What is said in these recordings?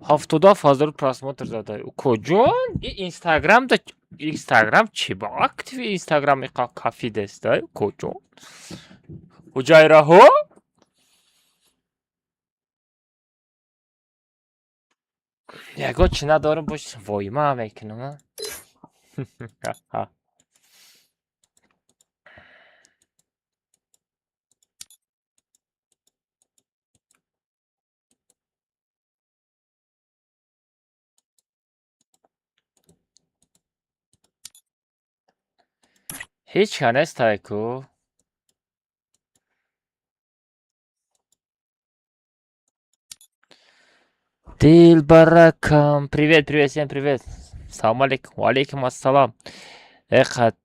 77 000 просмотр задай. Укоҷон, и Инстаграм да, Инстаграм чӣ ба активи, Инстаграм иқа кафидестай, укоҷон. Ҳуҷайраҳо? Ягон чӣ надорам, бош воима мекунам. А? Ҳеҷ ка нестай ку. Дилбаракам. Привет, привет, всем привет. Салом алейкум. Ва алейкум ассалам. Эхат,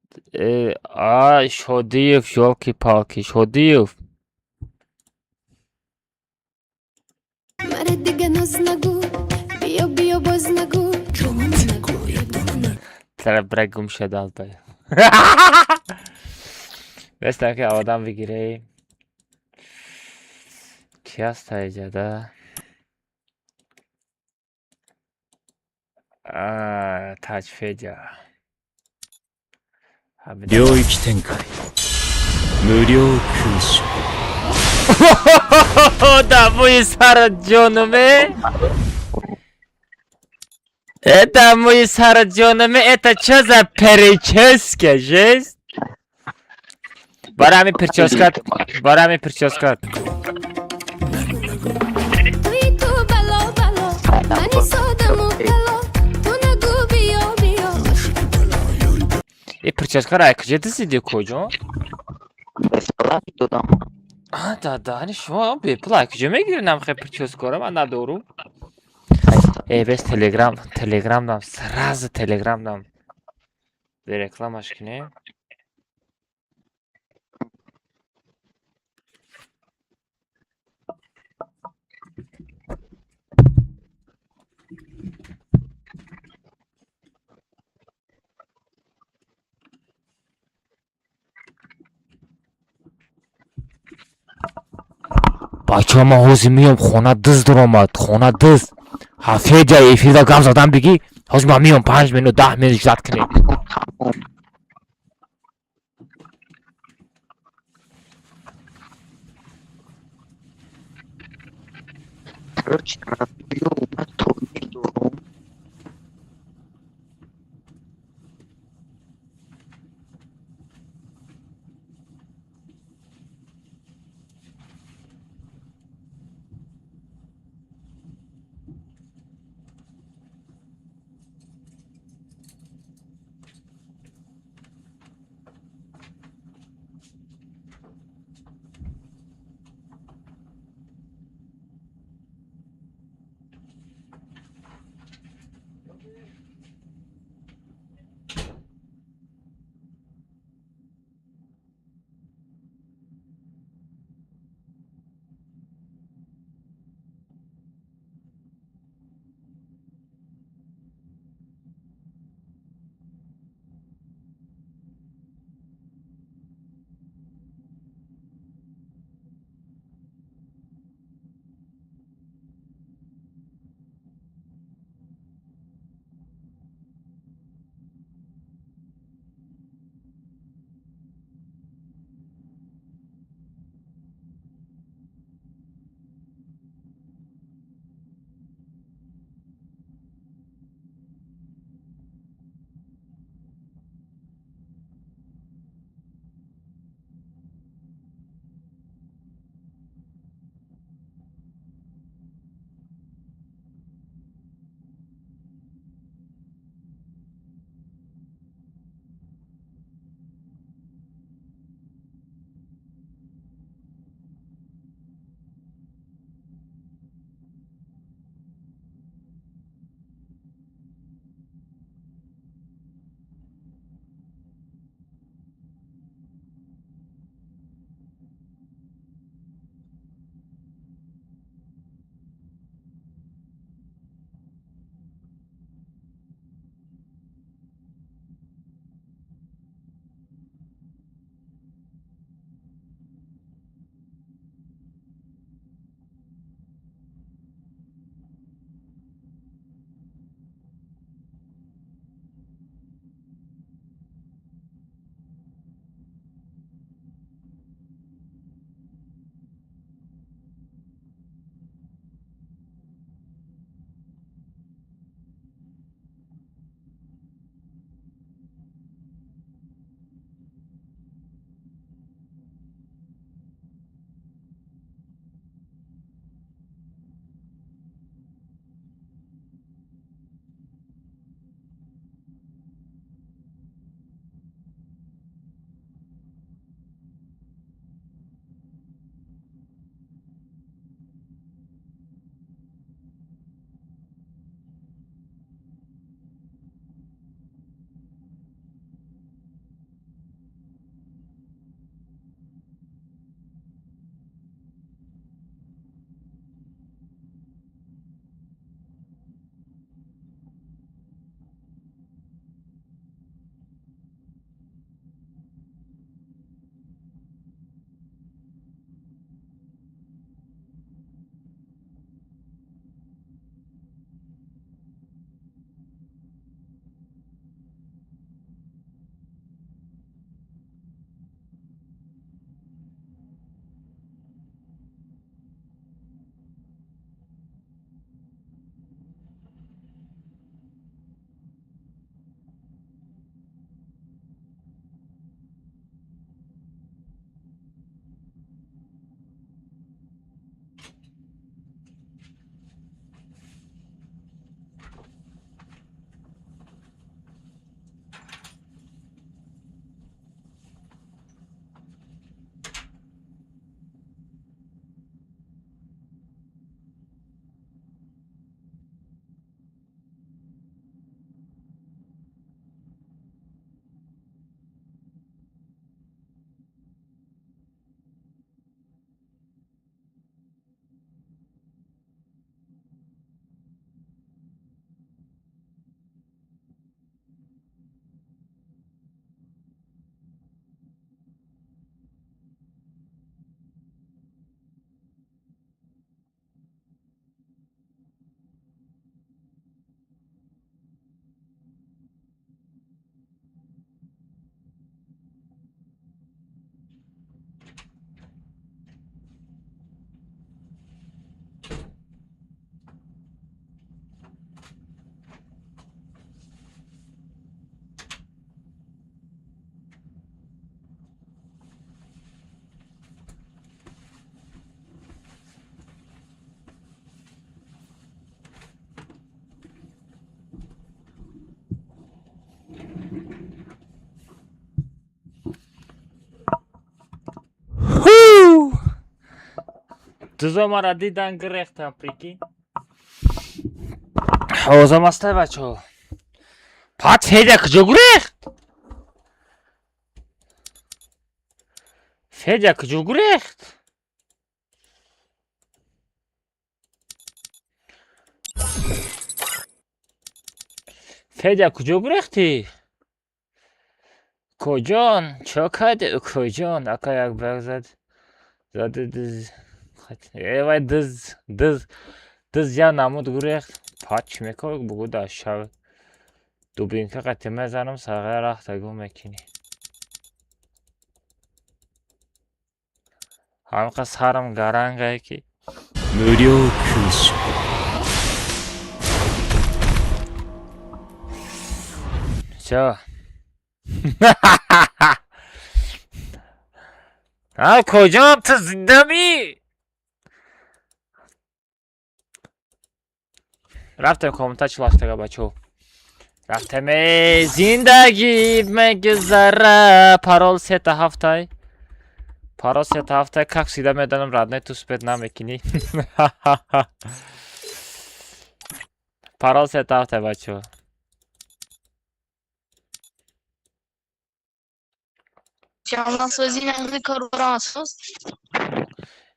а, Шодиев, ёлки-палки, Шодиев. Маре дига ноз нагӯ, биё, биё, боз нагӯ, ҷонам нагӯ, ягона. Тара бира гум шудал бай. Бестам ки одам бигирем. Ки ҳаста иҷода? А, Таҷфедя. 領域展開無料空所。 Дамои сара ҷонуме? Это мой сара ҷонуме, это чё за прическа, жесть? Барами прическа, барами прическа. Туи ту бало бало, мани содаму кало, ту нагӯ, биё, биё. И прическа ра куҷо дизиди, куҷо? Бесплатно додам. А, да, да, ани шумо бепул ай куҷо мегиред намхе прическаро, ман надорум. Э, бес Телеграм, Телеграм дам, сразу Телеграм дам. Рекламаш кунем. Бачаҳо, ман ҳозир меём, хона дизд даромад, хона дизд. Ҳафеҷа эфирда гап задан бигӣ, ҳозир ман меём, 5 минут, 10 минут ждать кунед. Тамом. Короче, биё, ман турнир дорум. Дузо мара дидан, гирехтам, прикинь. Озом астай, бачаҳо. Пат, Федя куҷо гурехт? Федя куҷо гурехт? Федя, куҷо гурехтӣ? Коҷон, чо кардӣ, укоҷон? Ака, як бар зад зади диз. Э вай, диз, диз, диз, я намуд гурехт. Пат, чӣ мекор? Бугу, дар шав дубинка қати мезанам, сағира рахта гум мекунӣ. Ҳамқа сарам гарангае ки. 無料勲章。 Всё. А куҷом, ту зиндамӣ? Рафтем, комната чилаштага, бачо. Рафтем, э зиндагӣ мегузара. Парол сета ҳафтай. Парол сета ҳафтай, как всегда медонам, родной, ту успеть намекунӣ. Парол сета ҳафтай, бачо. Ҷамъасозӣ нағзи корбарасоз.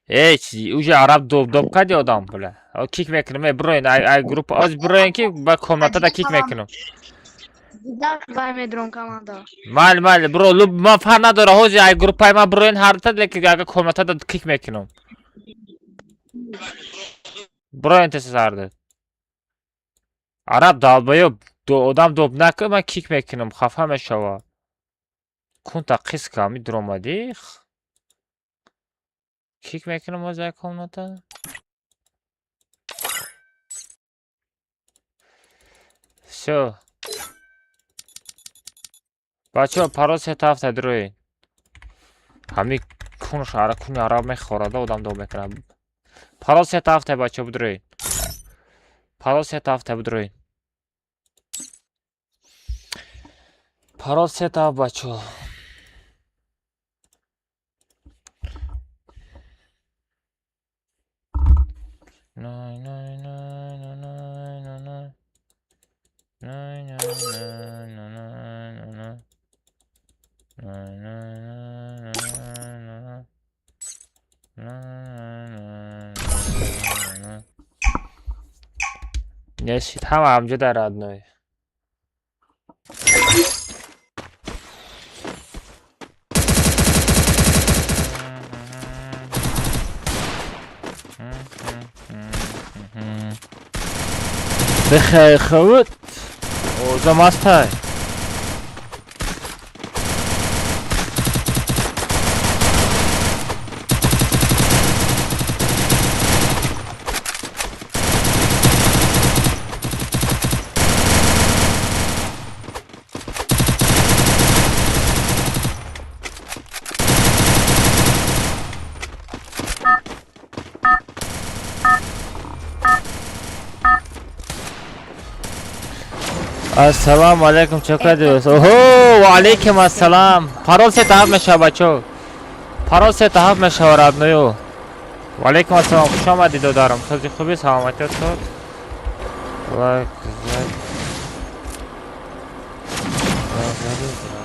Эй, чи уже араб доб доб кади одам, бля. О, кик мекунам, э, броин, ай ай группа, оз броин ки ба комнатада кик мекунам. Вай медрон команда. Майли, майли, бро, луб ман фарқ надора, ҳози ай группаи ман броин ҳарта, лекин ага комнатада кик мекунам. Броин тез ҳарда. Араб долбоёб, одам доб накун, ман кик мекунам, хафа мешава. Кунта қиска ми дуромадӣ? Кик мекунам ҳози ай комната. Всё. Бачаҳо, парол сета ҳафта, дуроед. Ҳами кунш ара куни араб мехӯрада, одам доб мекунад. Парол сета ҳафта, бачаҳо, бидуроед. Парол сета ҳафта, бидуроед. Парол сета ҳафт, бачаҳо. Най най най най най най най. Най най най най най най най. Най най най най най най. Най най най най. Несид, ҳама ҳамҷода, родной. Бихайр, хавуд. Озам астай. Ассалому алайкум, чокадиус. Оҳо, ва алайкум ассалам. Парол сета ҳафт мешава, бачо. Парол сета ҳафт мешава, родной. Ва алайкум ассалом, хуш омадӣ, додарам. Сози хуби, саломатият соз. Лайк, зад. Лайк, зади, зад.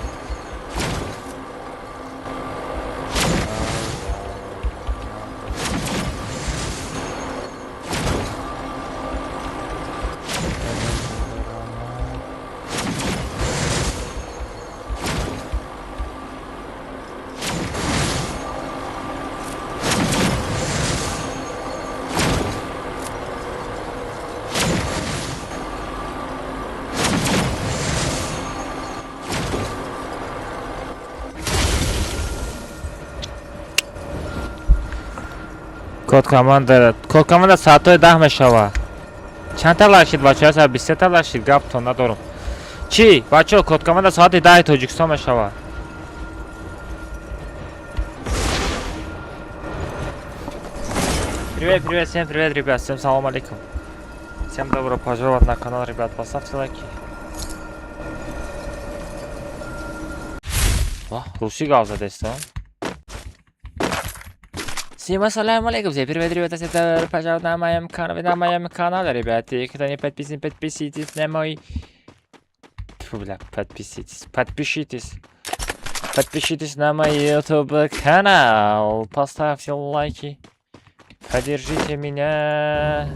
Код команда, код команда соатҳои 10 мешава. Чанд та лайк шид, бачаҳо? 123 та лайк шид, гаптон надорам. Чӣ? Бачаҳо, код команда соати 10 Тоҷикистон мешава. Привет, привет, всем привет, ребят, всем салам алейкум. Всем добро пожаловать на канал, ребят, поставьте лайки. Вах, русӣ гап задестон. Всем ассаляму алейкум, всем привет, ребята, всем добро пожаловать на моем канале, на моем канале, ребята. И кто не подписан, подписывайтесь на мой. Тьфу, бля, подписывайтесь, подпишитесь. Подпишитесь на мой YouTube канал, поставьте лайки, поддержите меня.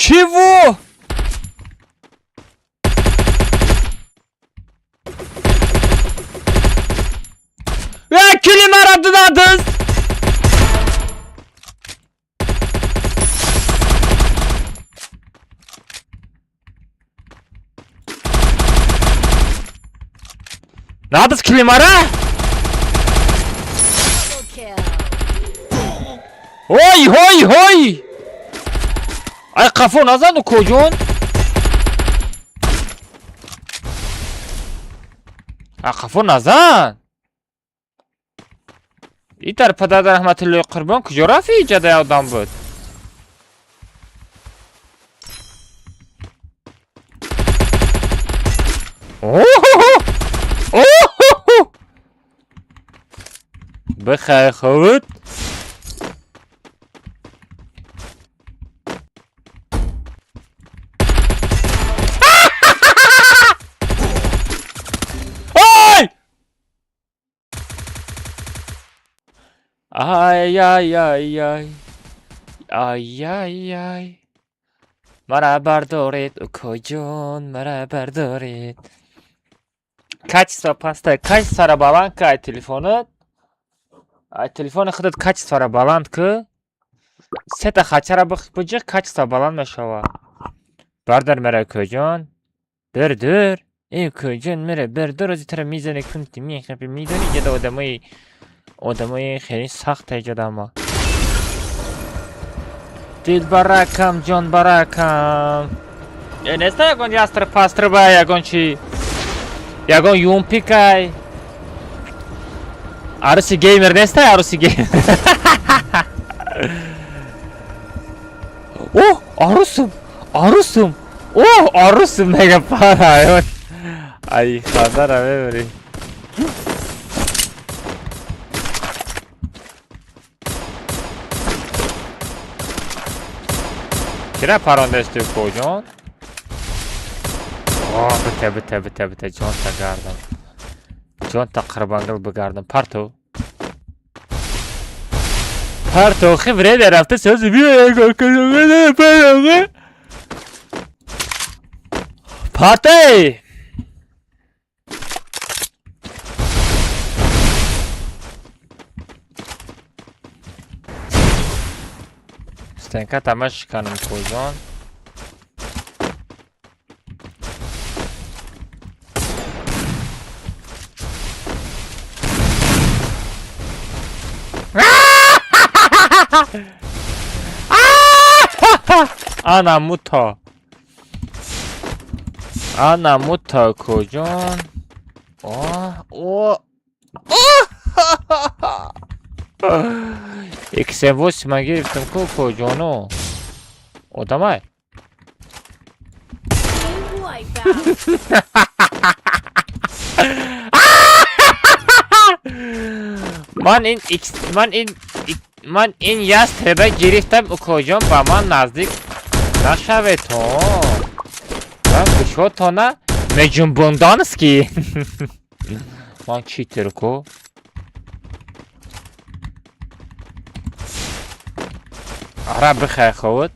Чего? Я килимара дадыз! Надо килимара? Ой, ой, ой! Ай, қафо назан, укоҷон. Ай, қафо назан. И дар падар раҳматуллои қурбон куҷо рафти? Иҷадаи одам буд. Оҳо! Бихайр, худ. Ой! Ай-яй-яй-яй. Ай-яй-яй. Мара бардоред, укоҷон, мара бардоред. Качество паста, качествора баланд ка ай телефонат. Ай телефони худат качествора баланд ку. Сета хачара биҷиқ, качество баланд мешава. Бардар мара, укоҷон. Бирдур. Эй, укоҷон, мера бирдур, ози тара мизане кунти мехапи, медони ҷада одамои хеле сахт ҷадама. Дилбаракам, ҷонбаракам. Э, неста ягон ястр пастр ба ягон чи? Ягон юмпикай. Аруси геймер неста, аруси геймер. О, арусум, арусум. О, арусум мега пара. Ай, хандара мебари. Кира парондасти, укоҷон? О, бите, бите, бите, бите, ҷонта гардам. Ҷонта қурбонгул бигардам. Парту. Парту, хи время рафта сёзи биё. Партей! Стенка тама шиканам, укоҷон. Ана муто. Ана муто, укоҷон. О, о. XM8 ман гирифтам ку, укоҷону. Одамай. Team wipeout. Ман ин X ман ин ястреба гирифтам, укоҷон, ба ман наздик нашавед, то. Ман гӯшотона меҷунбондански. Ман читер ку. Ара бихай худ.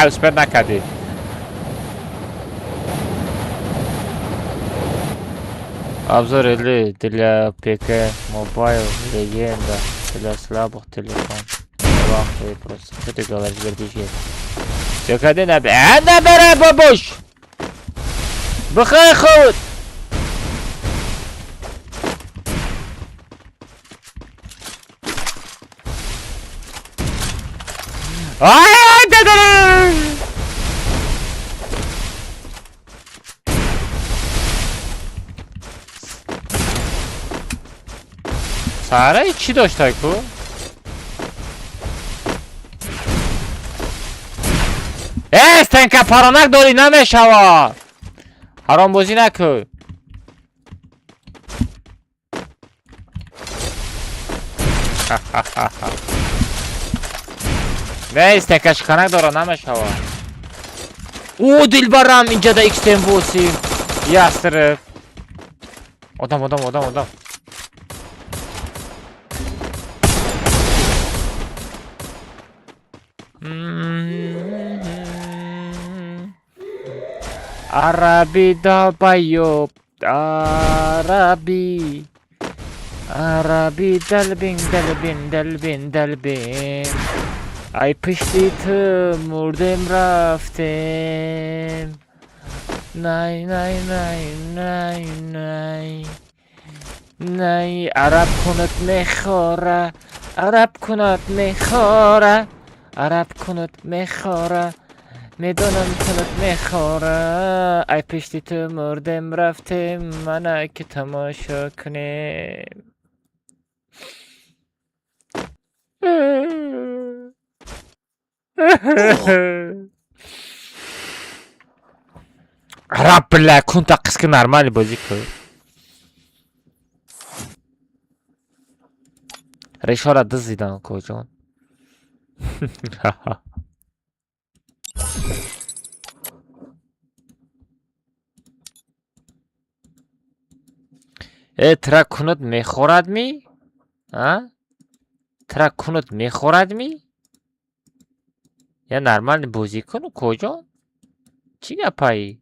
Успел накардӣ. Обзор или для ПК Mobile легенда для слабых телефон. Вахуй просто. Что ты говоришь, братишка? Все, ходи на... А, набирай, бабуш! Бихай худ. Ай, да. Сара чӣ доштай ку? Э, стенка паронак дорӣ намешава. Ҳаромбозӣ накун. Не, стенка шиканак дора намешава. О, дилбарам инҷада XM8. Ястреб. Одам, одам, одам, одам. Араби долбоёб, араби. Араби далбин, далбин, далбин, далбин. Ай пишти ту мурдем рафтем. Най, най, най, най, най. Най, араб кунат мехора, араб кунат мехора, араб кунат мехора. Медонам кунат мехора. Ай пишти ту мурдем рафтем, мана ки тамошо кунем. Араб, бля, кунта қиски нормальный бозӣ кун. Решора дизидан коҷон. Э, тра кунат мехорад ми? А? Тра кунат мехорад ми? Я нормальный бозӣ кун, коҷон? Чӣ гапаи?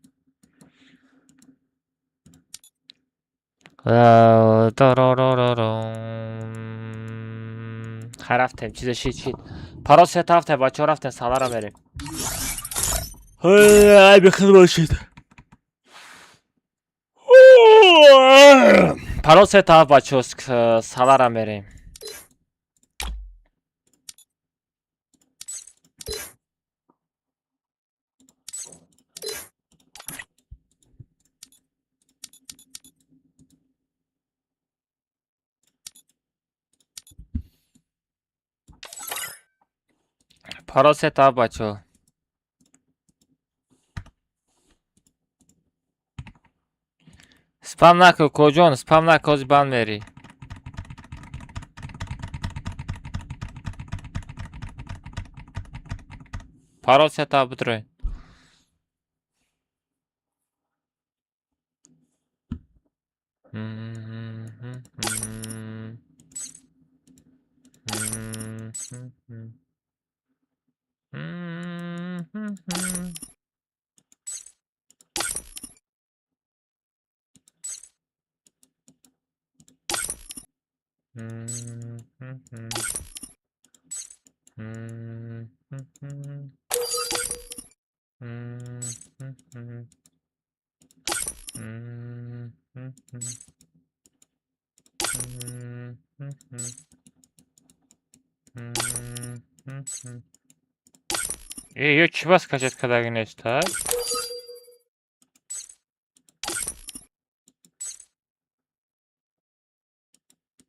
Хай рафтем, чизе шид шид. Паро се рафтем, бачаҳо рафтем, салара мерем. Ай, бехуд бошед. Паро се тараф бачаҳо салара мерем. Паро се тараф бачаҳо. Спам накун, коҷон, спам накун, ҳозир банд мерӣ. Паро се тараф бидроед. Э, ё чӣ бас качать кадаги неста?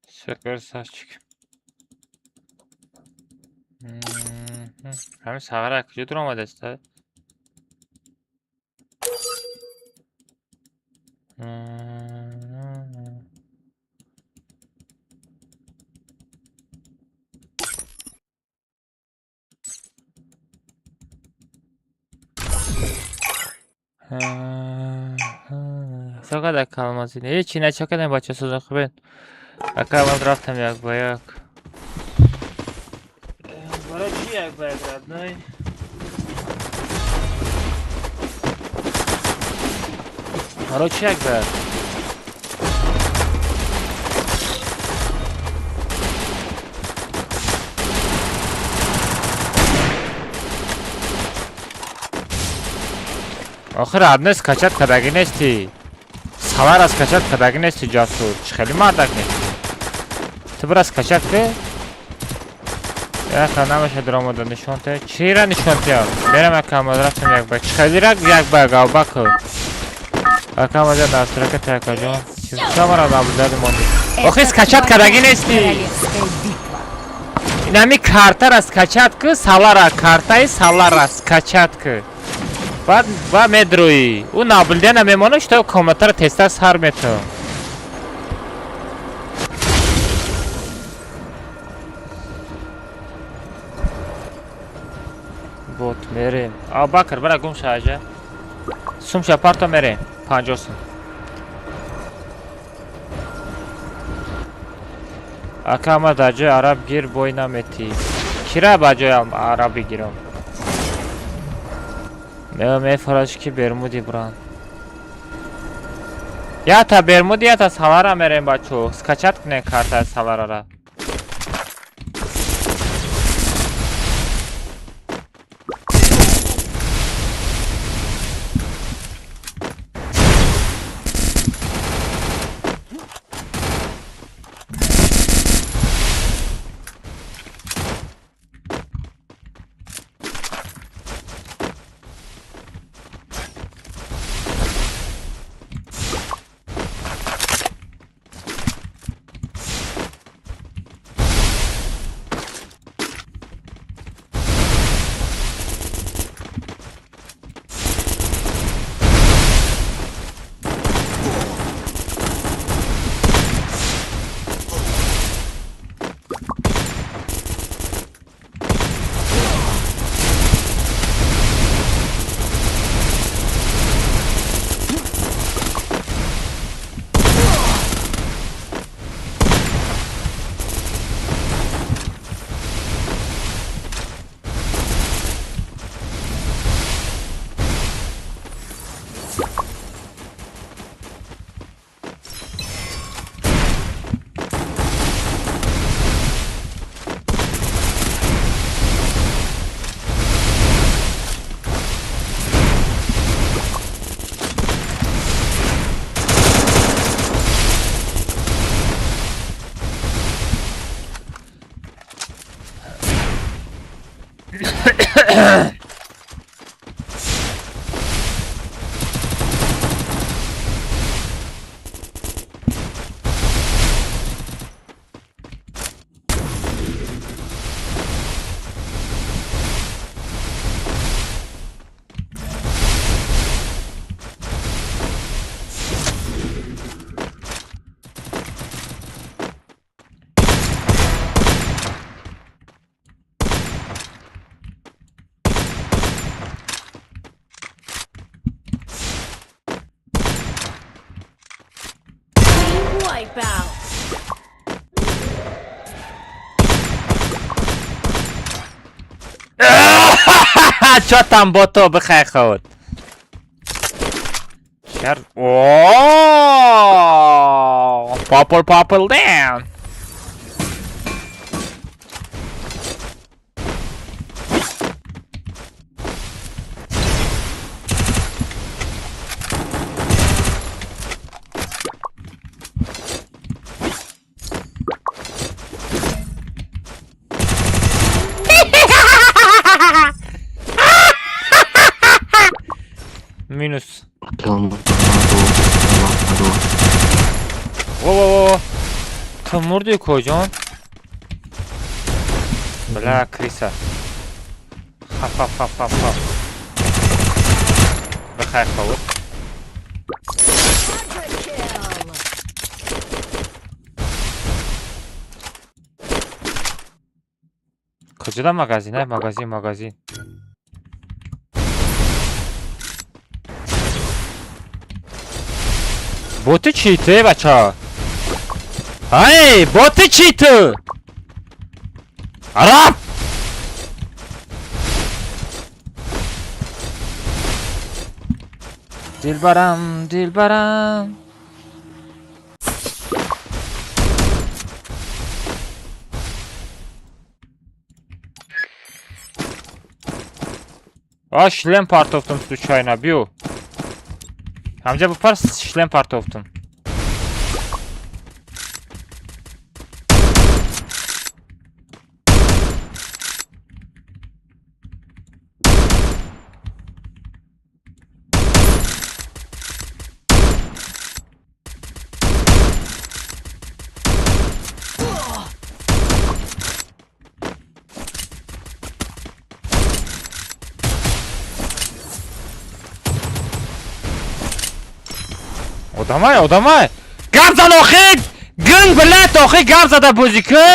Всё, красавчик. Ҳамин сағара куҷо дуромадаста? Чақадар калмазин? Ҳечи не, чо кардем бача созон хубед? Ака ман рафтам як ба як. Барои чӣ як ба як родной? Барои чӣ як ба як? Охир адне скачать кардагӣ нести. Салара скачать кардагӣ нести, Ҷасур. Чӣ хеле мардак нести. Ту бира скачать ки. Яка намеша даромада нишон те. Чира нишон те? Берам яка рафтем як ба. Чӣ хеле як ба гавбаку. Ака мада настройка те, акаҷон. Чамара набудади монди. Охир скачать кардагӣ нести. Королевская битва. Инами картара скачать ки, салара, картаи салара скачать ки. Баъд ба медроӣ. Ӯ наблюдена мемона, что комнатаро тезтар сар метавон. Бот мерем. Абакр, бара гум ша аҷа. Сум ша парто мерем. 50 сум. Ака, ма дар ҷои араб гир бой наметӣ. Кира ба ҷои араб бигирам? Мефараш ки бермуди бран. Ята бермуди, ята салара мерем, бачо. Скачать кунем картаи саларара. Wipeout. Чё там, бото, бихай худ. Чар. О, Popple popple down. Минус. Во-во-во. Ту мурди, коҷон? Бля, крыса. Хаф, хаф, хаф, хаф, хаф. Бихай ховуд. Quadra kill. Куҷода магазин? Ай, магазин, магазин. Боти чӣ ту, бача? Ай, боти чӣ ту? Араб! Дилбарам, дилбарам. А, шлем партофтам случайно, бью. Ҳамҷа бипар, шлем партофтум. Одамай, одамай. Гап зан охи! Гин билет охи, гап зада бозӣ ку!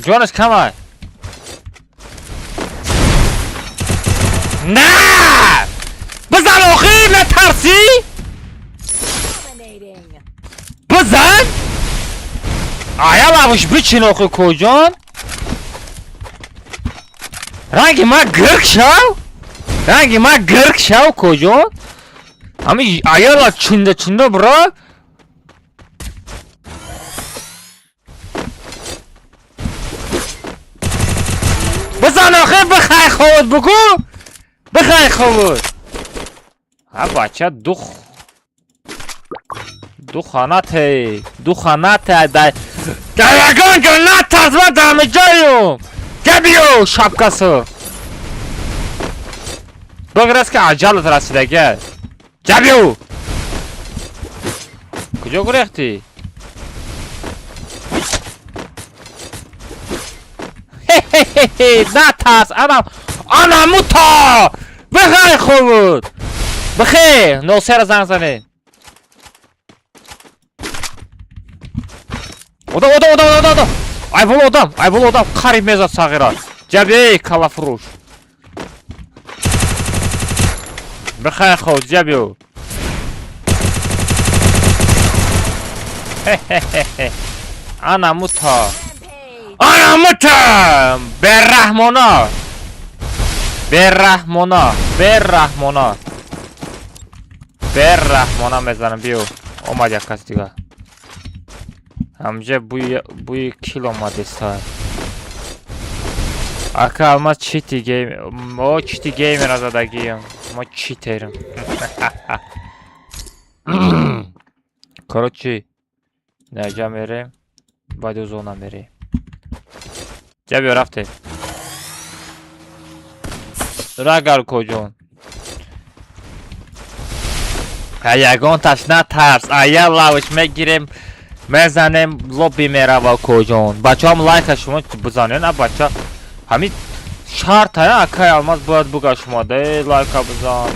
Ҷонаш камай. На! Бизан охи, натарсӣ? Dominating. Бизан! Ая лавш бичин охи, коҷон. Ранги ма гирк шав? Ранги ма гирк шав, коҷон? Ҳами аяла чинда чинда бро. Бизан охи, бихай ховуд бугу! Бихай ховуд! Ҳа бача, ду ханате, ду ханате дай. Ягон ҷо натарс, ма дамиҷоюм! Габиё, шапка сурх! Биграс ки аҷалат расидага. Ҷабиё! Куҷо гурехтӣ? Хе-хе-хе, натарс, анам анамуто! Бихай ховуд! Бихе, носера занг занед. Одам, одам, одам, одам, одам! Ай боло одам, ай боло одам, қариб мезад сағира. Ҷабе, калафурӯш. Бихай ховуд, ҷабиё. Хе-хе-хе. Анамуто. Rampage. Анамуто! Бераҳмона! Бераҳмона! Бераҳмона! Бераҳмона мезанам, биё. Омад як кас дига. Ҳамҷа бӯи кил омадеста. Ака Алмаз чити гейм, мо чити геймера задагием. Мо читерим. Короче, наҷа мерем, баъди зона мерем. Ҷа биё, рафте. Рагар коҷон. Ягон таш натарс, ая лавш мегирем, мезанем, лобби мерава коҷон. Бачаҳам лайка шумо бизанед, а бача ҳамин шарт ая акай Алмаз бояд буга шумо де лайка бизан.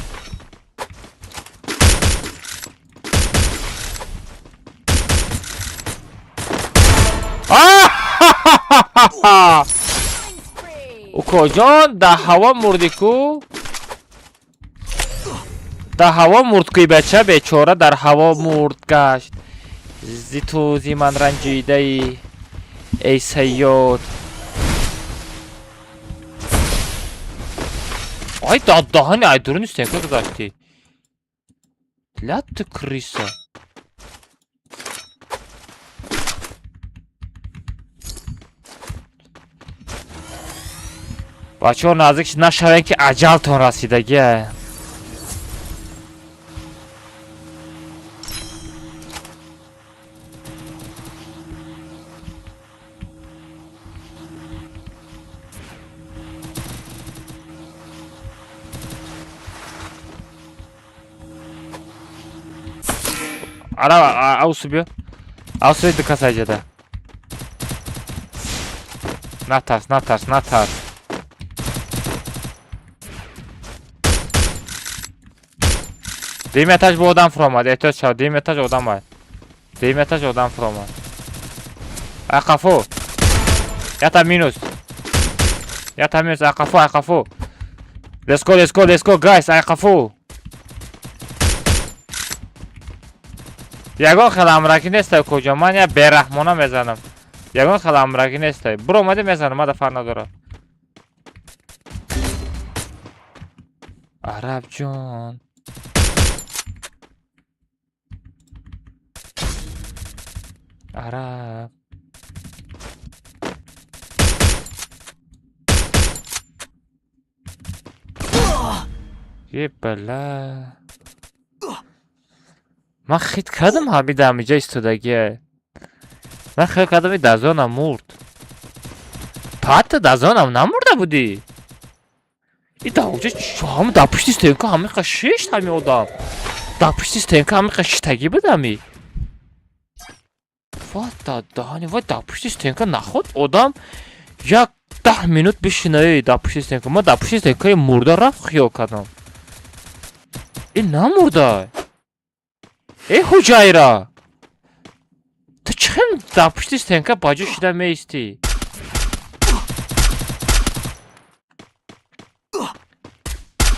Killing spree. Укоҷон, дар ҳаво мурдӣ ку? Дар ҳаво мурд куи бача бечора, дар ҳаво мурд гашт. Зи ту зи ман ранҷидаи эй сайёд. Ай даҳани ай дуруни стенка гузаштӣ. Ля ты крыса. Бачаҳо, наздик нашавем ки аҷалтон расидагия. Ара аусу биё. Аусу ду кас айҷада. Натарс, натарс, натарс. Дуюм этаж бо одам фуромад, эҳтиёт шав, дуюм этаж одам ай. Дуюм этаж одам фуромад. Ай қафо. Ята минус. Ята минус, ай қафо, ай қафо. Let's go, let's go, let's go, guys, ай қафо. Ягон хел амракӣ нестай, куҷо. Ман я бераҳмона мезанам. Ягон хел амракӣ нестай. Буромади, мезанам, мада фарқ надорад. Арабҷон. Араб. Е бала. Ман хит кардам, ҳами дар ҳамиҷа истодагия. Ман хиёл кардам, и дазонам мурд. Патта дазонам намурда будӣ. И дар оҷа ҳама дар пушти стенка ҳамиқа шишт, ҳами одам. Дар пушти стенка ҳамиқа шиштагӣ буд ҳами. What the дани, вай дар пушти стенка наход одам як 10 минут бишинаи дар пушти стенка. Ман дар пушти стенкаи мурда рафт, хиёл кардам. Ин намурда. Э ҳуҷайра! Ту чӣ хел дар пушти стенка ба ҷо шида меистӣ?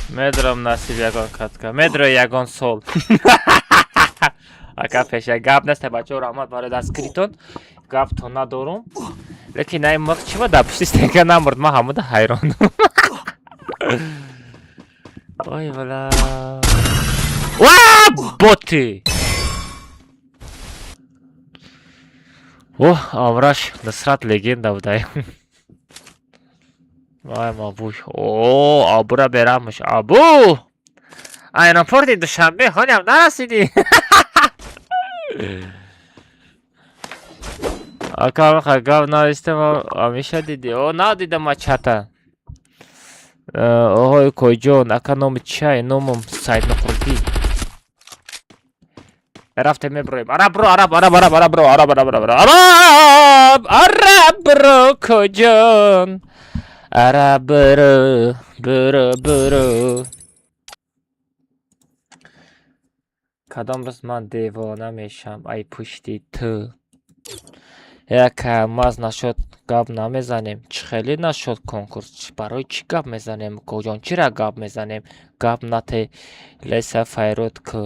Медорам, насиб ягон катка. Медро ягон сол. Ака пеша гап нест, бачаҳо, раҳмат барои дастгиритон. Гаптон надорум. Лекин най мақ чима дар пушти стенка намурд, ман ҳамуда ҳайронам. Ой бала. Ва боти! Оҳ, амраш Нусрат легенда будай. Вай мабуш. О, абура берамш. Абу! Аэропорти Душанбе ҳолям нарасидӣ. Ака, амиқа гап навистем, ҳамеша дидӣ. О, надидам ма чата. Оҳой Койҷон, ака, номи чай? Номам Сайднуқурдӣ. Рафтем, меброем. Араб бро, араб, араб, араб, араб бро, араб, араб, араб, араб, араб бро, Койҷон. Араб бро, бро, бро. Кадом рӯз ман девона мешам ай пушти ту. Як маз нашуд, гап намезанем. Чӣ хеле нашуд конкурс? Барои чӣ гап мезанем? Коҷон, чира гап мезанем? Гап нате, леса файрод ку.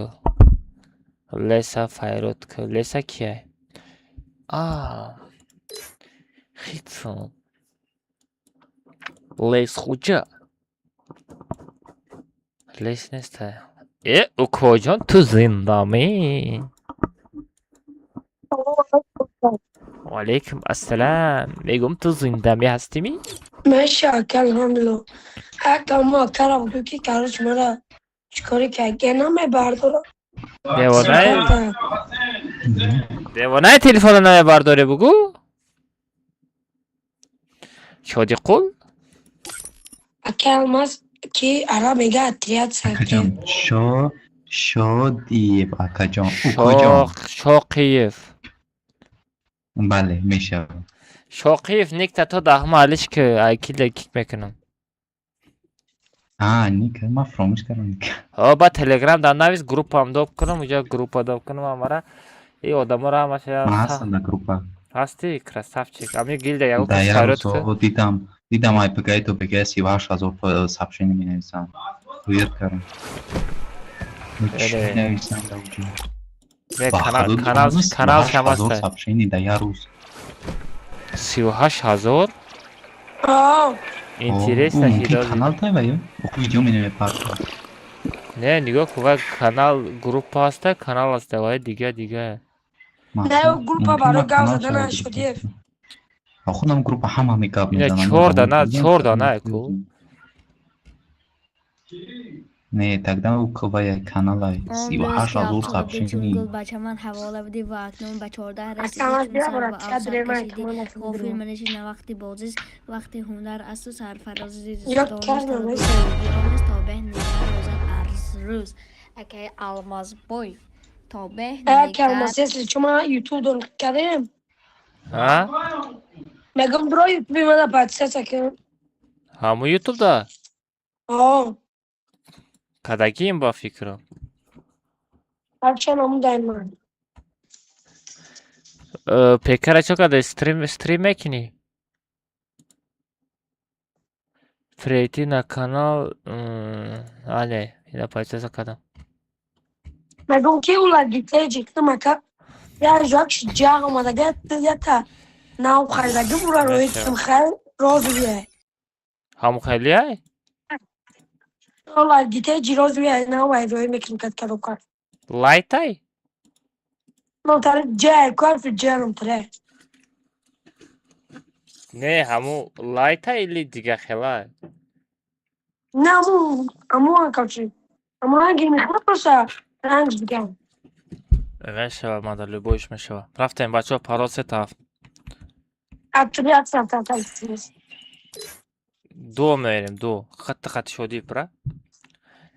Леса файрод ку. Леса кияй? А. Хитсон. Лес хуҷа. Лес нестай. Э, укоҷон, ту зиндамӣ? Валейкум ассалам. Мегум, ту зиндамӣ ҳастимӣ? Меша, ака, алҳамдулилло. Ака, мо акара буду ки, короче, мара чикори ка намебардора. Девонаи? Девонаи, телефона намебардорӣ, бугӯ? Шодиқул? Ака Алмаз, ки ара мега отряд Акаҷон, шо Шодиев, акаҷон, укоҷон. Шоқиев. Бале, мешавад. Шоқиев, никта то даҳма алиш ки айкилда кик мекунам. А, ника, ман фаромӯш кардам ника. Ҳо, ба Телеграм дар навис, группаам доб кунам, уҷа группа доб кунам амара. И одаморо ҳамаша Ман ҳастам дар группа. Ҳастӣ, красавчик. Ами гилда ягон Дар кас як файрод ки. рӯз дидам айпгаи то бегаи 38 000 сообщение менависам. Ҳуят кардам. Чӣ Эле. нависам дар уҷо? Не, Ба канал худо, канал канал 38 000 шамаста. сообщение дар як рӯз. 38 000? Аа, Интересно. Мумкин Хидози. канал тайва ё? Оху видео менавепарта. Не, нигоҳ кун, вай канал группа ҳаста, канал ҳаста, вай дига дига. Не, группа барои гап задан Шодиев. Худам группа ҳама мегап Ина мезананд. чор дана, чор дана ку. Не, тогда вай канала 38 000 сообщение. Гулбачаман ҳавола будӣ ва акнун ба 14 расидӣ. Ака, Чун бия сар бора, ба ча афсар дремай, кашидӣ, тамом ғофил накун. маниши на вақти бозист, вақти ҳунар асту сарфарозӣ. Ёд кардам, То беҳ нигар розад арз рӯз, акаи Алмазбой, то беҳ Ака нигар. Алмаз, если чо, ман ютуб дон кардем. А? Мегум, бро, ютуби мана подписаться кун. Ҳаму ютубда? Аа, Кадагием ба фикрам. ҳарчанд ҳамун дай ман. Пекара чо кадай, стрим мекунӣ? Прийти на канал, але ина подписаться кардам. Мегум ки ула гитеҷи китумака я жак ҷағ омадага ята нав харидаги бура рои Мешава. китум хай розовый. Ҳамун хелиай? Ола гитеҷи розовый нав ай рои мекунем кад коробка. Лайтай? Номтари ҷай карфи ҷай номтаре. Не, ҳамун лайтай или дига хелай? Не, аму короче. Аму ранги мехоҳам, просто ранг дигар. Мешава, мада любойш мешава. Рафтем, бачаҳо, парол 3 7. Отряд сафта. Ду мерем, ду. Хатта хати шодӣ пра.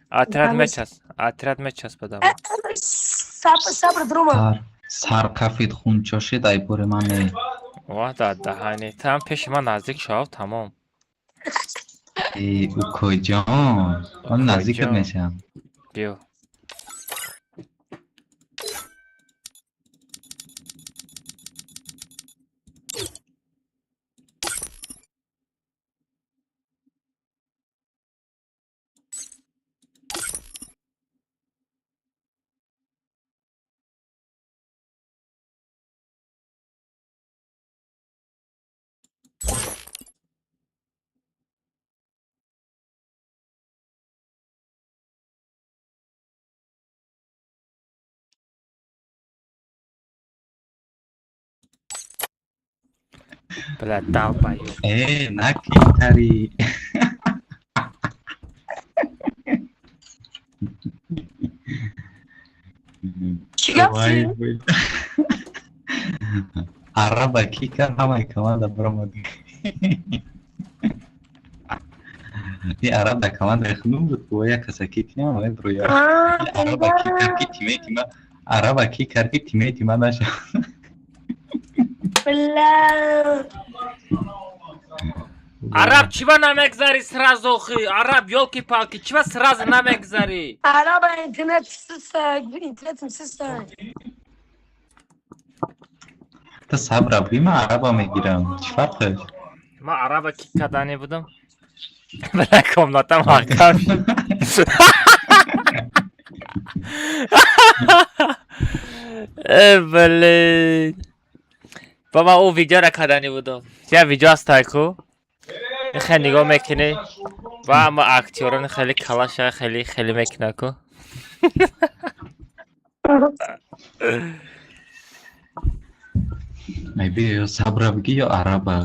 Отряд мечас. Отряд мечаспадам. Сабр, сабр, друма. Сар сар кафид, хунчошид, айбори ман не. Ва да даҳани. Там пеши ман наздик шав, тамом. Э, укоҷон, ман наздикат Укоҷон. мешавам. Биё. Бля, долбоёб. Э, накитари. Чӣ гап? Вай, вай. Араба ки кард, ҳамаи команда баромад. И араб дар командаи худум буд, бо як каса ки кунам, вай броя. Араба ки кард, ки тиммейти ма, араба ки кард, ки тиммейти ма наша. Бля. Араб, чиба намегзари сразу охи? Араб, ёлки-палки, чиба сразу намегзари? Араба интернет систа, интернетм систа. Та сабра буги, ман араба мегирам. Чӣ фарқеш? Ман араба ки кардане будам? Бля, комната маҳкам шуд. Э, блин. Ба ман ӯ видеора кардани будам. Я видео ҳастай ку? Хеле нигоҳ мекунӣ ва ама актёрони хеле калаша хеле хеле мекунад ку. Ай, ё сабра буги, ё араба.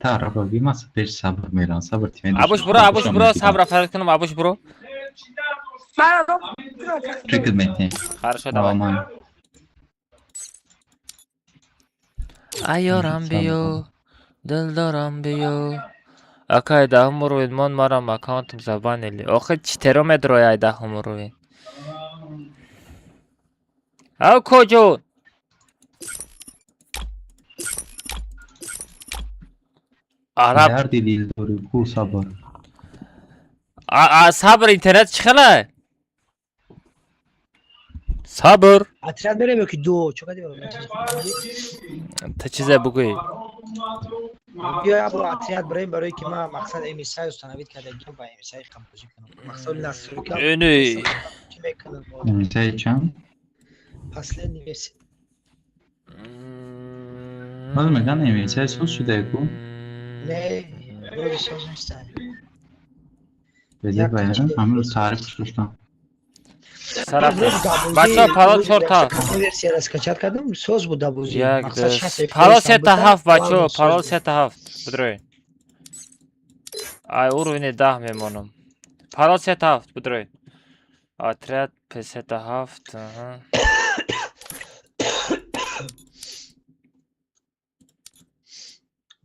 Та араба буги, ман пеш сабр мерам. Сабр тиммейт. Абуш буро, абуш буро, сабра фарқ кунам, абуш буро. Мара. Прикид метем. Хорошо, давай. Давай. Айёрам биё, дилдорам биё. Акай, даҳум уровень мон, марам аккаунтам забанили. Охи чӣ теро медрои ай даҳум уровень? Ав куҷо? Араб. Дарди дил дорӣ ку, сабр. А сабр, интернет чӣ хела? Сабр. Отряд мерем ё ки ду? Чо кади мерем? Та чизе бугӯӣ. Биё, я бо отряд барем, барое ки ман мақсад MSI установить кардагим ба MSI қамбозӣ кунам. Мақсад настройка. Эни. Чӣ мекунам? MSI чанд? Последний версия. Боз меган MSI соз шуда ку? Не, вроде соз нестай. Безе байрам ҳамин таъриф доштам. Сарафт. Бачаҳо, парол чорта. Версияро скачать кардам, соз буд бозӣ. Як, Мақсад ду, 60 парол FPS сета буд, ҳафт, бачаҳо, ладно, соз парол буд. 3 7. Бидроед. Ай уровни 10 мемонам. Парол 3 7, бидроед. Отряд 3 7. Аҳа.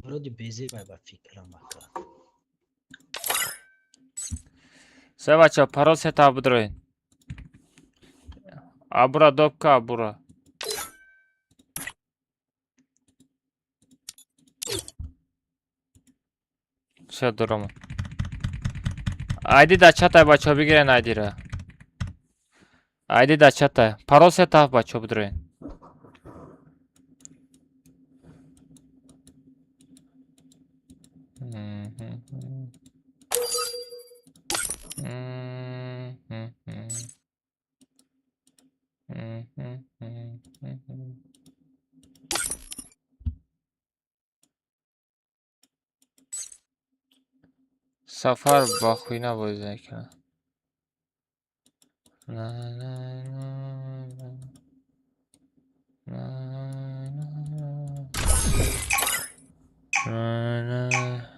Вроде безе бай ба фикрам ака. Се, бачаҳо, парол 3 7, бидроед. Абура допка, абура. Всё, дурома. Айди дар чатай, бачаҳо, бигирен айдира. Айди дар чатай. Парол 3 7, бачаҳо, бидроед. Сафар ба хуйна бозӣ мекунад. На, на, на, на. На, на, на. На, на.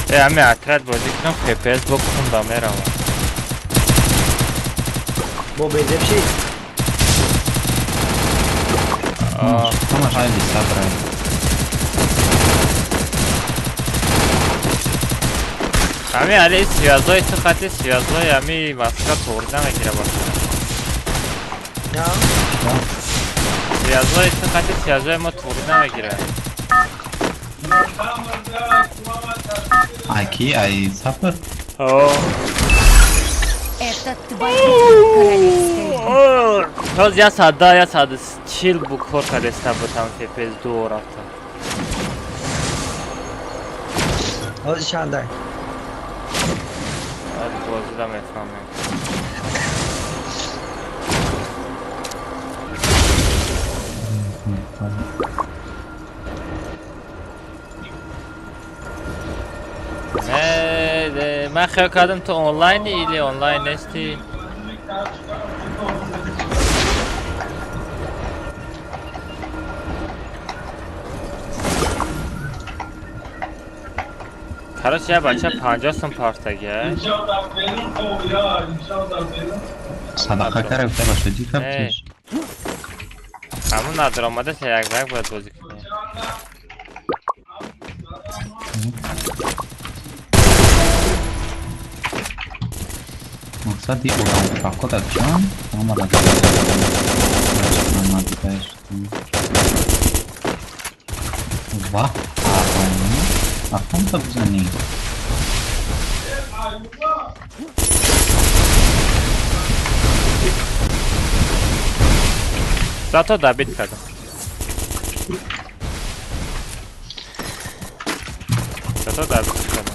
Э, ами отряд бозӣ кунам, ФПС бо кунда меравам. Бо безеб ши? Ҳамаш айби сабрай. Ами али связои ту хати связои ами Москва туғри намегира боша. На? Связои ту хати связои мо туғри намегира. Ай ки, ай сафар? О. Это твоя королевская. Тоз 110, 140 бу кор кардеста бутам, ФПС ду рафта. Ҳозир чандай? Баъд бозида мефаҳмем. Не, не, ман хиёл кардам, ту онлайни или онлайн нести? Короче, я бача 50 сум партага. Садақа кара гуфта ба шуди Не. каптиш. Ҳамун надаромада се як ба як бояд бозӣ кунем. Мақсади одам фақода чон омада. Ваҳ, афонта бизанӣ. Зато добить кардам. Зато добить кардам.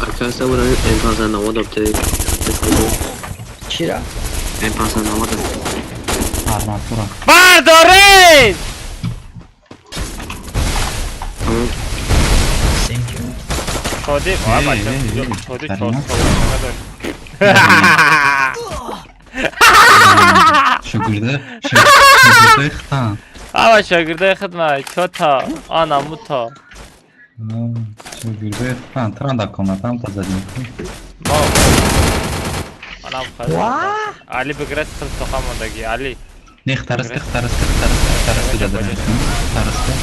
Arkadaşlar buranın M590 update. Чира? M590. Арматура. Бардоред! Tamam. Thank you. Шоди, а Эй, бача, эй, эй, шоди Карина. 4 сол дошт. Шогирда, шогирдаи худтан. Ава шогирдаи худма, чота, ана муто. Шогирдаи худтан. Тран дар комнатам та задим. Мо. Анам хаз. Али биграс хил тоқа мондаги, Али. Не, тараске, тараске, тараске, тараске дадам. Тараске.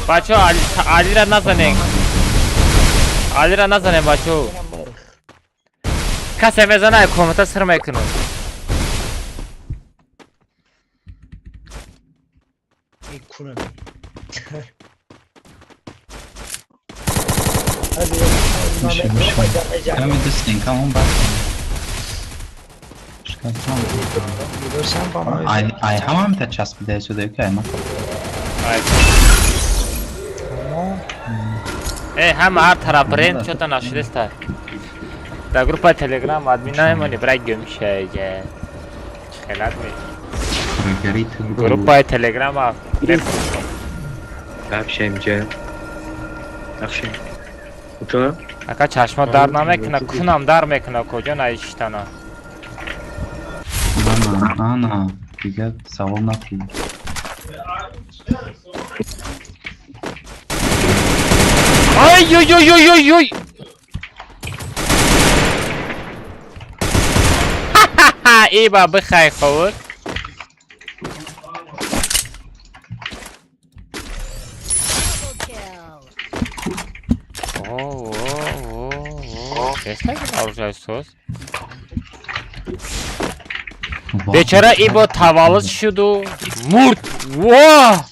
Бачо, Али, Алира назанен. Алира назанен, бачо. Касе мезана, комната сир мекунам. Мекунам. Миша, миша. Ками дастин, камон бак. Шкаф. Ай, ай, ҳамам та часпида шуда ки ай ма. Ай. Э, ҳама ҳар тараф бренд чота нашидеста. Дар группаи Телеграм админ намемонӣ, брай гумшаҷа. Хелат ме. Рӯгари ту. Группаи Телеграм Бахшем Бахшем. Uçağı. Ака, чашма дард намекуна, кунам дар мекуна, куҷо наиштана. Ана, ана, дигар савол накун. Ай ой ой ой ой ой. Иба бихай ховур. Double kill. О, о, о, о. Честно оружие соз. Бечора ибо таваллуд шуду мурд. Во!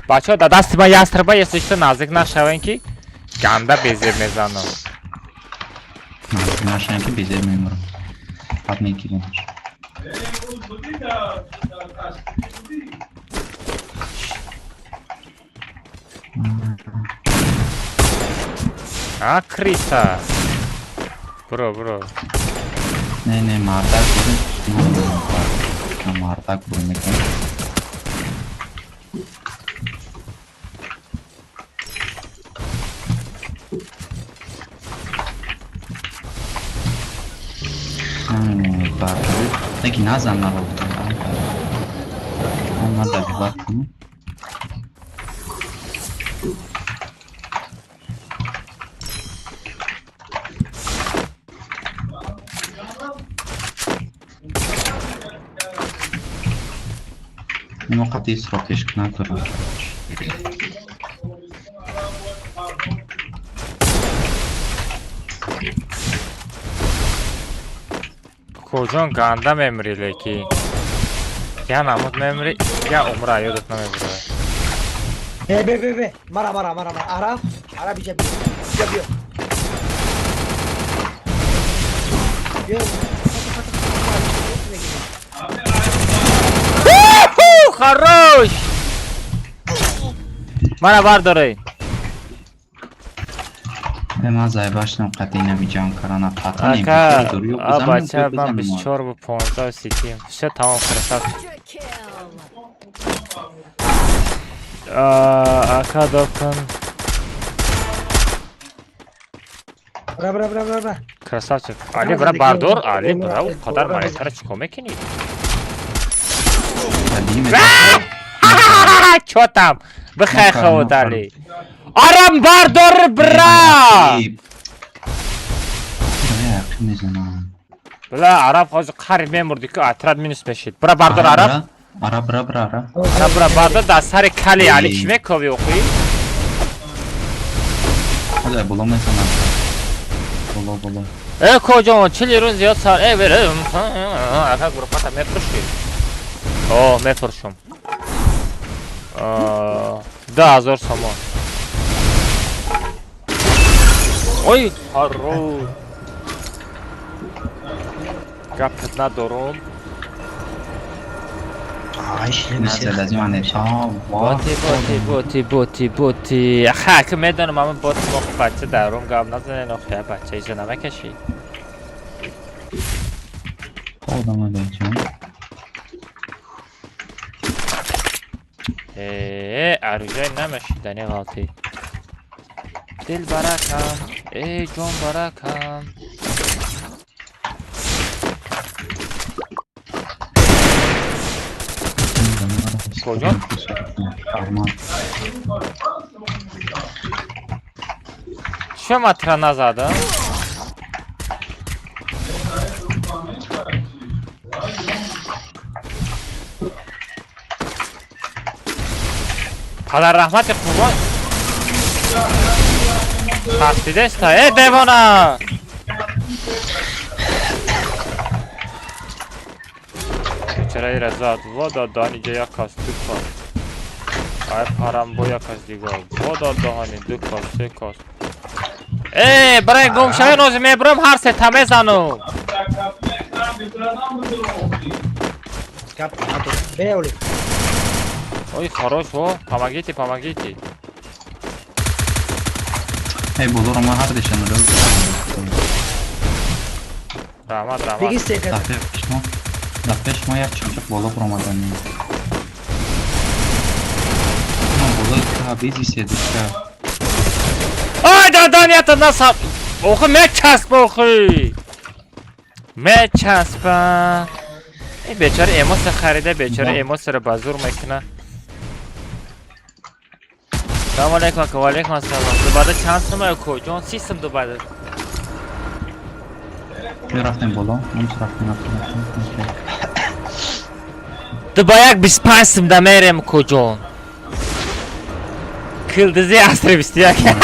Бачаҳо, да дасти ман ястраба, если что, наздик нашавем, ки ганда безеб мезанам. Наздик нашавем, ки безеб мемурам. Баъд мегиремаш. А, крыса. Бро, бро. Не, не, мардак бурем. Мардак бурем мекунем. Неки назан маро. Ман добивать кунам. Ино қати срокеш надорам. Куҷон ганда мемри леки. Я намуд мемри, я умра ёдат намебурад. Бе бе бе бе. Мара мара мара мара. Араб, араб иҷа биё. Иҷа биё. Биё. Хорош! Мана бардорей. Ман зайбашнам қати инами ҷанг карана қатан Ака, а бача ман 24 бу 15 ситим. Всё тамом, красавчик. Ака докун. Бра бра бра бра бра. Красавчик. Али бра бардор, Али бра, қадар монетара чико мекунӣ? Чё там? Бихай хавод Али. Арам бардор бра! Бла араб ҳозир қариб мемурди ку отряд минус мешид. Бра бардор араб. Араб бра бра араб. Араб бра бардор дар сари кали Али чӣ мекови охи? Ҳола боло мезанам. Боло боло. Э коҷон 40 рӯз зиёд сар э берем. Ака группата мефурӯшӣ. О, мефурӯшам. 2000 сомон. Ой, хорош. Гапат надорум. Боти, боти, боти, боти, боти. Аха, ки медонам, ама боти мо бача дарум гап назанен, охи, бача иҷо намекашӣ. Э, аружай намешидани ғалти. Дил баракам, э ҷон баракам. Куҷо? Чё матра назадам? Падар раҳмати қурбон. Тафтидеста, э девона! Чара ира зад, вода дани ҷа як кас, ду кас. Ай парамбо як кас дигар. Вода даҳани ду кас, се кас. Э, барай гум шаве нози мебурам ҳар се та мезанум. Ой, хорош, о, помогите, помогите. Эй, болоро ман ҳар дешам Раҳмат, раҳмат. Дафъаи шумо як чамчақ боло баромаданем. Болои кабизи седушка. Ой, даданията насаб. Охи мечаспа, охи. Мечаспа. Эй, бечора эмоция харида, бечора эмоцияро ба зур мекуна. Салом алейкум, ака, ва алейкум ассалом. Дубада чанд сум ко? Ҷон, 30 сум дубада. Рафтем боло, рафтем, рафтем, рафтем. Дуба як 25 сум да мерем ко ҷон. Килдизи асри 21.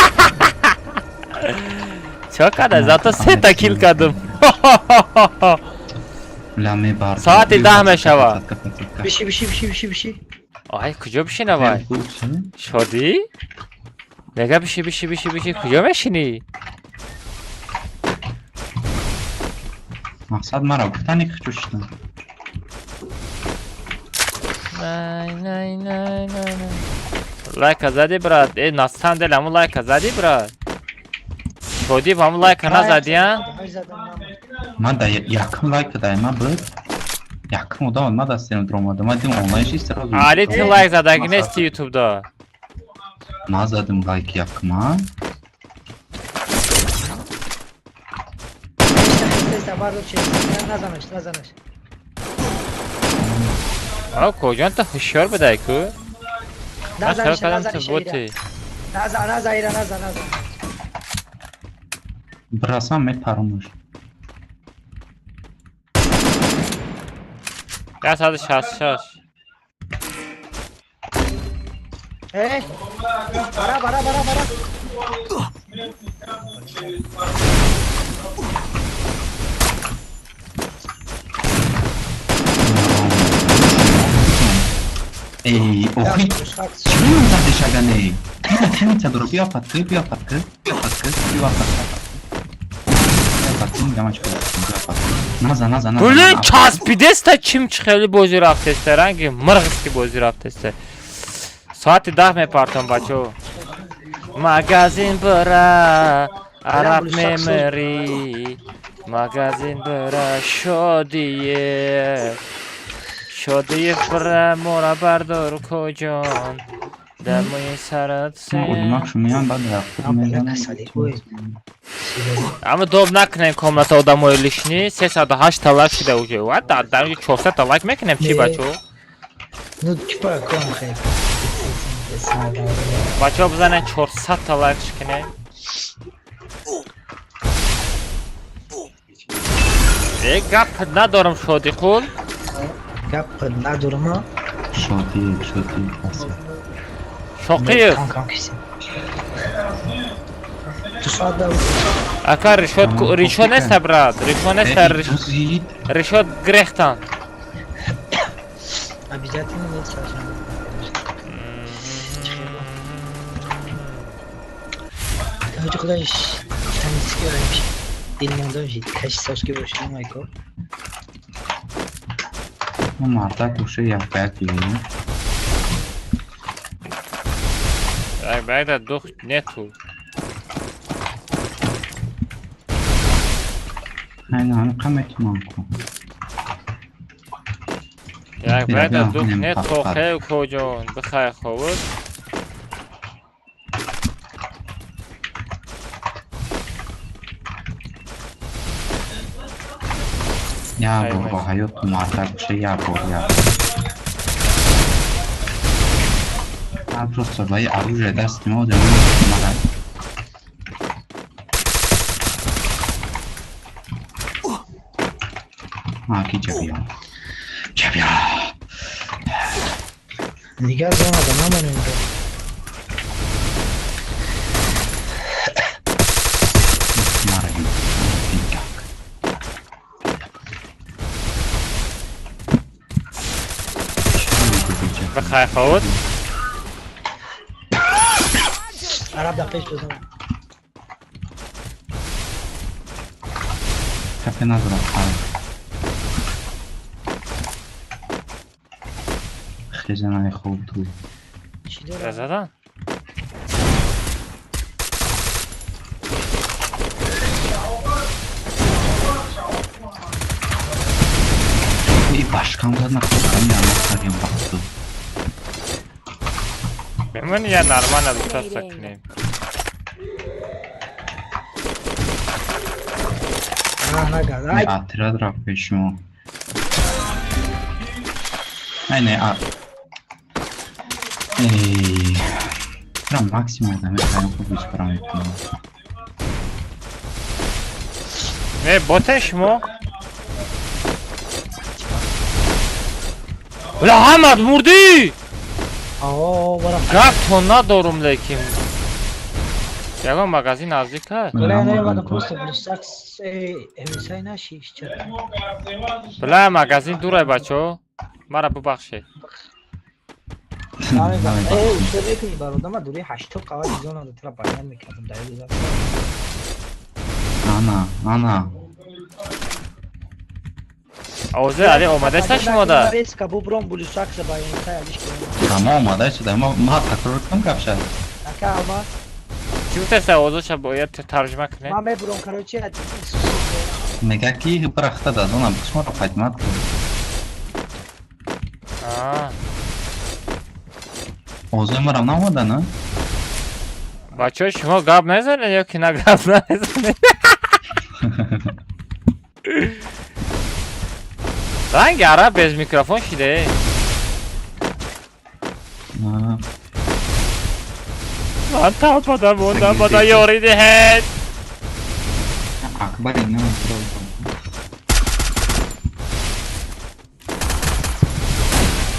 Чо када? Зато сета кил кардам. Соати 10 мешава. Биши, биши, биши, биши, биши. Ай, куҷо бишина вай? Шодӣ? Мега биши, биши, биши, биши. Куҷо мешинӣ? Мақсад мара гуфтани хичу шидам. Най най най най най. Лайка зади брат. Э, на самом деле ҳамун лайка зади брат. Шодиев ҳамун лайка назади, а? Ман да якум лайка дай ман буд. Якум одам ман дастем дромада. Ман дидам онлайн ши сразу. Али ти лайк задаги нести ютубда. Ман задам лайк якума. Назанаш, назанаш. А коҷон та ҳушёр будай ку? Ман хиёл Назанаш, кардам ту назанаш. боти. Наза, наза, ира, наза, наза. Бирасам мепаромаш. 166. Э! Бара, бара, бара, бара. Эй, охи, чӣ зади шагане? Темица дуро, биё патки, биё патки, биё патки, биё патки. Биё патки, гамачка, биё патки. Наза, наза, наза. Блин, часпидеста чим чи хеле бозӣ рафтеста, ранги мирғиски бозӣ рафтеста. Соати 10 мепартом бачо. Магазин бара, араб мемирӣ. Магазин бара, шодие. Шодиев бара, мора бардор коҷон. Дар мӯи сарат се. Одимак шумиян баъд рафт мезанам. Ама доб накунем комната одамои лишний. 308 та лайк шуда уже. Ва дар инҷо 400 та лайк мекунем чи бачо? Ну, типа, ком хай. Бачаҳо бизанед 400 та лайк шикунем. Э, гап надорам Шодиқул. Гап надорам, а? Шодиев, Шодиев. Шоқиев. Кам кам киси. Ту соат да Ака Ришод Ришод неста брат. Ришод неста. Ришод грехтан. Обязательно не сажам. Ҳоҷи худош таниски оем дилмонда мешид каши соски боши майко. Мардак уша як ба як дигар. Як ба як да дух нету. Айна ҳамин метунам ку. Як ба як да дух нету хел коҷон бихай ховуд. Як бор ба ҳаёту мардак уша як бор як. Ман просто ба и оружие дасти мо одам мара. А ки ҷабия. Ҷабия. Дигар зона да намонем. Мара. Бихай ховуд. Араб да пеш бизанам. Кафе надорам. Хезанаи хуб ту. Чӣ дорам? Задан? И башкам зад нахостам я нахарим бахту. Мемон я нормально лутаться кунем. На, нага. Ай, Отряд рафт пешмо. Ай не, а. Эй. Прям максимум да мехоҳам хуб биспарам мекунам. Не, боте шумо? Бля, ҳамат мурдӣ! О, бара. Гап надорум лекин. Ягон магазин наздик аст? Бля, не, бада просто блюстакс эмисай наши ча. Бля, магазин дурай бачо. Мара бубахшед. Э, что мекунӣ бародар? Ман дури 80 қават зона да тра баян мекардам дар ин. Ана, ана. Овози Али омадаста шумода? Резко бубром булисакса ба MSI алиш кунем. Ама омада шуда, ма такрор кунам гапша. Ака Алмаз. Чӣ гуфтаста? Овозаша бояд тарҷума кунем. Ман мебурам, короче. Мега ки брахта дадонам, шуморо поднимать кун. Аа. Овозои марам наомада, на? Бачаҳо, шумо гап мезанед ё ки на гап намезанед? Ранги араб без микрофон шиде. На. Ман талпада мондам, бада ёрӣ диҳед. Акбар ина.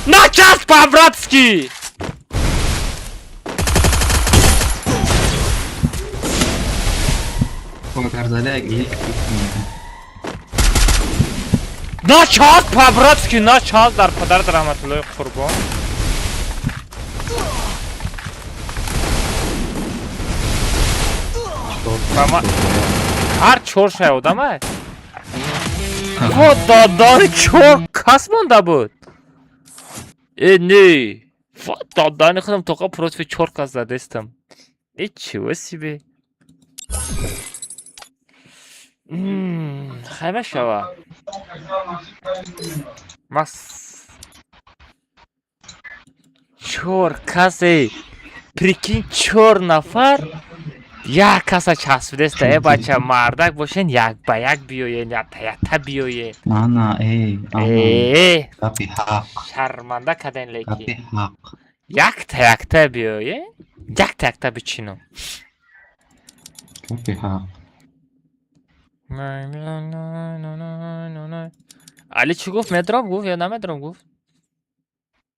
Начасп по-братски! Гарзаля. Начасп по-братски, начасп дар падарат раҳматуллои қурбон. Ҳар чор шай одама? Додани чор кас монда буд. Э, не. Додани худам тоқа против чор кас задестам. Ничего себе. Хай мешава. Мас. Чор касе. Прикинь, чор нафар як каса часпидеста. Э, бача, мардак бошен, як ба як биёен, якта якта биёен. Ана, эй, ана. Э, Гапи ҳақ, шарманда карден гапи леки. ҳақ. Якта якта биёен, якта якта бичинам. Гапи ҳақ. Али чӣ гуфт? Медром гуфт ё намедром гуфт?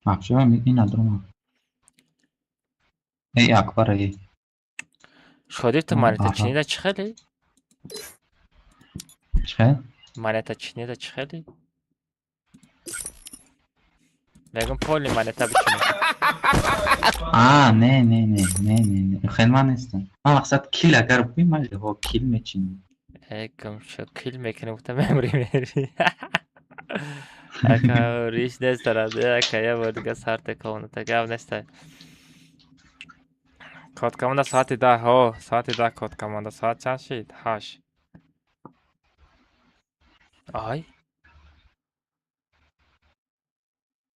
Махшава ин адром. Эй, Акбар, эй. Шодир, ту монета чинида чӣ хеле? Чӣ? Монета чинида чӣ хеле? Мегум поли монета бичинам. А, не, не, не, не, не, не. Хел ман нестам. Ман мақсад кил агар буи, ман ҳо кил мечинам. Э, гумшо, кил мекунем, гуфта мемри мери. Ака, риш нестарад. Э, ака, я бор дига сар теконата, гап неста. Код команда соати 10, ҳо, соати 10 код команда. Соат чанд шид? 8. Ай.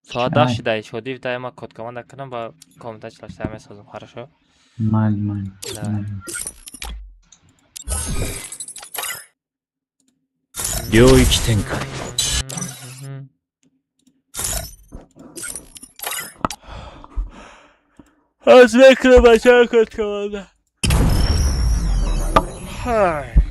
Соат 10 Ай. шида, шодив дай ма код команда кунам ба комната члашта месозам, хорошо? Майли, майли. Давай. Майли. 領域展開。 Аз мекунам бачаҳо код команда. Ҳай.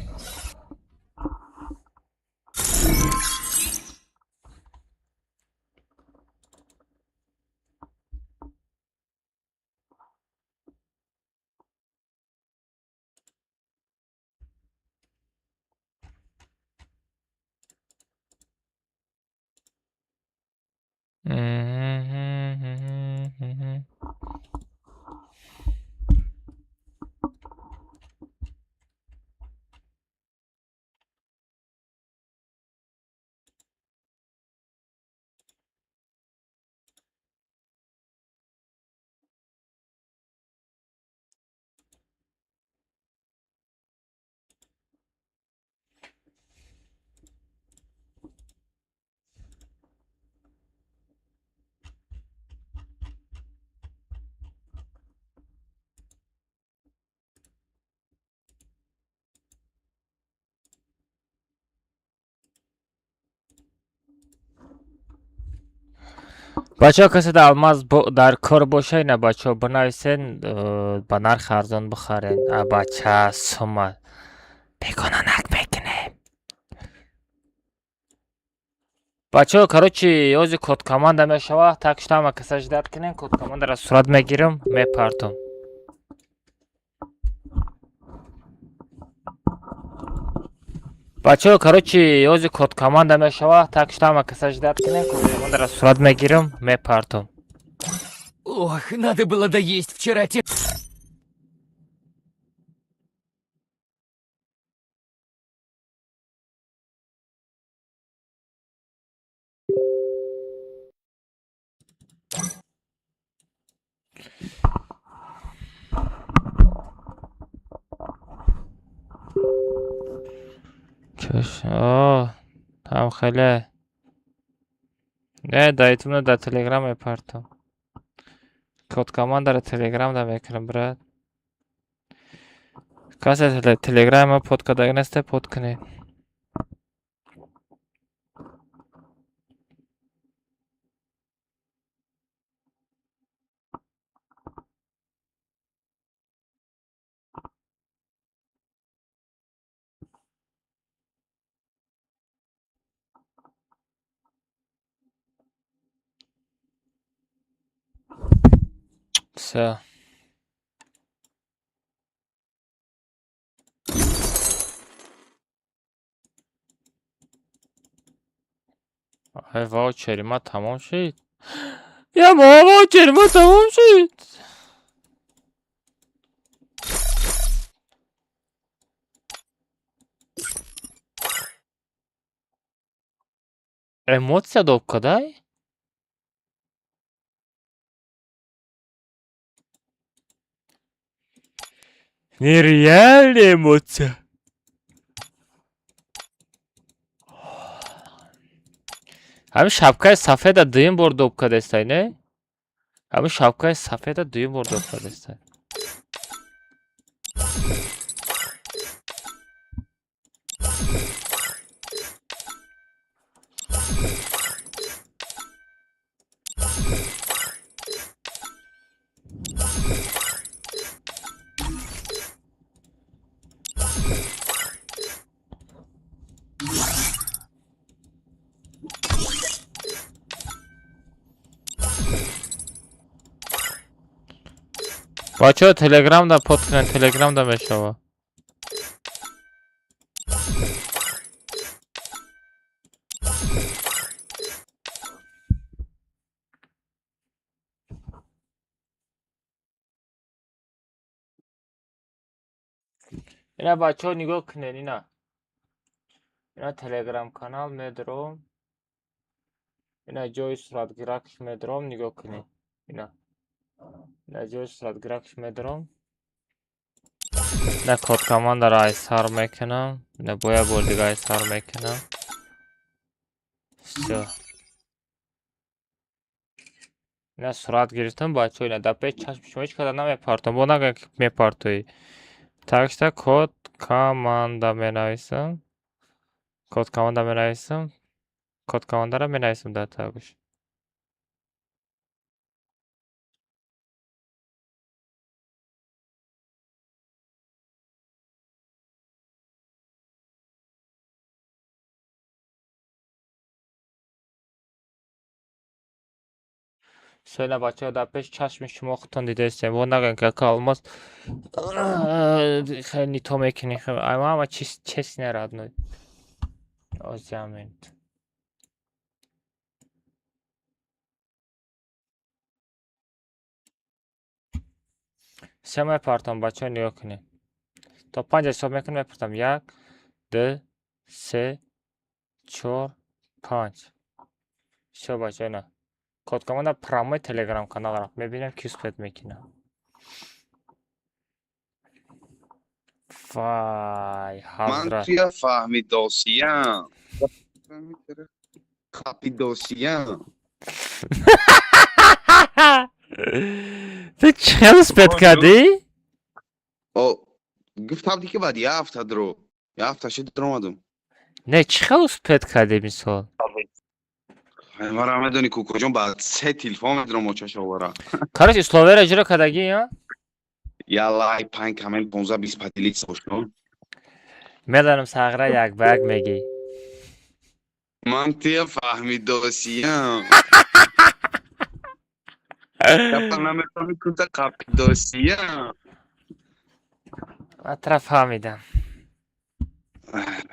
Бачаҳо, касе дар алмаз дар кор боша, ина бачаҳо, бинависен, ба нархи арзон бихарен. А бача, сума бегонанак мекунем. Бачаҳо, короче, ози код команда мешава, так что ҳама каса ждать кунем, код командаро сурат мегирам, мепартом. Бачаҳо, короче, ози код команда мешава, так что ҳама каса ждать кунем, код командаро сурат мегирам, мепартом. Ох, надо было доесть вчера те. Чош, о, там хеле. Не, дар ютуб, дар телеграм мепартам. Код командаро телеграм да мекунам, брат. Касе телеграма под кадаги несте, под кунед. Всё. Ай, ваучери ма тамом шид. Я мо ваучери ма тамом шид. Эмоция доб кадай? Нереальная эмоция. Ҳамин шапкаи сафеда дуюм бор доб кадестай, не? Ҳамин шапкаи сафеда дуюм бор доб кадестай. Бачаҳо, телеграмда под кунед, телеграмда мешава. Ина, бачаҳо, нигоҳ кунед, ина. Ина телеграм канал медром. Ина ҷои суратгиракш медром, нигоҳ кунед. Ина. Ина ҷои суратгиракш медром. Ина код командаро айсар мекунам. Ина бо як бор дига айсар мекунам. Всё. Ина сурат гирифтам, бачаҳо, ина дар пеш чашми шумо ҳеҷ када намепартом. Бо нагӯям, ки мепартоӣ. Так что код команда менависам. Код команда менависам. Код командаро менависам дар тагуш. Всё, ина, бачаҳо, дар пеш чашми шумо худтон дидаистем. Бо нагӯям, ки ака Алмаз хеле нито мекунӣ. Ҳама чиз честно, родной. Озиамент. Се мепартам, бачаҳо, нигоҳ кунед. То панҷ ҳисоб мекунам, мепартам. Як, ду, се, чор, панҷ. Всё, бачаҳо, ина. Код команда прямой телеграм канал рафт. Мебинем, ки успеть мекунам. Вай, Ман ҳазрат. туя фаҳмидосиям. Хапидосиям. Ту чӣ хел успеть кардӣ? О, гуфтам ки баъд я ҳафта дро. Я ҳафта шид дромадум. Не, чӣ хел успеть кардӣ, мисол? Мара медонӣ, кукоҷон, ба се телефон медром очашовара. Короче, условияро иҷро кардагӣ, я? Я лайк, панҷ коммент, 15 20 поделиться бошо. Медонам, сағра як ба як мегӣ. Ман туя фаҳмидосиям. Гапа намефаҳми, кута қапидосиям. Ман тура фаҳмидам.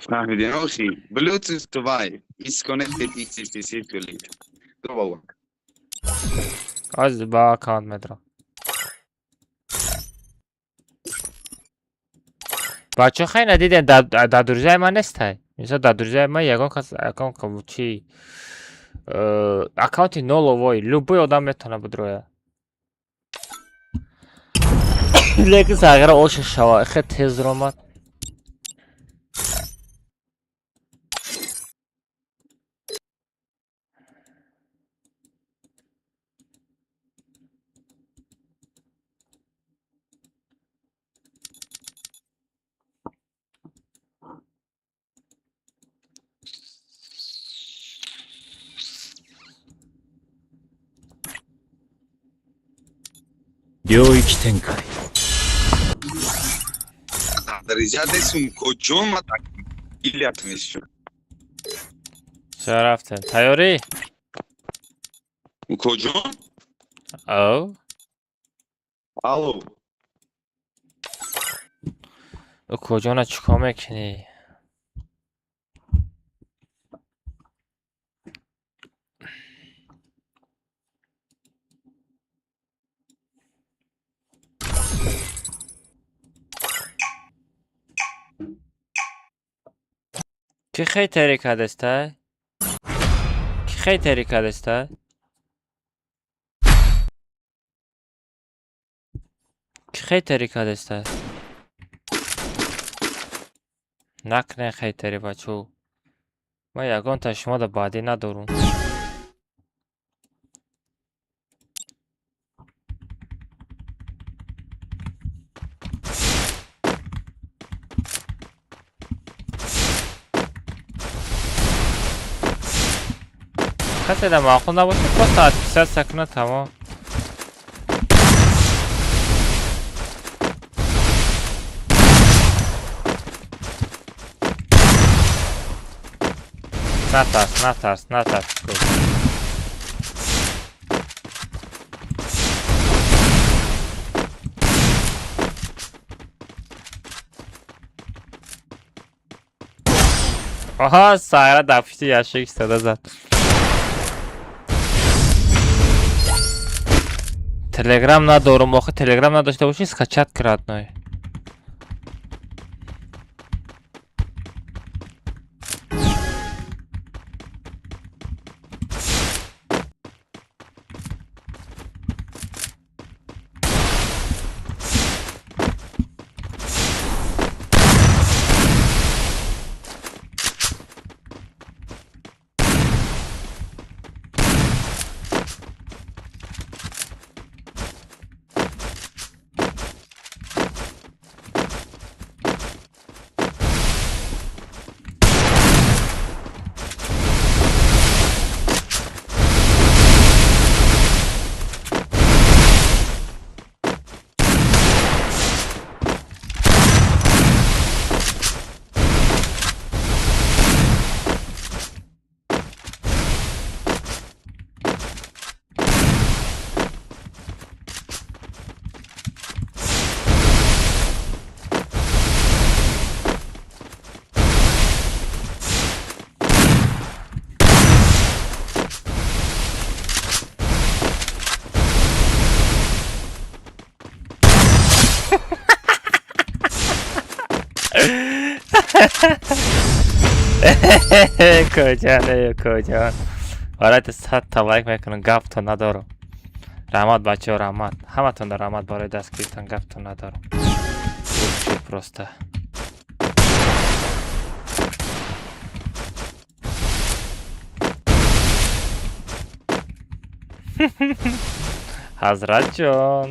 Фаҳмидӣ, охи? Bluetooth 2 is connected successfully. Дро баба. Аз ба аккаунт медрам. Бачаҳо, хай надидем, дар друзьяи ман нестай. Мисол, дар друзьяи ман ягон кас ягон чи Аккаунти ноловой, любой одам метавона бидроя. Лекин сағира оша шава, хе тез ромад. 領域展開。 Ча рафтем? Тайёрӣ? Куҷо? Ав? Алло. Куҷона, чӣ кор мекунӣ? Кӣ хейтери кардеста? Кӣ хейтери кардеста? Кӣ хейтери кардеста? Накунед хейтери, бачо. Ман ягонта шумода баъдӣ надорум. Касе да маъқул набошад, просто отписаться кунад, тамом. Натарс, натарс, натарс. Аҳа, Сайра дар пушти ящик истода зад. Телеграм надорум, охи телеграм надошта бошӣ, скачать кар, родной. Куҷон, куҷон? Барои 100 та лайк мекунам, гаптон надорам. Раҳмат, бачаҳо, раҳмат. Ҳаматонда раҳмат барои дастгиритон, гаптон надорам. Лучший просто. Ҳазратҷон.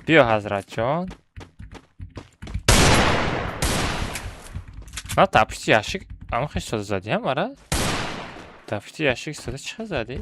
Биё, Ҳазратҷон. На, дар пушти ящик ама хел истода задӣ, ҳамара? Дар пушти ящик истода чӣ хел задӣ?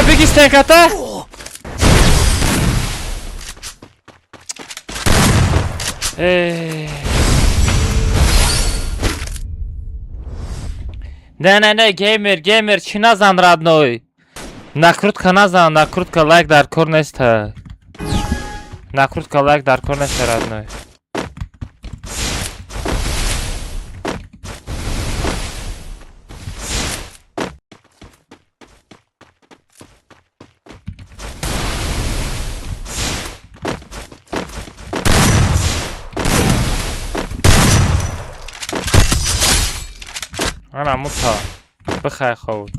Беги, стенката. Не, не, не, геймер, геймер, чӣ назан, родной? Накрутка назан, накрутка лайк дар кор неста. Накрутка лайк дар кор неста, родной. Ана мута. Бихай ховуд.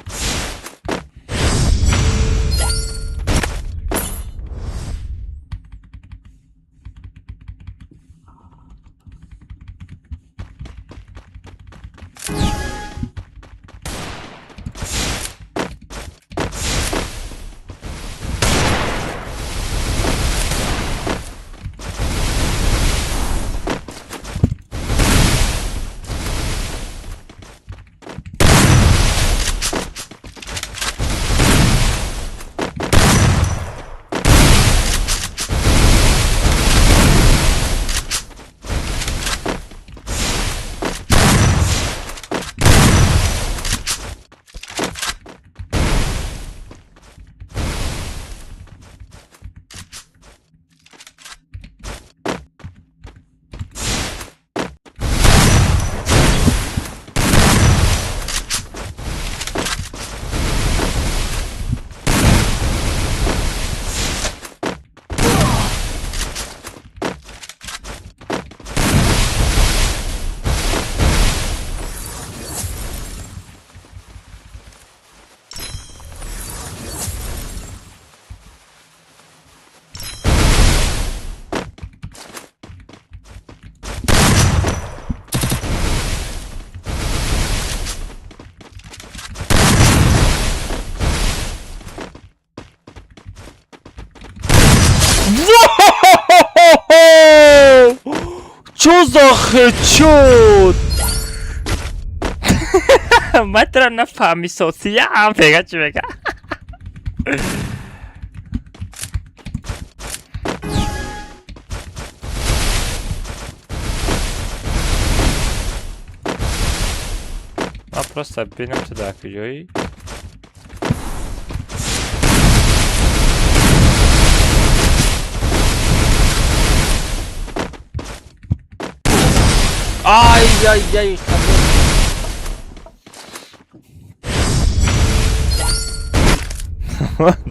Чё за хедшот? Матра нафаҳми сосия мега чӣ мега? Ман просто бинам ту дар куҷоӣ? Ай ай ай.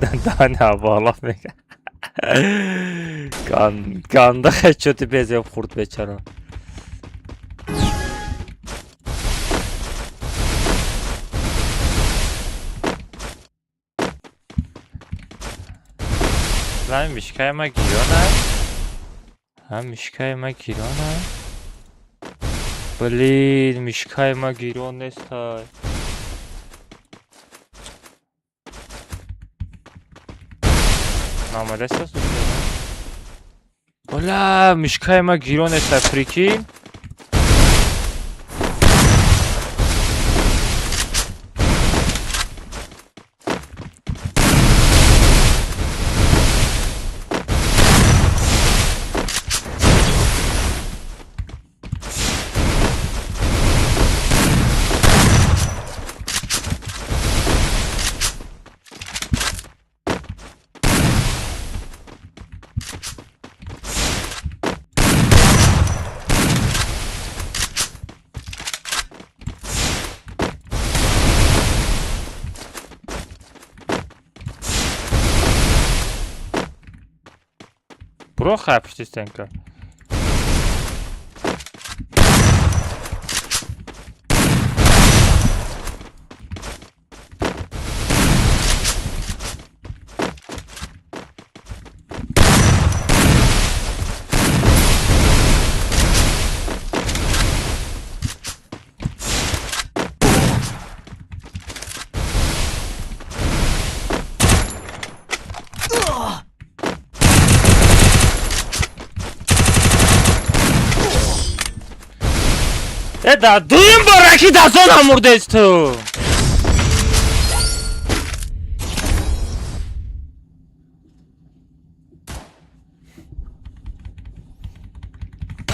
Дандани боло мега. Ганда хедшоти безеб хурд бечара. Лами мишкаи ма гирёна? Ҳа, мишкаи ма гирёна? Блин, мишкаи ма гирён нестай. Намадаста Бля, мишкаи ма гирён нестай, прикинь? Буро хай пушти стенка. Да дуюм бора ки дастонам мурдест ту.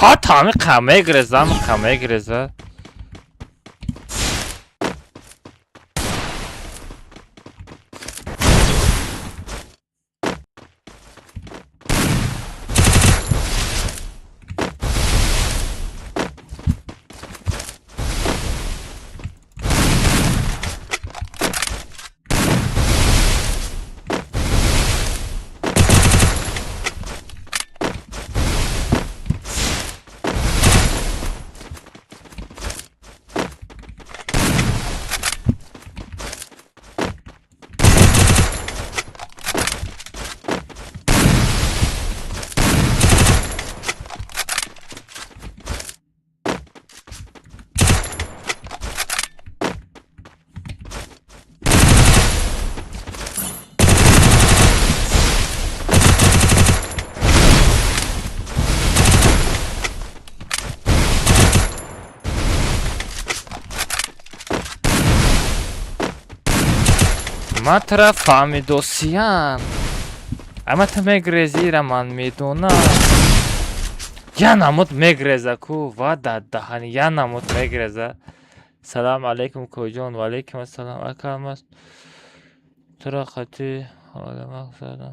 Ҳатто ҳамин қа мегреза, ҳамин қа мегреза. Ман тура фаҳмидосиям. Ама ту мегрезира, ман медонам. Я намуд мегреза ку, ва дар даҳани я намуд мегреза. Салам алейкум, коҷон, ва алейкум ассалам, ака алмаз. Тура хати оламақсада.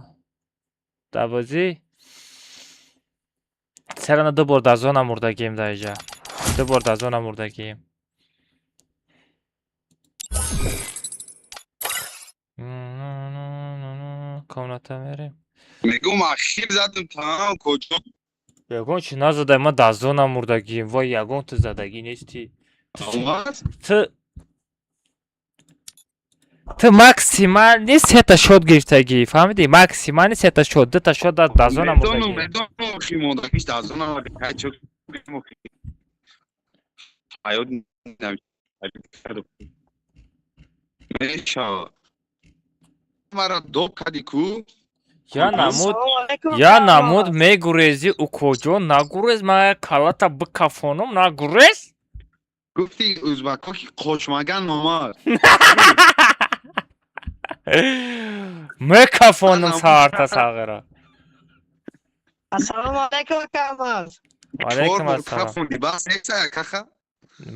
Дар бозӣ серана ду бор дар зона мурдагием дар иҷа. Ду бор дар зона мурдагием. Комната мерем. Мегум, ахир задам тамом куҷо. Ягон чи назадай, ман дар зона мурдагием. Вой, ягон ту задагӣ нестӣ. Алмаз? Ту максимально сета шот гирифтагӣ, фаҳмидӣ? Максимально сета шот, дута шот дар зона Медонам, мурдагӣ. медонам, охи мондагиш дар зона качо. Ҳаёт мешавад. Мара доб кади ку? Я намуд, я намуд мегурезӣ, укоҷон, нагурез, ман калата бикафонам, нагурез. Гуфти ӯзбакҳо ки қочмаган номард. Мекафонам саҳарта сағира. Ассалому алайкум, ака Алмаз. Ваалайкум ассалом. Кафонди, бас неста каха?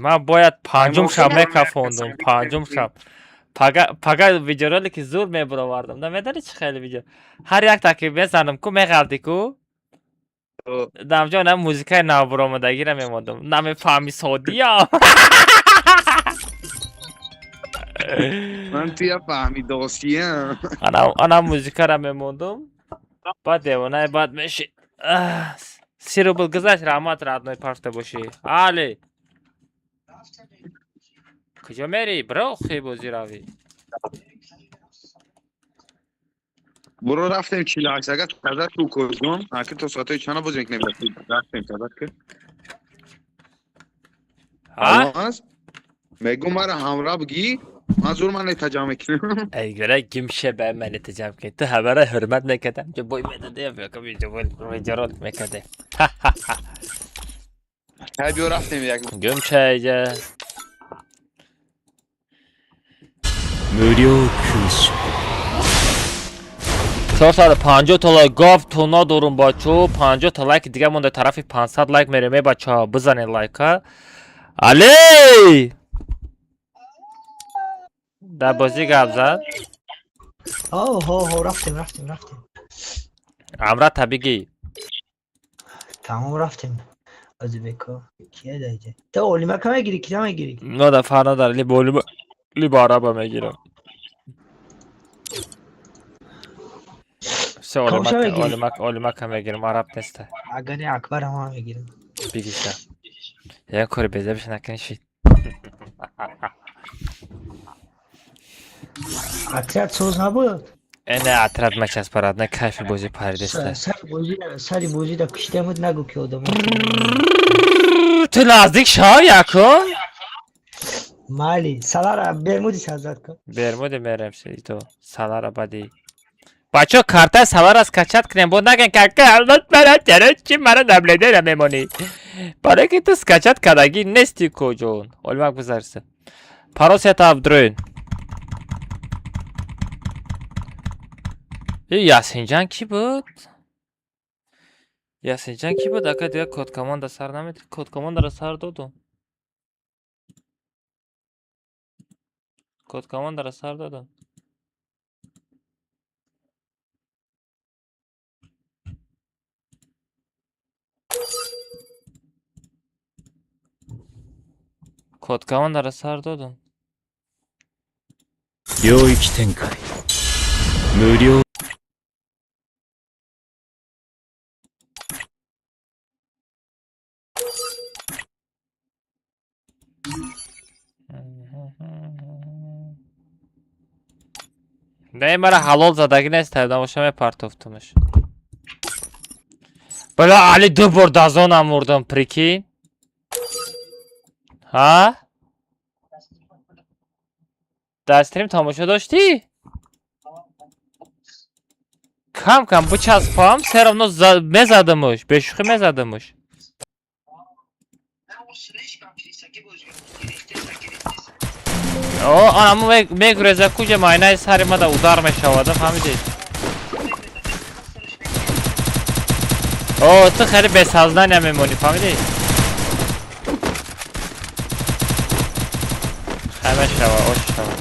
Ман бояд панҷум шаб мекафондум, панҷум шаб. Пага пага видеоролики зур мебуровардам. Да медонӣ чӣ хеле видео? Ҳар якта ки мезанам ку меғалти ку? Дамҷо на музикаи навбуромадагиро мемондум. Намефаҳми содиям. Ман туя фаҳмидосиям. Ана музикаро мемондум. Баъд девонаи баъд меши. 30 рубл гузашт, раҳмат, родной, пафта бошӣ. Али. Куҷо мерӣ? Биро хи бозӣ равӣ. Буро рафтем 48 агар каза ту куҷон? Аки то соатҳои чанд бозӣ мекунем? Рафтем каза ки. Алмаз? Мегум мара ҳамра бигӣ, ман зур ман нетаҷам мекунам. Эй гӯра гимше ба ман нетаҷам кунӣ. Ту ҳамаро ҳурмат мекардам, ҷо бой медодем, видеоролик мекардем. Ҳай биё рафтем як. Гимше иҷа. 無料空襲。 450 та лайк гап то надорум, бачо, 50 та лайки дига монда, тарафи 500 лайк мерем. Э, бачаҳо, бизанед лайка. Али дар бозӣ гап зад. Ҳо, ҳо, ҳо, рафтем, рафтем, рафтем. Амра табигӣ. Тамом, рафтем. Озибеко кия даиҷа? Ту олимака мегирӣ, кира мегирӣ? Нода, фарқ надорад, либо олима, либо араба мегирам. Все. Комша мегирӣ? Олимак, олимака мегирам, араб неста. Агар не, Акбар ҳама мегирам. Бигиша, ягон кори безебиша накунӣ шид. Отряд соз набуд? Эне отряд мачаспарад, на кайфи бозӣ паридеста. Сари бозида куштамуд, нагу ки одамо. Ту наздик шав якун. Майли, салара бермуди сазад кун. Бермуди мерем то салара бади. Бачо, картаи салара скачать кунем, бо наген кака мара чаро чи мара наблюдера мемонӣ. Барое ки ту скачать кардагӣ нести куҷон. Олимак бизарса. Паросията абдурӯин. И Ясинҷан кӣ буд? Ясинҷан кӣ буд, ака? Дигар код команда сар намед, код командаро сар додум. Код командаро сар додум. Код командаро сар додум. 領域展開無料 Не, мара ҳалол задагӣ нест, набоша мепартофтумш. Бала, Али, ду бор дазонам мурдам, прикинь. Ҳа? Дар стрим тамошо доштӣ? Кам кам бичаспам, все равно мезадамуш, бешӯхӣ мезадамуш. О, анамо мегуреза куҷа, майнаи сари мада удар мешавада, фаҳмидӣ? О, ту хеле бесознания мемонӣ, фаҳмидӣ? Хай мешава, ош шава.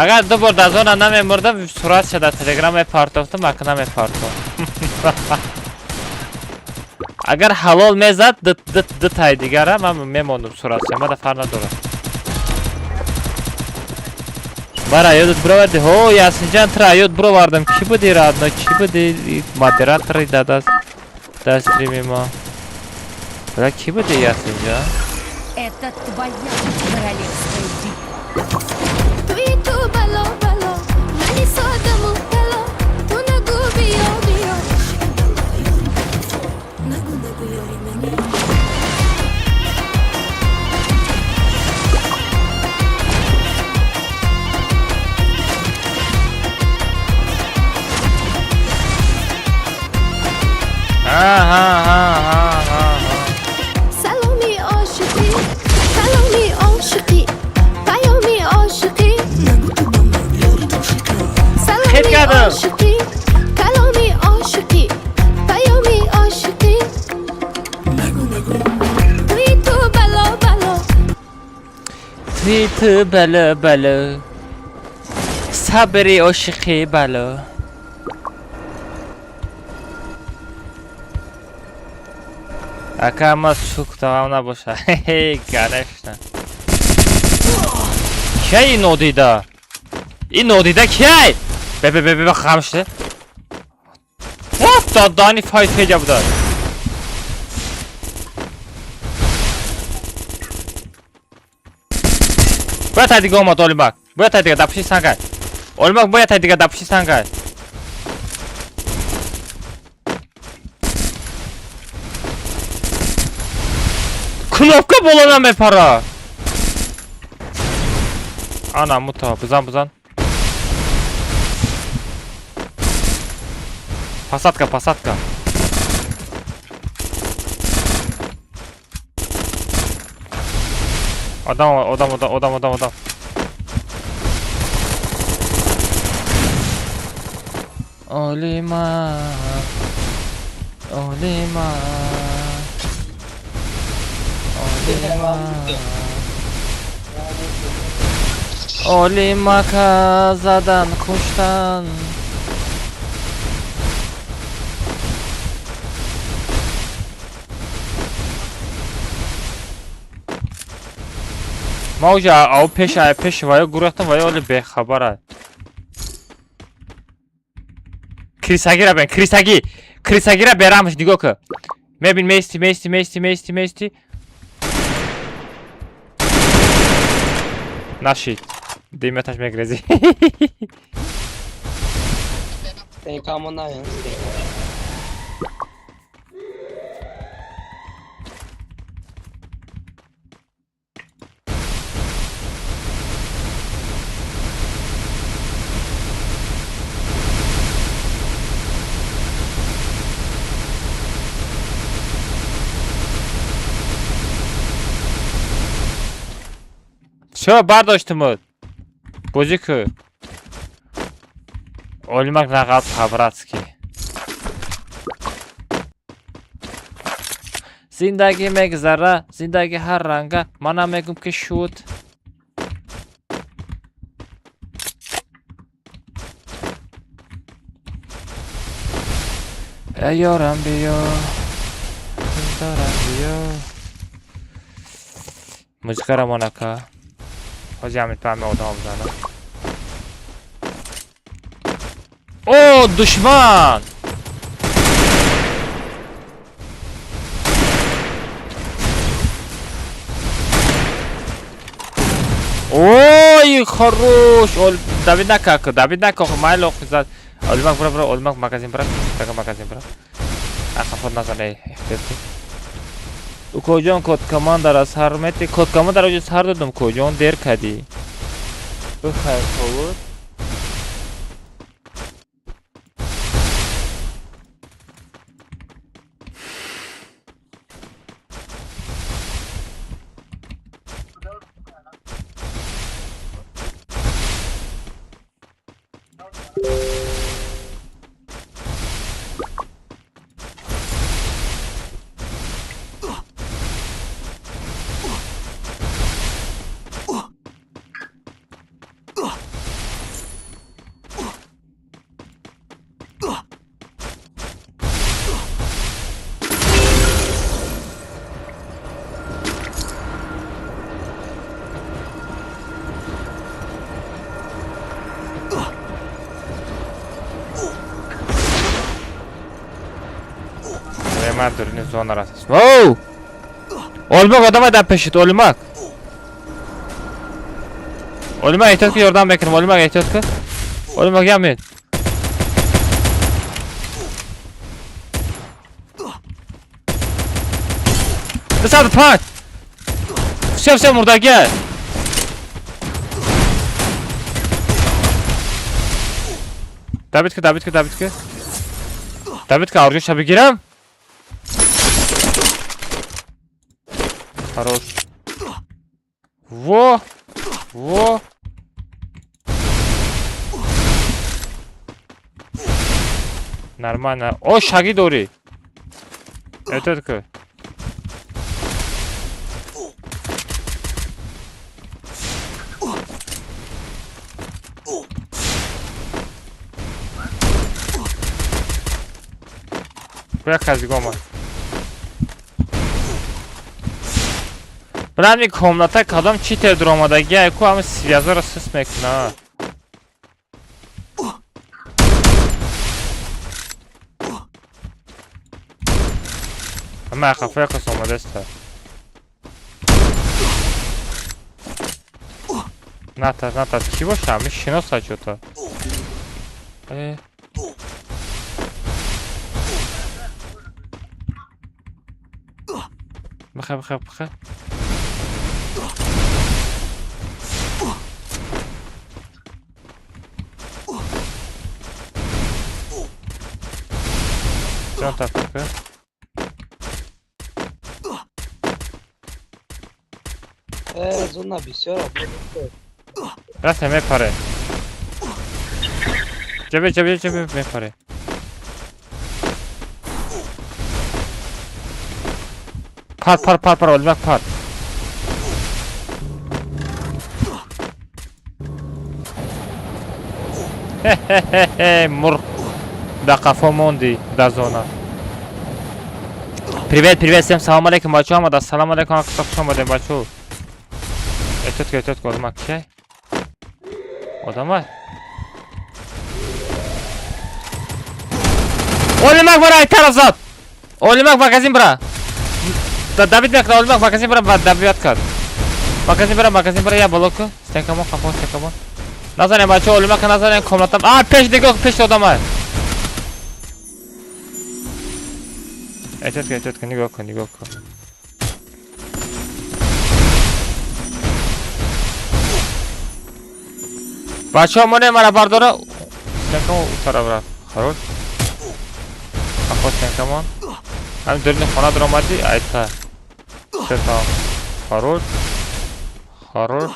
Агар ду бор дазона намемурдам, суратша дар телеграм мепартофтам, ака намепартофт. Агар ҳалол мезад, ду тай дигара ман мемондум суратша, мада фарқ надорад. Мара ёдат бироварди? Ҳо, Ясинҷан, тура ёд бировардам. Кӣ буди, родной? Кӣ буди? Модератори дадаст дар стрими мо. Бра, кӣ буди, Ясинҷан? Это твоя королевская битва. Туи ту бало бало, мани сода мубтало, ту нагӯ биё биё. Нагӯ нагӯ ёри мани. Ҳа. Саломи ошиқӣ, каломи ошиқӣ, паёми ошиқӣ. Хит Саломи кардам. ошиқӣ, каломи ошиқӣ, паёми ошиқӣ. Туи ту бало бало. Туи ту бало бало. Сабри ошиқӣ бало. Ака, ма сукутавам набоша. Конечно. Кияй ин нодида? Ин нодида кияй? Бе бе бе бе, хам шуда. What the дани файт феҷа буда. Бояд тай дига омад Олимак. Бояд тай дига дар пушти сангай. Олимак, бояд тай дига дар пушти сангай. Кнопка боло намепара. Ана мута, бизан, бизан. Посадка, посадка. Одам, одам, одам, одам, одам, одам. Олима. Олима. Олима. Олимака задан куштан. Ма уҷа ав пеш пеш ваё гурехтам, ваё оли бехабара. Крисагира бен, крисаги. Крисагира берамш нигоҳ кун. Мебин, мести, мести, мести, мести, мести. Нашид. Диметаш мегрези. Стейкамон. Всё, бардоштумуд. Бозӣ ку. Олимак нағаб по-братски. Зиндагӣ мегзара, зиндагӣ ҳар ранга. Манам мегум ки шуд. Эй ёрам биё, дилдорам биё. Музикаро монака. Ҳози ҳамин паҳми одам зана. О, душман! Ой, хорош! Давид накак, Давид накак, майло зад. Олмак бра бра, олмак магазин бра, така магазин бра. Ақафот назане, эҳтиёт кун. Укоҷон код командара сар мети, код командара оҷо сар додум, коҷон дер кадӣ. Бихайр ховур. Ман дурни зона расас. Оу! Олмак одама дар пешит, олмак. Олмак эҳтиёт ки ёрдам мекунам, олмак эҳтиёт ки. Олмак ямед. 205. Всё, всё, мурдаги. Давид ки, Давид ки, Давид ки. Давид ки, арҷоша бигирам. Хорош. Во! Во! Нормально. О, шаги дорӣ. Эҳтиёт ки. Як казиго омад. Брами комната кадом читер дуромадаги айку ҳама связаро сус мекуна. Ама қафоя кас омадаста. Натарс, натарс, кӣ боша? Ами шиноса чӯто. Э. Бихай, бихай, бихай. Ҷон тафака. Зона бисёр. Раста мепаре. Ҷабе, ҷабе, ҷабе мепаре. Пар, пар, пар, пар, олмак пар. Хе-хе-хе, мурғ да қафо монди дар зона. Привет, привет, всем салом алейкум, бачо, омада. Салом алейкум, акса хуш омадем, бачо. Эҳтиёт ки, эҳтиёт ки, одамак кай? Одамай? Олимак бара, ай тараф зад. Олимак магазин бара. Давид мекунад, Олимак магазин бара ва давият кард. Магазин бара, магазин бара, я боло ку. Стенкамон, қафо, стенкамон. Назанем, бачо, Олимака назанем, комнатам. А, пеш нигоҳ, пеш одамай. Эҳтиёт кун, эҳтиёт кун, нигоҳ кун, нигоҳ кун. Бачаҳо, моне мара бардора. Стенкамон у тараф рафт. Хорош. Қафо стенкамон. Ҳамин дурни хона дуромадӣ, айта. Всё там. Хорош. Хорош.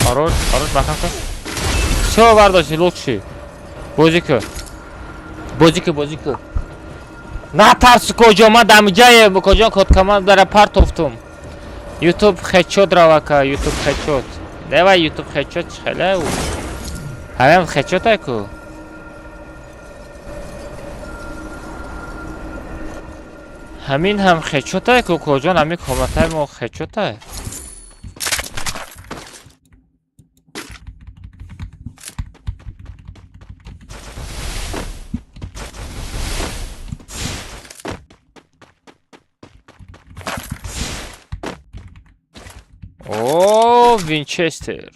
Хорош, хорош, махан кун. Всё бардошти, лучший. Бозӣ кун. Бозӣ кун, бозӣ кун. Натарс куҷо, ман дамҷае куҷо кодкаман дара партофтум. Ютуб хечот равака, Ютуб хечот. Давай Ютуб хечот хеле. Ҳамем хечот айку. Ҳамин ҳам хечот айку куҷон ҳамин комнатай мо хечот ай. О, Винчестер.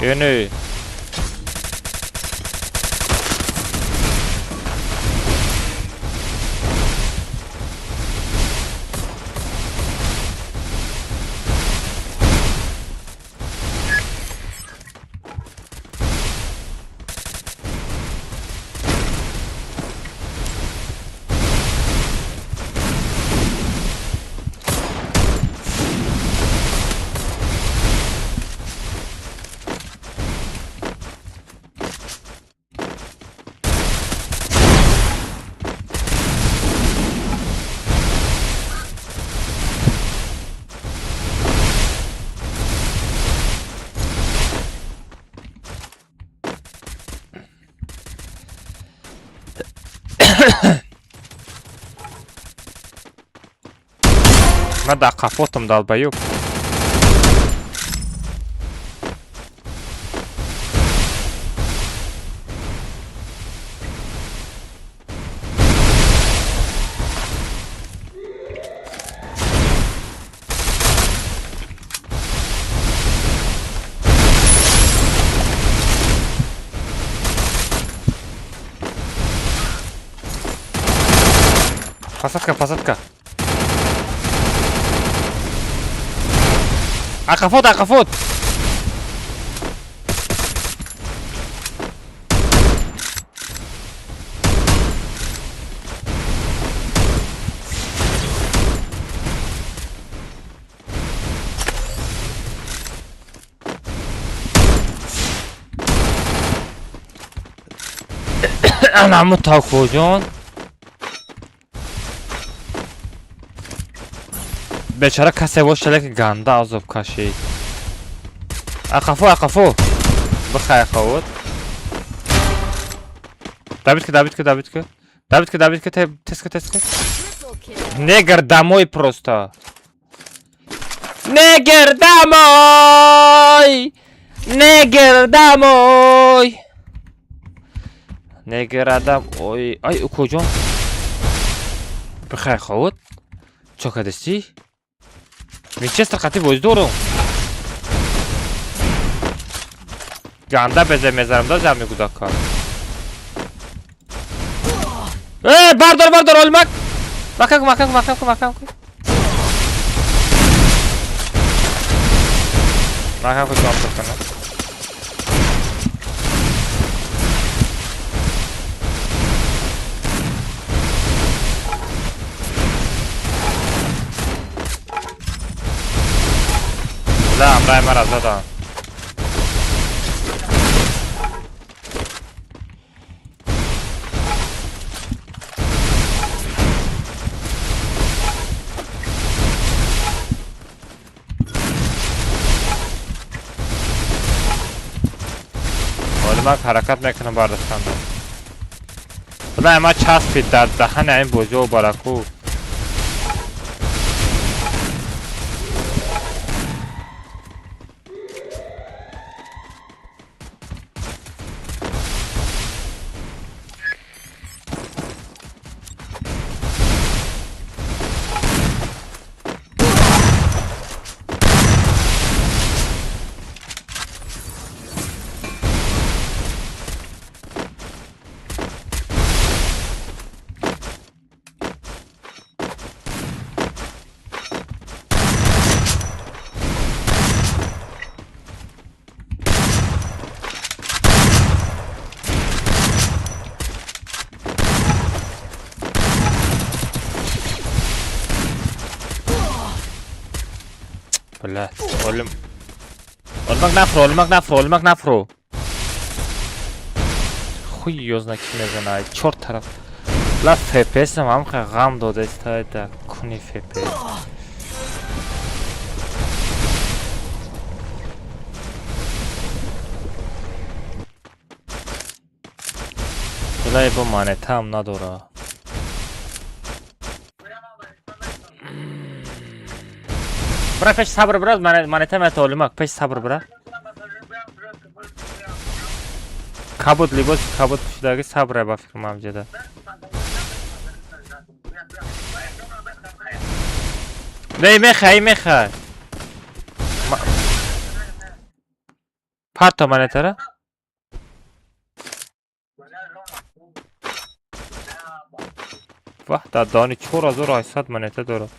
Yönü. Ман дар қафотам долбоёб. Посадка, посадка. Ақафот, ақафот. Анаму тавхоҷон. Бечора касе бошад, ки ганда азоб кашид. Ақафо, ақафо. Бихай хавот. Давид ка, Давид ка, Давид ка. Давид ка, Давид ка, теска, теска. Негр домой просто. Негр домой! Негр домой! Негр адам, ой, ай, укоҷон. Бихай хавот. Чо кардастӣ? Винчестер қати бозӣ дорум. Ганда безе мезанам да ҷамъи гудака. Э, бардор, бардор, олмак. Маҳкам кун, маҳкам кун, маҳкам кун, маҳкам кун. Маҳкам кун, ҷон кунам. Бля, ҳамраҳи мара задан. Ман ҳаракат мекунам бардоштанда. Бля, ма часпид дар даҳани ин бозиҳо бараку. Бля, олим. Олимак нафро, олимак нафро, олимак нафро. Хуй ёзна ки мезана, чор тараф. Ла FPS-ам ҳам хе ғам додаиста да куни FPS. Бля, бо монетаам надора. Бра пеш сабр бира, монета мета олимак, пеш сабр бира. Кабуд либос кабуд пӯшидаги сабре ба фикрам ҳамҷода. Не мехай, мехай. Парто монетара. Ваҳ, дар дони 4800 монета дорад.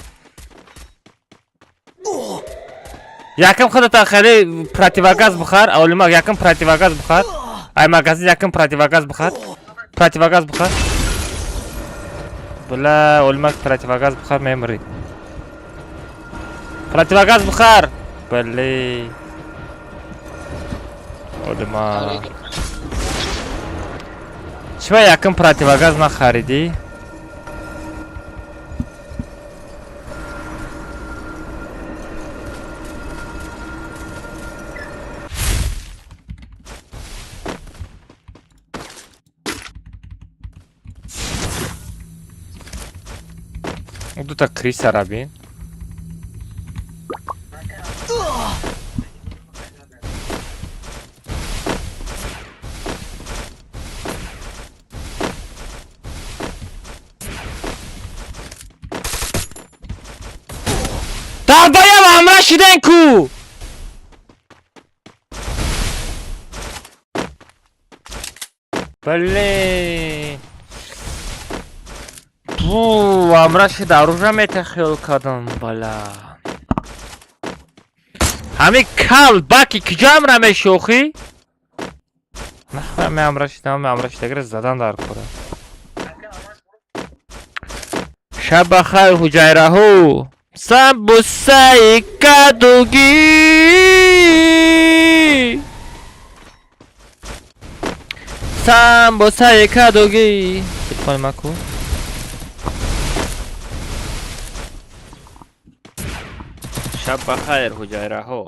Яким худата хеле противогаз бихар, олимак яким противогаз бихар. Ай магазин яким противогаз бихар. Противогаз бихар. Бля, олимак противогаз бихар мемри. Противогаз бихар. Блин. Олимак. Чиба яким противогаз нахаридӣ? Дута крисара бин. Долбоёб ҳамра шиден ку! Блин. Бу, ҳамра шида оружие мета хиёл кардам, бала. Ҳами кал баки куҷо ҳамра мешохӣ? Нахӯ ме ҳамра шида, ҳами ҳамра шидагира задан дар кора. Шаб бахайр ҳуҷайраҳо. Самбусаи кадугӣ. Самбусаи кадугӣ. Телефони ман ку? Шаб бахайр ҳуҷайраҳо.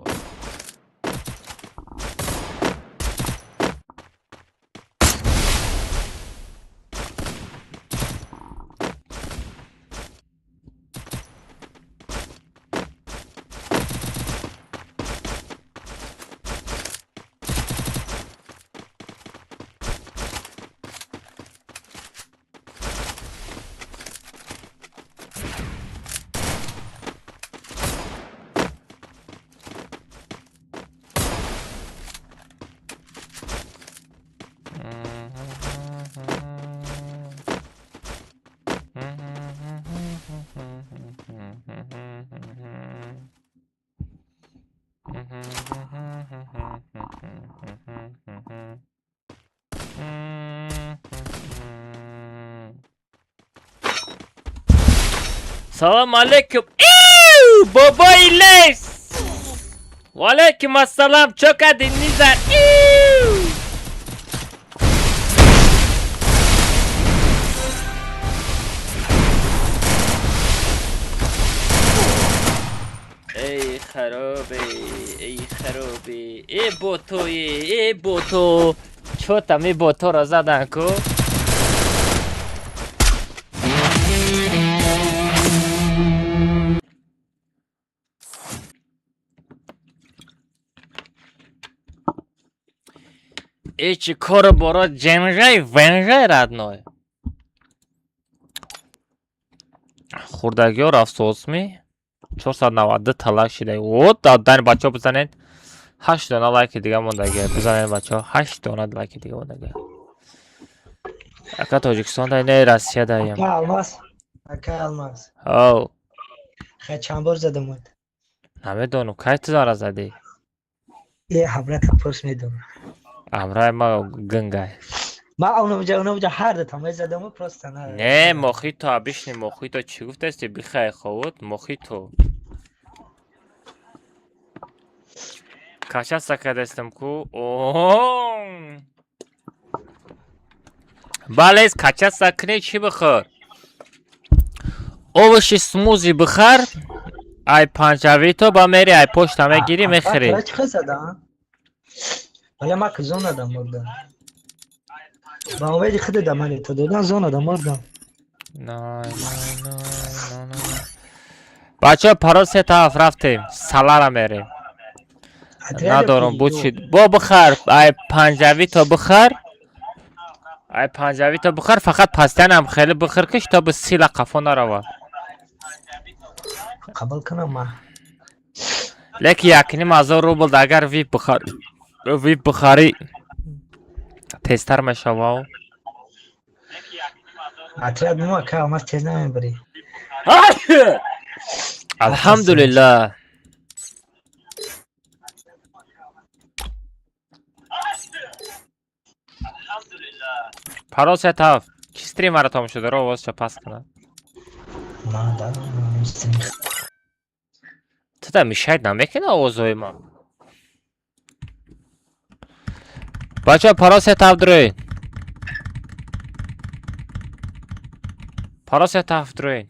Салом алейкум. Иу, бобои лес. Ва алейкум ассалам. Чо кардӣ Низар? Иу. Эй харобе, эй харобе, э ботои, э бото. Чо там э боторо задан ку? Эчи кору боро ҷенжай венжай родной. Хурдагиёр афсос ми? 492 та лайк шида. О, дадани бачаҳо бизанед. 8 дона лайки дига мондагия. Бизанед бачаҳо, 8 дона лайки дига мондагия. Ака Тоҷикистон дай, не Россия даем. Ака Алмаз. Ака Алмаз. Ҳов. Хай чанд бор задам? Намедонам, кай ту зара задӣ? Е ҳамрата пурс медонам. Ҳамраи ма гынгай. Ма онамҷа ҳар ду тамои задаму просто на. Не, мохито обычный мохито чӣ гуфтасти бихай ховуд мохито. Качаться кардастам ку. Оҳо. Бале, качаться кунӣ чӣ бихӯр? Овощи смузи бихар, ай панҷавито ба мери, ай почта мегирӣ, мехӯрӣ. Чӣ хезада? Вале ма ки зона да мурдам. Ба умеди худ да мани то додан зона да мурдам. На, на, на, на, на. Бачаҳо, парол се тараф рафтем, салара мерем. Надорам, буд шид. Бо бихар, ай панҷавито бихар. Ай панҷавито бихар, фақат пастянам хеле бихӯр, ки чтобы сила қафо нарава. Қабул кунам ма. Лекин 1500 рубл агар вип бихар, вип бихарӣ тезтар мешава. Отряд мума ка алмаз тез намебарӣ. Алҳамдулиллаҳ. Парол се тараф. Ки стримара тамошо дора, овозша паст кунад? Ма да стрим. Ту да мешать намекунӣ овозҳои ман. Бачаҳо, парол се тараф дуроед. Парол се тараф дуроед.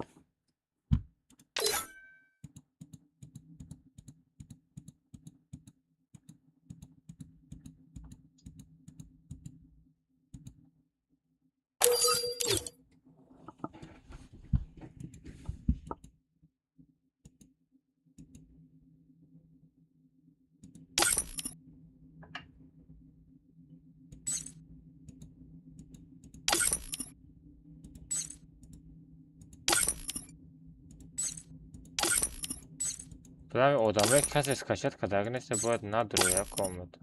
Одамое касе скачать кардаги нест, бояд надуроя комната.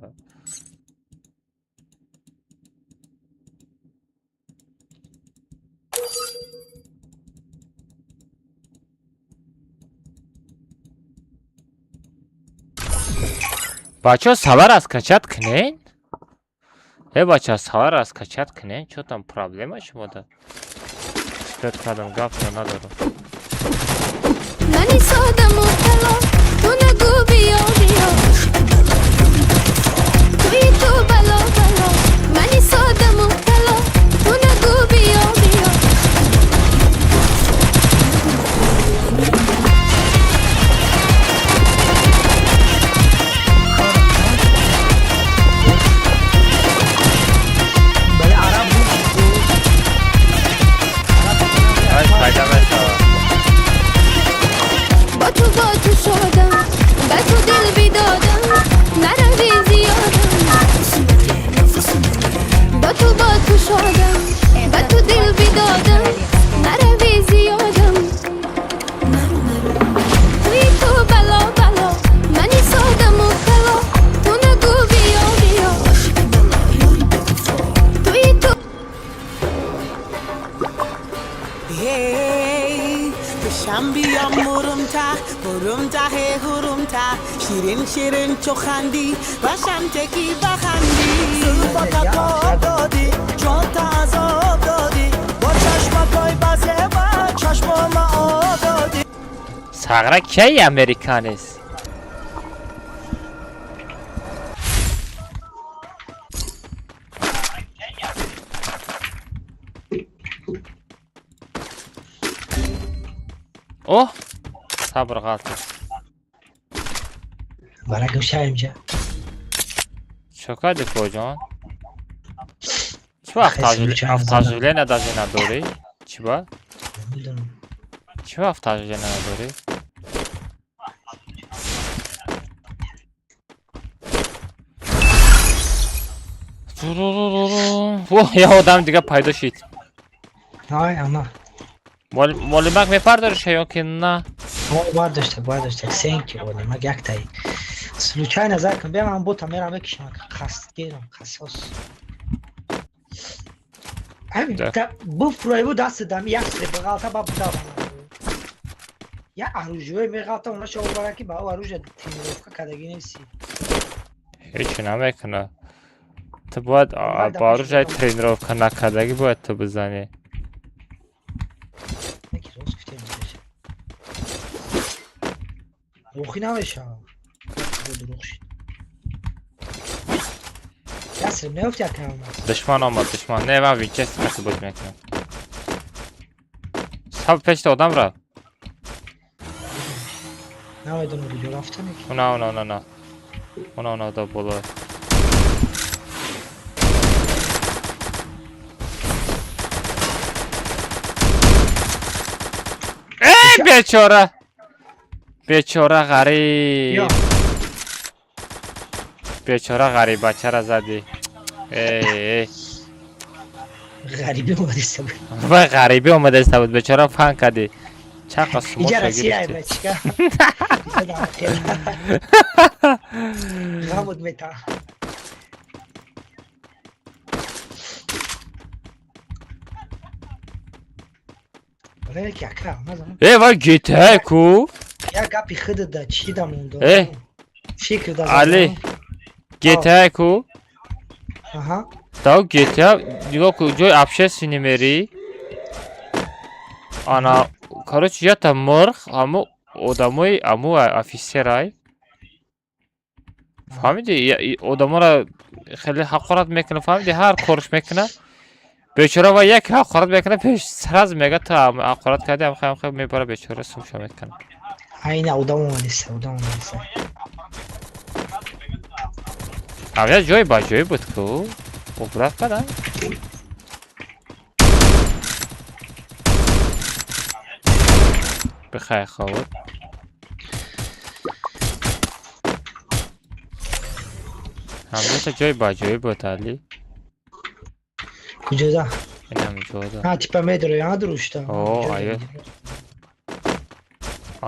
Бачаҳо, салара скачать кунен? Э, бачаҳо, салара скачать кунен? Чё там проблема шумода? Чикор кардам, гапро надорам. Мани сода мубтало, ту нагӯ биё биё. Туи ту бало бало. Мани сода мубтало, ту нагӯ биё биё. Бале араб буд. Ай, пайда мешавад. Бо ту, бо ту шодам, ба ту дил бидодам, наравӣ зиёдам. Бо ту, бо ту шодам, ба ту дил бидодам, наравӣ зиёдам. Туи ту бало бало, мани сода мубтало, ту нагӯ биё биё. Туи ту Hey, Пешам биям мурумта, мурумта хе хурумта, ширин ширин чо ханди, башам теки баханди. Зулфата тоб доди, ҷон та азоб доди, бо чашмакой базеба, чашмома об доди. Сағра кай американец? Оҳ, сабр ғалт. Баракам шаимҷа. Чо кардӣ, коҷон? Чӣ вақт автоживление даже надорӣ? Чӣ ба? Намедонам. Чӣ вақт автоживление надорӣ? Воҳ, як одам дига пайдо шид. Ай, ана. Молимак мепардориша ё ки на? Бардошта, бардошта. Сенки олимак яктай. Случайно зар кун, биям бота мерам мекишам, қасдгирам, қассос. Ҳамин буфройбу даст дам як сре бағалта ба буда. Я оружие меғалта, она шо бара ки ба оружие тренировка кардагӣ нести. Ҳеҷ намекуна. Ту бояд ба оружие тренировка накардагӣ бояд ту бизанӣ. Ки рост гуфтем. Охи намешавад. Дурӯғ шид. Ясрим неёфт як алмаз. Душман омад, душман. Не, ман Винчестер каси боз мекунам. Саб пешта одам ра. Намедонам куҷо рафтане. Уна, уна, уна, уна. Уна, уна, да боло. Эй, бечора! Бечора ғариб. Бечора ғариб бачара задӣ. Эй, эй. Ғарибӣ омадаиста буд. Вай ғарибӣ омадаиста буд, бечора фан кардӣ. Чанд қад сумоша Иҷа Россия гирифтӣ? Бачка. Ғамуд мета. Бале ки ака, алмаз. Э, вай GTA ку? Як гапи худат да чӣ да мондо? Э? Фикр да. Али. GTA ку? Аҳа. Да GTA нигоҳ ку, ҷои общественный мерӣ. Ана, короче, ята мурғ, ҳамо одамои аму офисерай. Фаҳмидӣ? Одаморо хеле ҳақорат мекунад, фаҳмидӣ? Ҳар корш мекунад. Бечора ва як ҳақорат мекунад, пеш сразу мега ту ҳақорат кардӣ, ҳам хел мебара бечора сумша мекунад. Айна одам омадаиста, одам омадаиста. Авя ҷой ба ҷой буд ку. Убрат кардам. Бихай хобуд. Ҳамҷота ҷой ба ҷой буд, Али. Куҷода? Инам ҷода. Ҳа, типа медрои, ҳа дурушта. О, аё.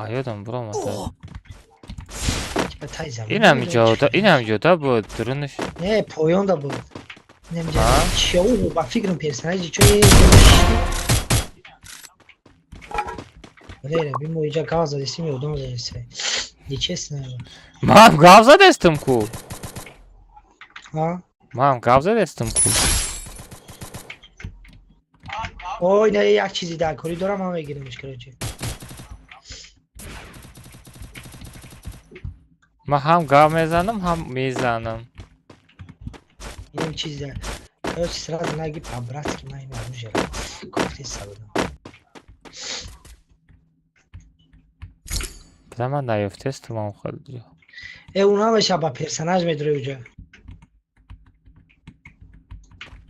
Аёдам буромада. Типа тай замин. Инам ҷода, инам ҷода буд, дурунаш. Не, поёнда буд. Немҷа. А? Чия ӯ ба фикрам персонажи чои Валера, би мо иҷа гав задестим ё одам задестем. Нечестно. Ман гав задестам ку. Ҳа? Ман гав задестам ку. Ой, не, як чизи дар корӣ дорам, ман мегирамш, короче. Ман ҳам гав мезанам, ҳам мезанам. Инам чизи дар. Короче, сразу наги по-братски ман ин оружие кофтеста будам. Биза ман наёфтестам ам хел ҷо. Э, уна меша ба персонаж медрои уҷа.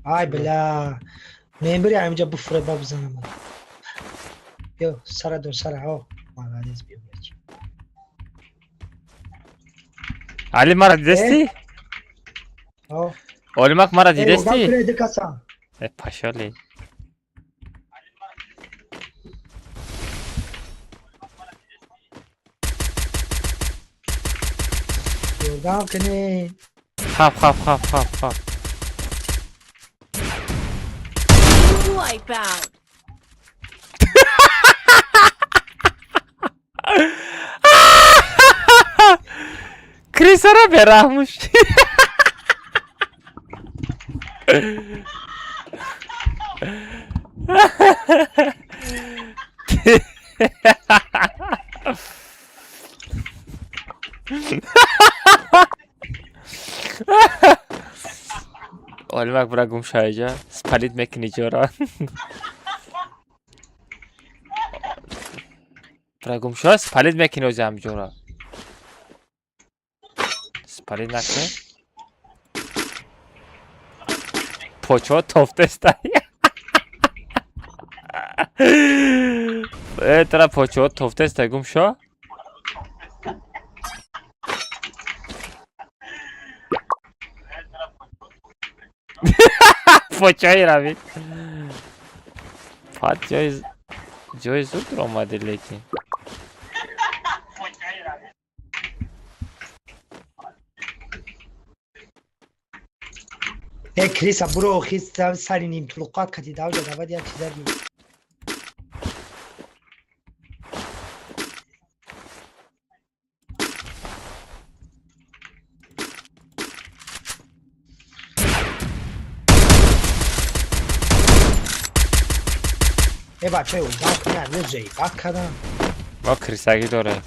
Ай, бля. Мембри ҳаминҷа буфуре ба бизанам. Ё, сара дор, сара, о. Молодец, биё, блядь. Али мара дидести? О. Олимак мара Э, одам дидести? куре дикасан. Э, пашоли. Ёрдам кунед. Хап, хап, хап, хап, хап. Wipeout. Крисара бераҳмуш. Олимак бура гум шаиҷа. Спалит мекунӣ ҷора. Бура гум ша, спалит мекунӣ ози ҳам ҷора. Спалит накун. Почо тофтестай. Э, тара почо тофтестай гум шо. Почои равид. Фат ҷои ҷои зуд омадӣ лекин. Э, Криса, буро охи сари ним тулуқат кати давҷа давад як чиза ди. Э, бачаи одам кунад, ё ҷайбат кардам. Мо крисагӣ дорем.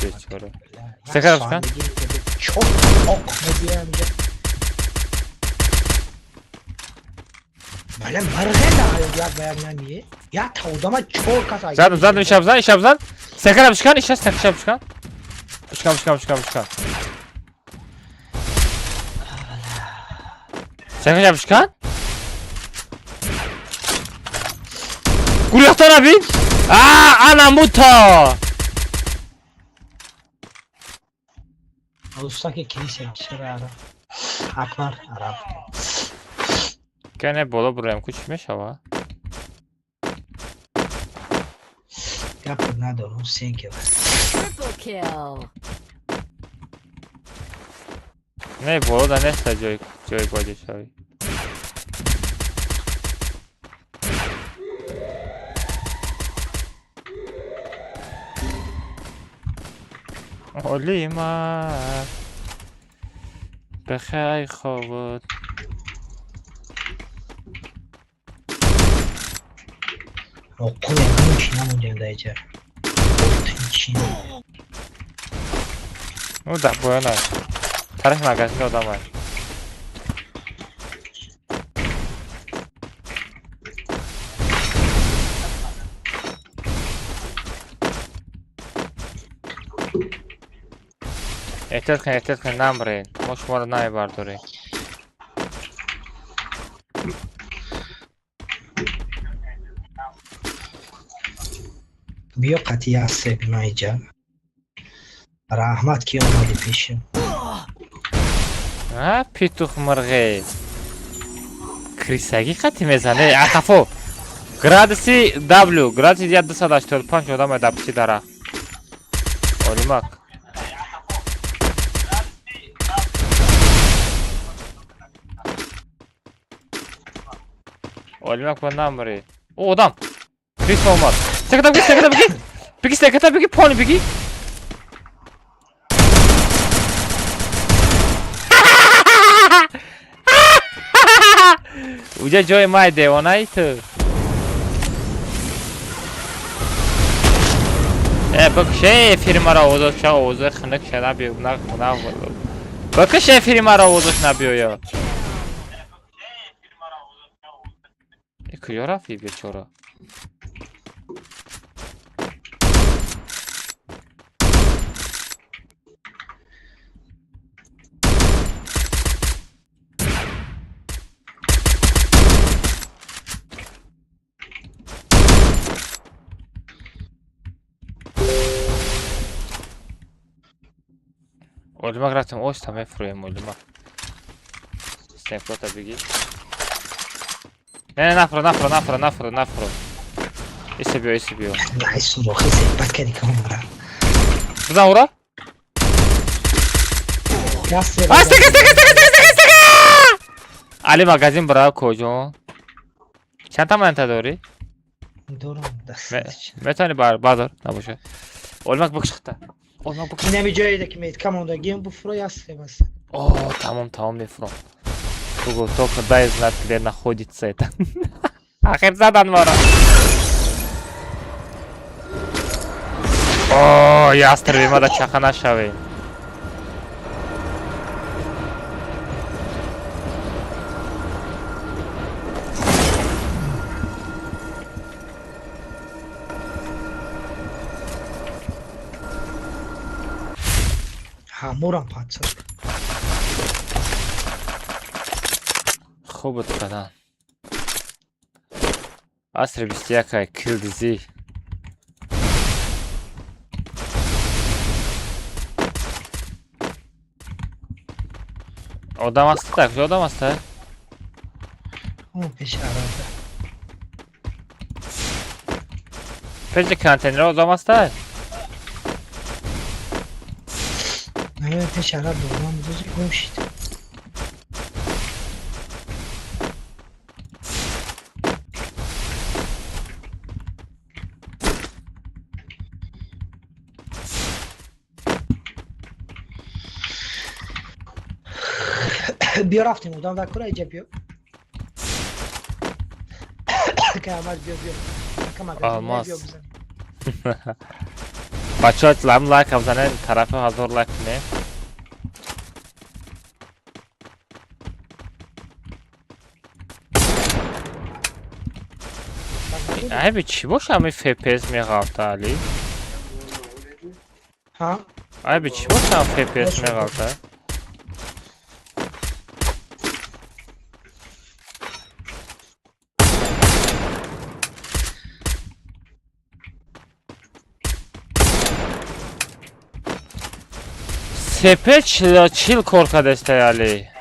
Бечора. Секар шикан? Чор оқ мебиям инҷа. Бале, мирғе да як ба як намие. Як та одама чор кас ай. Задам, задам, ишаб зан, ишаб зан. Секарам шикан, иша секарам шикан. Шикан, шикан, шикан, шикан. Секарам шикан? Гурехтана бин? А, ана мута. Устаки киса чира ара. Акбар араб. Кане боло бураем, ку чӣ мешава? Гап надорам, сенки. Triple kill. Не, боло да неста ҷой ҷой боҷи шавӣ. Олима бихай хобот. Оқуя ҳамин чи намондем дар иҷа. Чи? Ну да, поён аст. Тарафи магазин одам аст. Эҳтиёт кунед, эҳтиёт кунед, намред. Мо шуморо намебардорем. Биё қатъи як себ ма иҷа. Раҳмат ки омадӣ пешам. А, петух мирғе. Крисагӣ қатӣ мезане, ақафо. Градуси W, градуси 285 одам дар пушти дарахт. Олимак. Олимак ба намри. О, одам. Криса омад. Секата бигӣ, секата бигӣ. Бигӣ секата бигӣ, пони бигӣ. Уҷа ҷои май девонаи ту. Э, бикше эфири маро овозош ша, овозои хунук ша набиё, на на. Бикш эфири маро овозош набиёя. Э, куҷо рафт и бечора? Олимак рафтем, оста мефурӯем Олимак. Стемплота бигӣ. Не, не, нафуро, нафуро, нафуро, нафуро, нафуро. Исе биё, исе биё. Ай сурохи сеҳбат кардӣ ка умра. Бизан ура? Як себ. А, стека, стека, стека, стека, стека, стека! Али магазин бара коҷон. Чанд та монета дорӣ? Дорам даст. Метавонӣ бар бардор, набошад. Олимак бикш хита. Олимак бикш. Инами ҷоеда ки метка мондагиам буфуро як себ аст. О, тамом, тамом мефурам. Бугу, только дай знать, где находится это. Ахир задан мара. О, ястреби мада чаха нашавем. Ҳамурам патсад. Хуб буд кадан. Асри 21 килдизӣ. Одам аст так, куҷо одам аст? Он пеши арада. Пеши контейнерҳо одам аст? Не, пеши арада одам буд, гум шид. Биё рафтем одам дар кора иҷа биё. Ка Алмаз биё биё. Ка магазин Алмаз. биё бизан. Бачаҳо, лам лайк бзанед, тарафи 1000 лайк кунем. Айби чӣ боша ҳамин FPS меғалта, Али? Ҳа? Айби чӣ боша ҳам FPS меғалта? СП 40 кор кардестай, Али.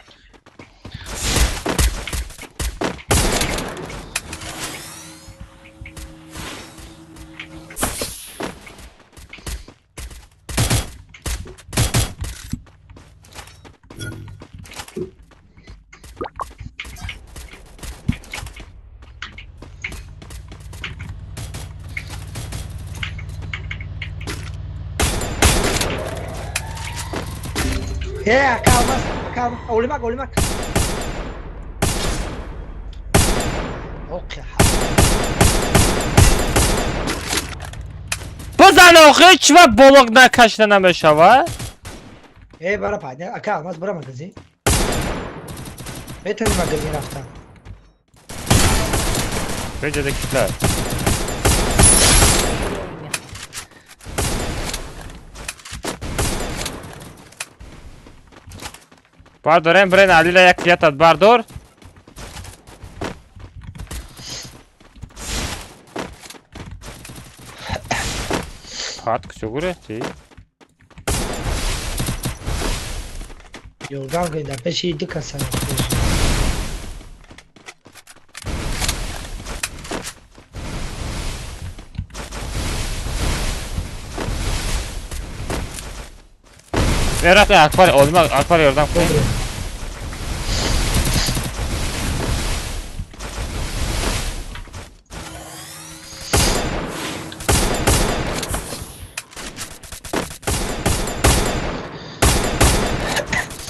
Э, calma, calma. Олимак, олимак. Окей. Бизан охи, ҳеҷ вақт болоқ накашида намешавад? Э, бара пайда. Ака, алмаз бара магазин. Метавонӣ магазин рафтан. Беҷода китлар. Бардорем, брен Алила як ятат бардор. Пат куҷо гурехтӣ? Ёрдам кунед, дар пеши ду каса. Рафта Акбар, олима Акбар ёрдам кунед.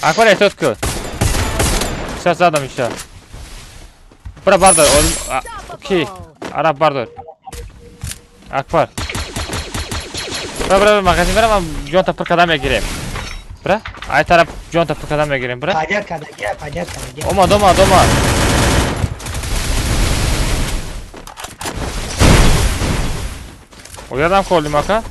Акбар эҳтиёт кун. Сейчас задам ещё. Бара бардор, ки? Араб бардор. Акбар. Бара, бара, магазин бара, ман ҷонта пур карда мегирем. Бара? Ай тараф ҷонта пур карда мегирем, бара? Падят кардагия, падят кардагия. Омад, омад, омад. Оядам холим ака.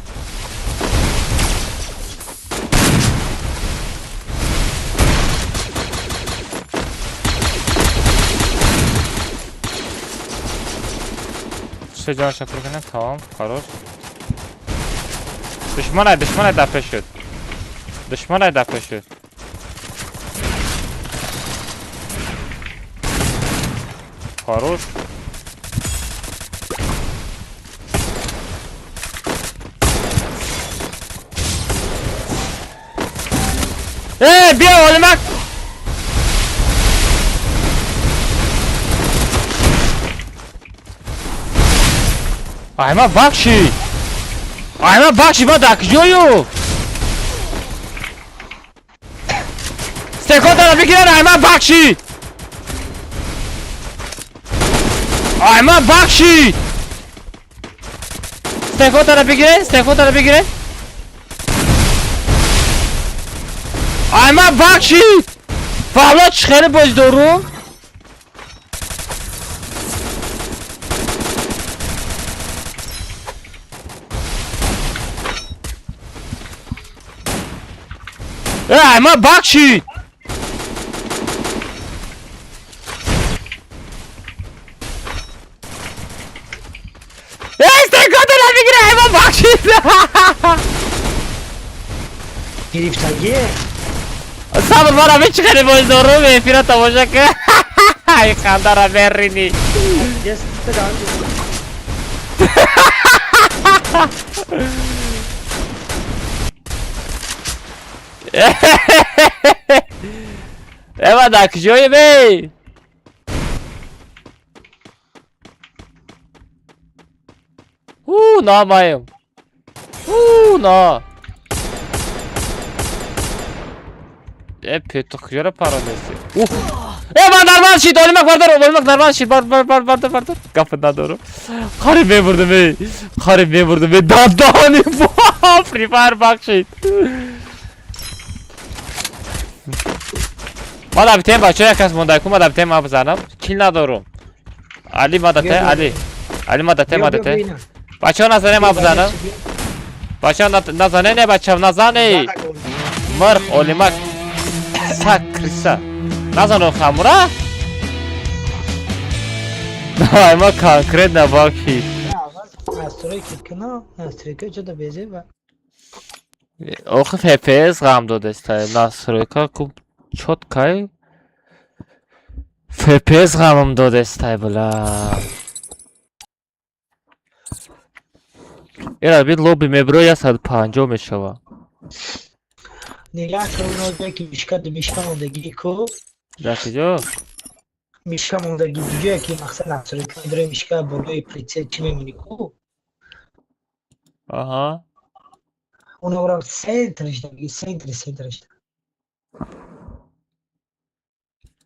Се ҷонша пур кунем, тамом, хорош. Душманай, душманай дар пеш шуд. Душманай дар пеш шуд. Хорош. Э, биё, олимак! Айма бахши! Айма бахши, ма дар куҷою? Секундара бигирен, айма бахши! Айма бахши! Секундара бигирен, секундара бигирен. Айма бахши! Фалло чӣ хеле боз дорум? Э, айма бахши! Э, секундара бигирен, айма бахши! Гирифтагие? Сабр, мара чӣ хеле боз дорум, эфира тамоша кун. Ай хандара беррини. Десте дан. Эва дар куҷое бе? У, намаем. У, на. Э, петух куҷоро паронести? Ух! Э, ман нормал шид, Олимак бардор, Олимак нормал шид, бар бар бар бардор, бардор. Гапа надорам. Қариб мебурдам, эй. Қариб мебурдам, эй. Дадони Фри Файр бахшид. Ма дабитем бачо як кас монда ку, ма дабитем ма бизанам. Кил надорум. Али ма дате, Али. Али ма дате, ма дате. Бачо назане ма бизанам. Бачо назане не бачам, назане. Мирх Олимак сак криса. Назан хамура? Ай ма конкретно бахшид. Настройки кна, настройка чо-то безеба. Охи FPS ғам додеста. Настройка ку чёткай. FPS ғамам додестай бла. Ира бит лобби мебро 150 мешава. Нигоҳ кун оҷое ки мишка мишка мондагӣ ку. Дар куҷо? Мишка мондагӣ ҷое ки мақсад настройка медорӣ мишка болои прицел чӣ мемонӣ ку? Аҳа. Уна центриш даги, центри центриш.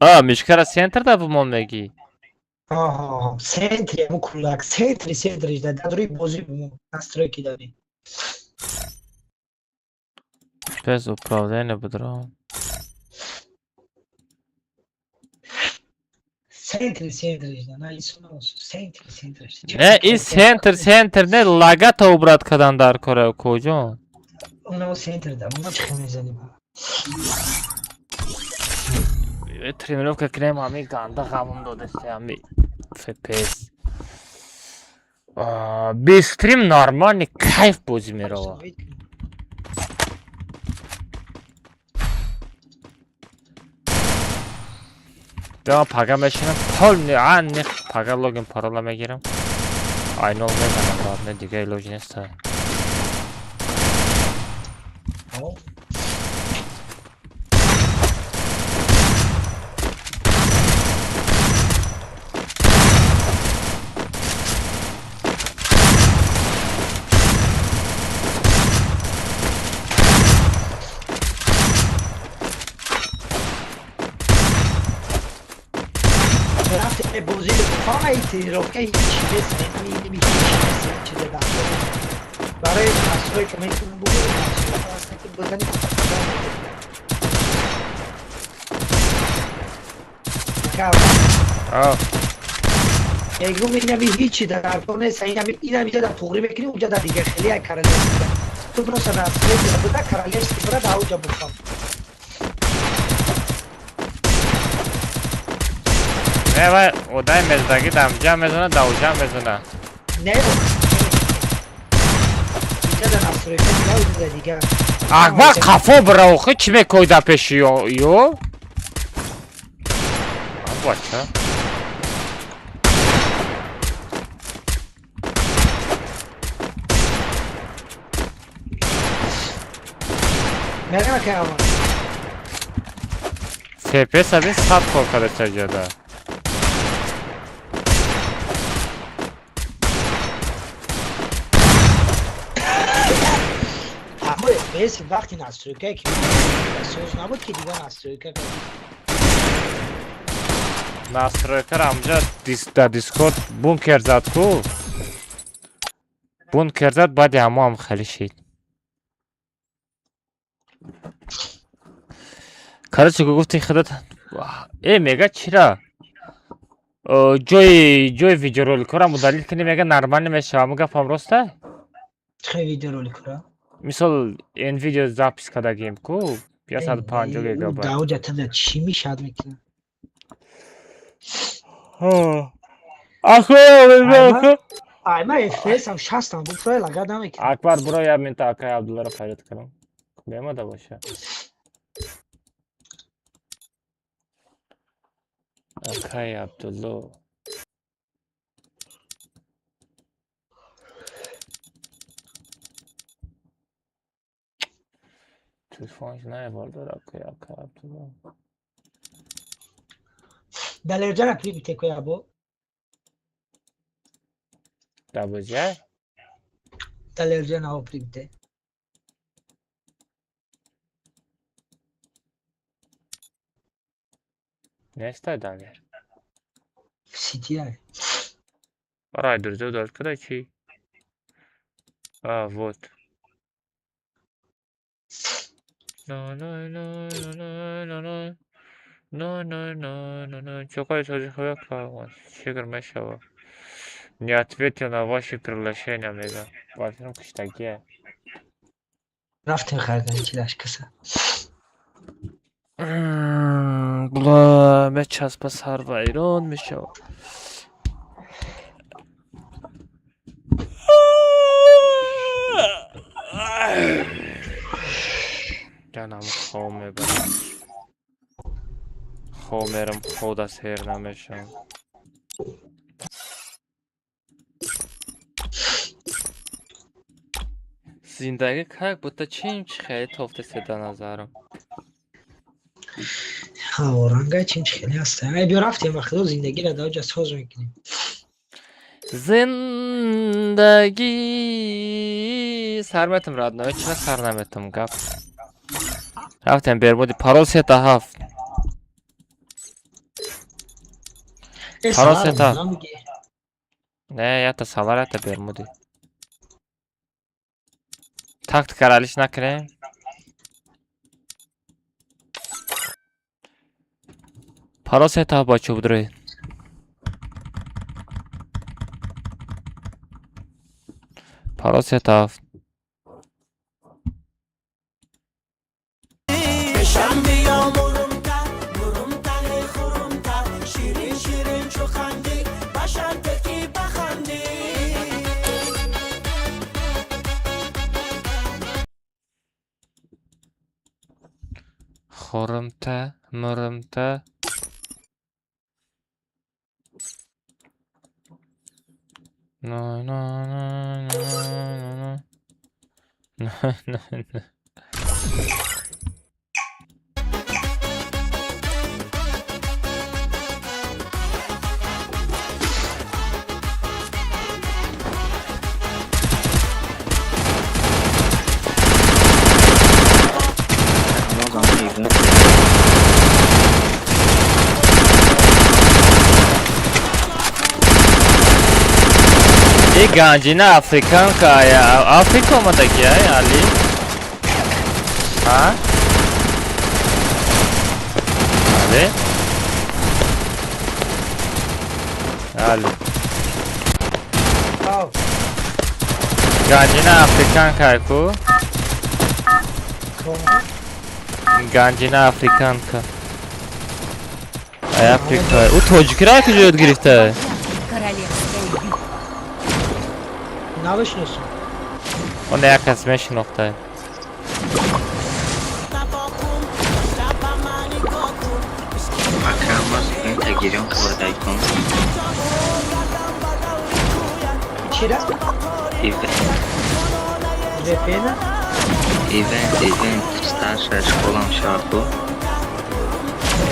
А, мишкара центр да бумон мегӣ? Аҳа, центри ҳамун кулак, центри центриш да, дар рӯи бозӣ бумон, настройки дарӣ. Без управления будрам. Центри центриш да, на исуна центри центриш. Не, и центр центр не лагата убрат кадан дар кора куҷо? Уна центр да, уна чӣ мезанӣ ба? Тренировка кунем ҳами ганда ғамам додеста ҳами FPS. Без стрим нормальный кайф бозӣ мерава. Да пага мешинам, полный аниқ пага логин парола мегирам. Айнол мезанам баъд не дига илоҷ неста. Бозӣ фай тренировка ҳеҷ нест, ҳеҷ чизе дар барои настройка метавонам бигӯям, настройка ҳаста ки бизанӣ. Мегӯм инами ҳичи дар кор нест, инами инами дар туғрӣ мекунӣ, унҷа дар дигар хеле як королевский ту просто настройка буда королевский бира дар уҷа буфам. Не, вай одай мездаги дамҷа мезана, давҷа мезана. Не, инҷа дар настройка дига уҷа дига. Акбар қафо бира охи чӣ мекои дар пеши ё? Ё? Бача. Мерам ка FPS аби 100 кор карда ҷода. Аммо FPS вақти настройка ки соз набуд ки дига настройка настройкаро ҳамҷа дар Дискорд бункер зад ку. Бункер зад баъди ҳамо ҳам хеле шид. Короче, гуфти худат э мега чира? Ҷои видеороликҳоро мудалил кунӣ мега нормально мешава. Ҳамун гапам роста? Чӣ видеороликҳоро? Мисол ин видео запис кардагим ку 150 гигабайт. Даоҷа тада чӣ мешад мекунад? Ахо, Ай ма FPS ам 60 ам буфрай лага намекунад. Акбар буро я минта акай Абдулларо фарёд кунам. Бемода боша. Акай Абдулло. Телефонш наявард акай акай Абдулло. Далерҷана клипи текоя бо. Дабозия? Далерҷана о клипте. Нестай Далер. Сити. Рай, друзья, дальше куда чи? А, вот. На на на на на на на на на на на. Чокай чожи. Шигр мешава. Не ответил на ваши приглашения, мега. Вафирм киштагия. Рафтем харидани чилаш каса. Бла, мечаспа сар вайрон мешава. Ҷанам хоб мебарам. Хоб мерам, хода сер намешавам. Зиндагӣ как будто чим чи хеле тофтесе да назарам. Рангай чим чи хеле ҳаста. Ай, биё рафтем, вақтио зиндагиро дар оҷа соз мекунем. Зиндагӣ сар метам, родной, чира сар наметам гап. Рафтем бербуди, парол сета ҳафт. Парол сета. Не, ята салар, ята бермуди. Тактика алиш накунем. Парол сета ҳафт, бачо, будроед. Парол сета ҳафт. Хӯрумта, мурумта. На на на на на на на на. И ганҷина африканка ая Африка омадаги ай Али? Ҳа? Али? Али. Ганҷина африканка ай ку? Ганҷина африканка. Ай Африка. Ӯ тоҷикиро куҷо ёд гирифта? Намешиносам. Он як кас мешинохта. Чира? VPN? Ивент, ивент, старшая школа мшаваку.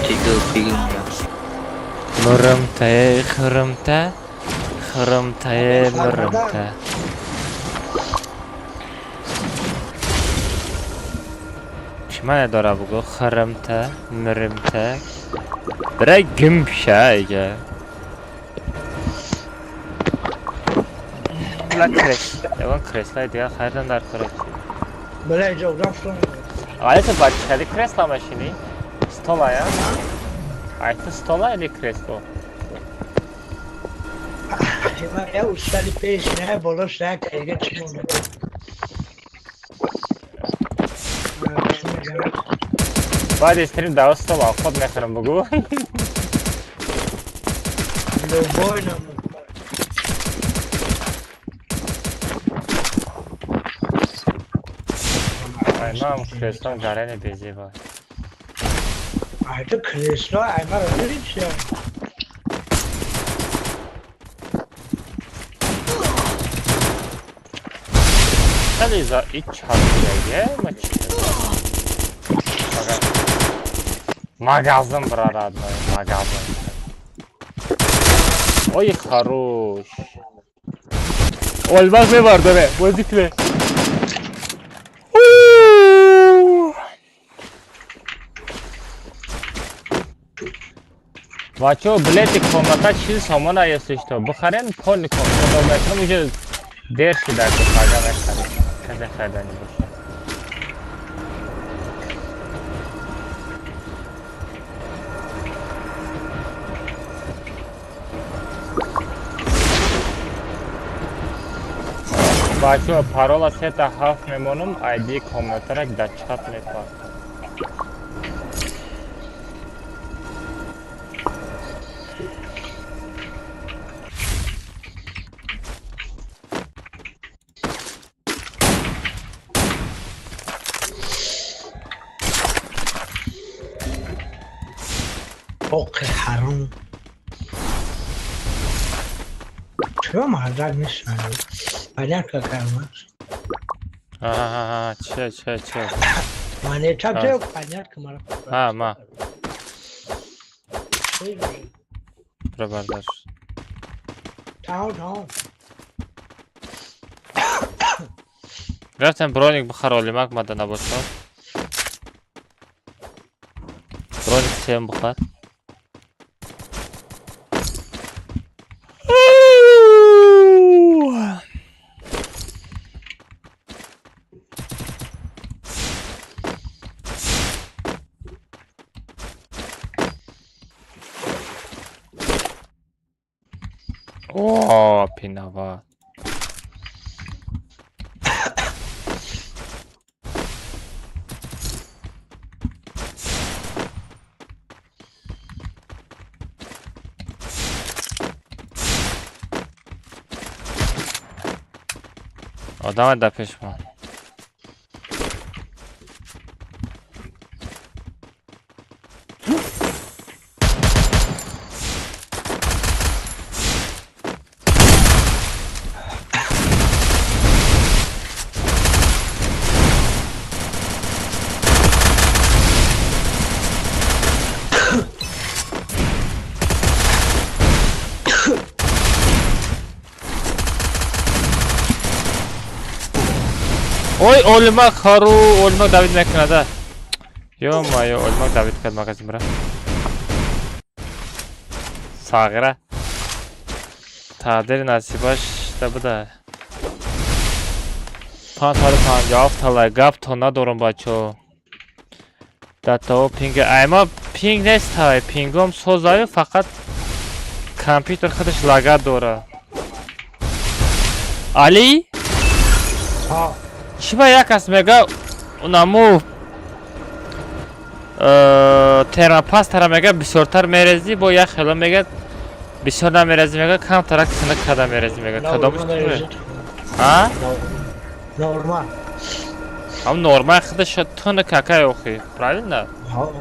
Тигл, пигл. Мурумта, хурумта, хурумта, мурумта. Чӣ маъне дора бугӯ? Хурумта, мурумта. Бирай гим ша иҷа. Бла крес. Ягон креслаи дигар харидан дар кора чи? Бля, иҷа рафтам. Али, ту ба чӣ кресла мешинӣ? Стола я? Ай, ту стола или кресло? Я устали пеш, не, болош не, кайга чӣ монда. Баъди стрим дар стола худ мехӯрам, бугӯ. Любой нам. Ай, ман креслом гарени безеба. Ай, ту кресло, ай, мара чӣ? Хеле за ич чархияге ма чӣ? Магазин, бра, родной, магазин. Ой, хорош. Олмаз мебардаме, бозӣ куне. Бачо, билети комната 40 сомона, если что. Бихарен, полный комната мекунам, уже дер шида, ки пага мехарем. Касе харидани боша. Бачо, парола сета ҳафт мемонам, айди комнатара дар чат мепартам. Оқ ҳаром. Чаро мардак нестанд? Понятно, кармаш. Ага, че, че, че. Мане чап понятно, мара. А, ма. Пробардаш. Тау, тау. Рафтем броник бихар, олимак мада набошад. Броник сем бихар. О, пинава. Одама да пешмон. Ой, олимак хару, олимак Давид мекунада. Ё-моё, олимак Давид кард магазин бра. Сағира. Тақдири насибаш да буда. 557 талай гап то надорам, бачо. Датао пинг айма пинг нест ҳай, пингом созаю, фақат компютер худаш лага дора. Али? Ҳа. Чӣ ба як кас мега унаму термопастара мега бисёртар мерезӣ, бо як хело мега бисёр намерезӣ, мега камтарак синак када мерезӣ, мега кадомаш? А? Нормал. Ҳам нормал худаш тунук какай охи, правильно? Ҳа,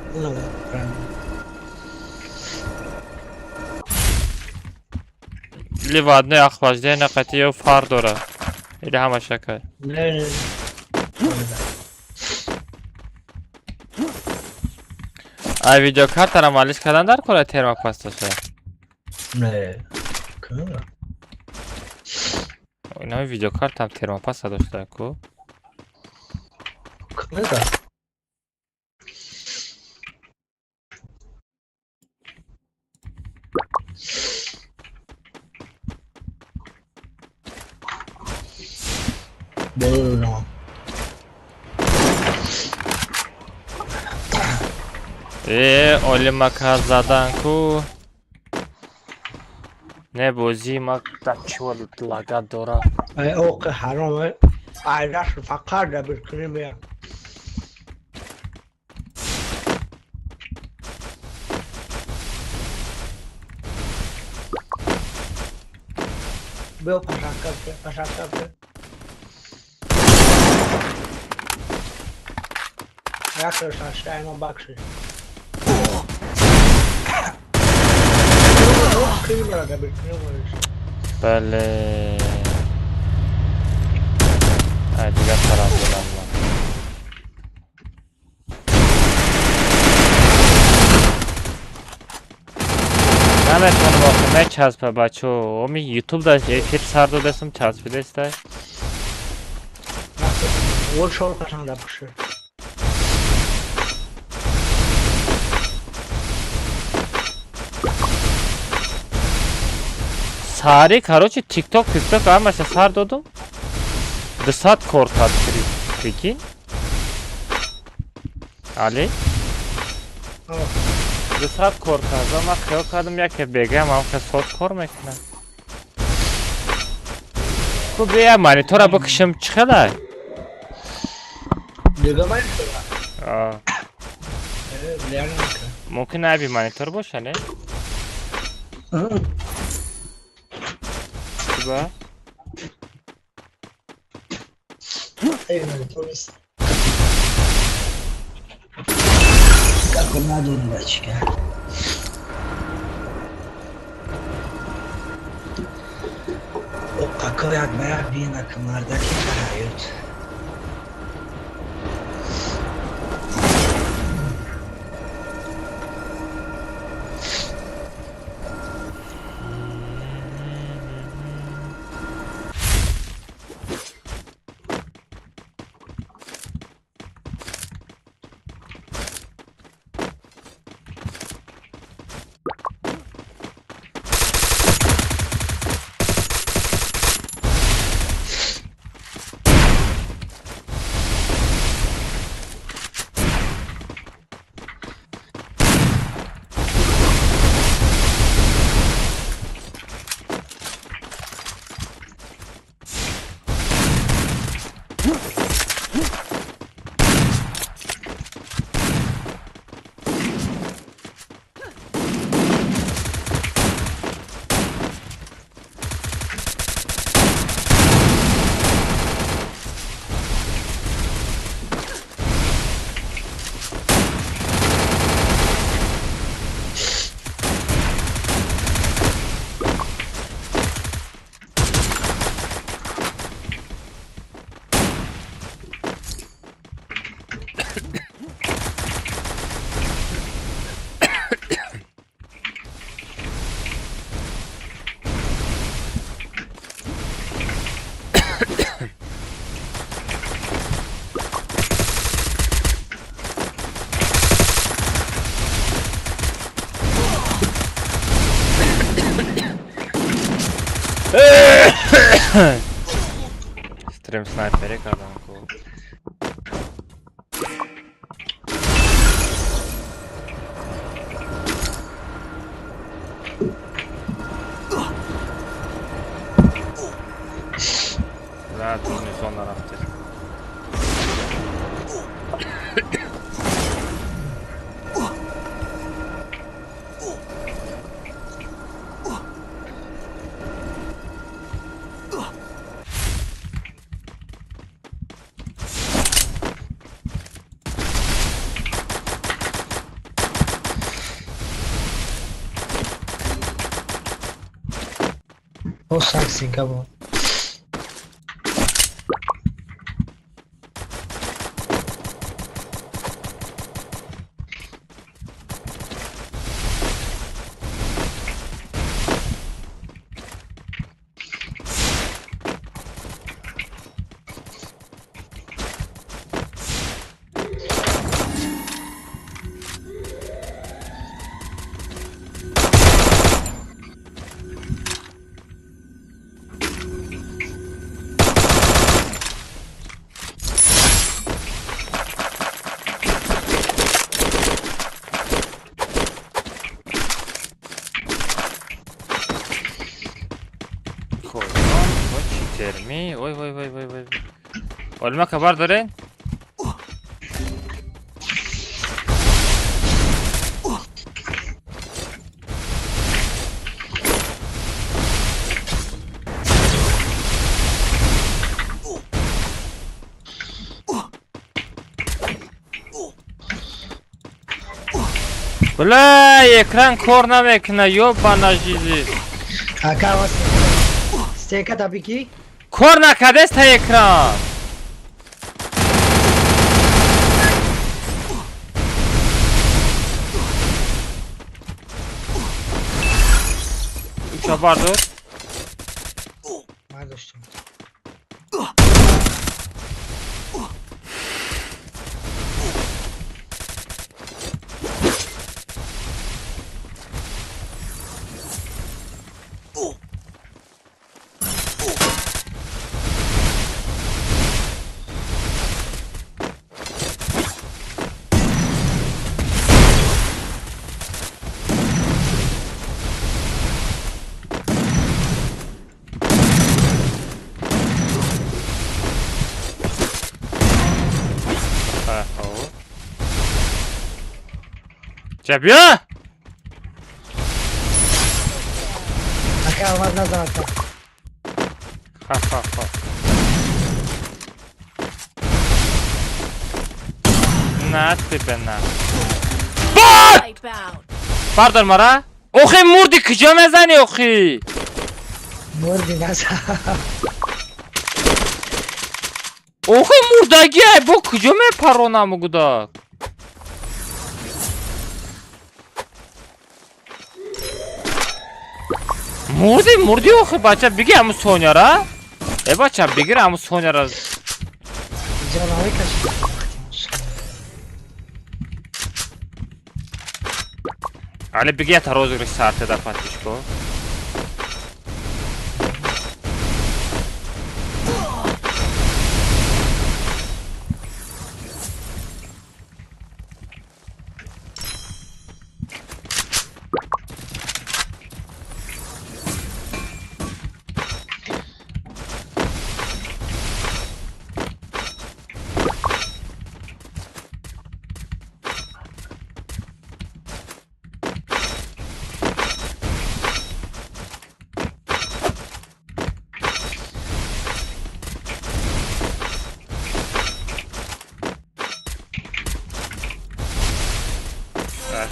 правильно. Или водное охлаждение қати ё фар дора? Или ҳамаш якай? Не, не. Ай видеокартара малиш кардан дар кора термопасташа? Не. Кара? Инами видеокартам термопаста дошта ку? Кара? Боло. Э, олимака задан ку. Не бозӣ ма да чӣ лага дора. Ай оқ ҳаром, ай раш фақат да бикунем я. Биё пашака, пашака. Якаш шайма бакши. Бале. Ай дигар тараф додам ман. Наметавонам охи, мечаспа, бачо. Оми ютуб да эфир сар додастам, часпидестай. Воршол қашан да бакши. Сари, короче, ТикТок, ТикТок ҳамаша сар додум. 2 соат кор кард, прикинь. Али? 2 соат кор кардам, ман хиёл кардам, яке бегаям ҳам соат кор мекунам. Ку бия монитора бикушам, чӣ хелай? Бега монитора? Мумкин айби монитор боша, не? Чиба? Айби монитор нест. Како надорам бачка. Како як ба як бина мардаки ҳаёт. Стрим снайпери кардам ку. Да, турни зона рафте. О, саксинка бо. Терми. Ой, ой, ой, ой, ой. Олма хабар дорен? Бля, экран кор намекуна, ёбана жизи. Ака, стенка табики? Кор накардест та экран. Уча бардор. Бардоштам. Ча бия! Ака алмаз назан ака. Ха ха ха. На тебе на. Бардор мара. Охи мурди куҷо мезанӣ охи? Мурди назан. Охи мурдагӣ ай бо куҷо мепаронам гудак? Мурди мурди охи бача бигир ҳамун соняра. Э бача бигир ҳамун соняра. Ҷонавӣ кашид. Али бигир ята розыгрыш сарте да подписчико.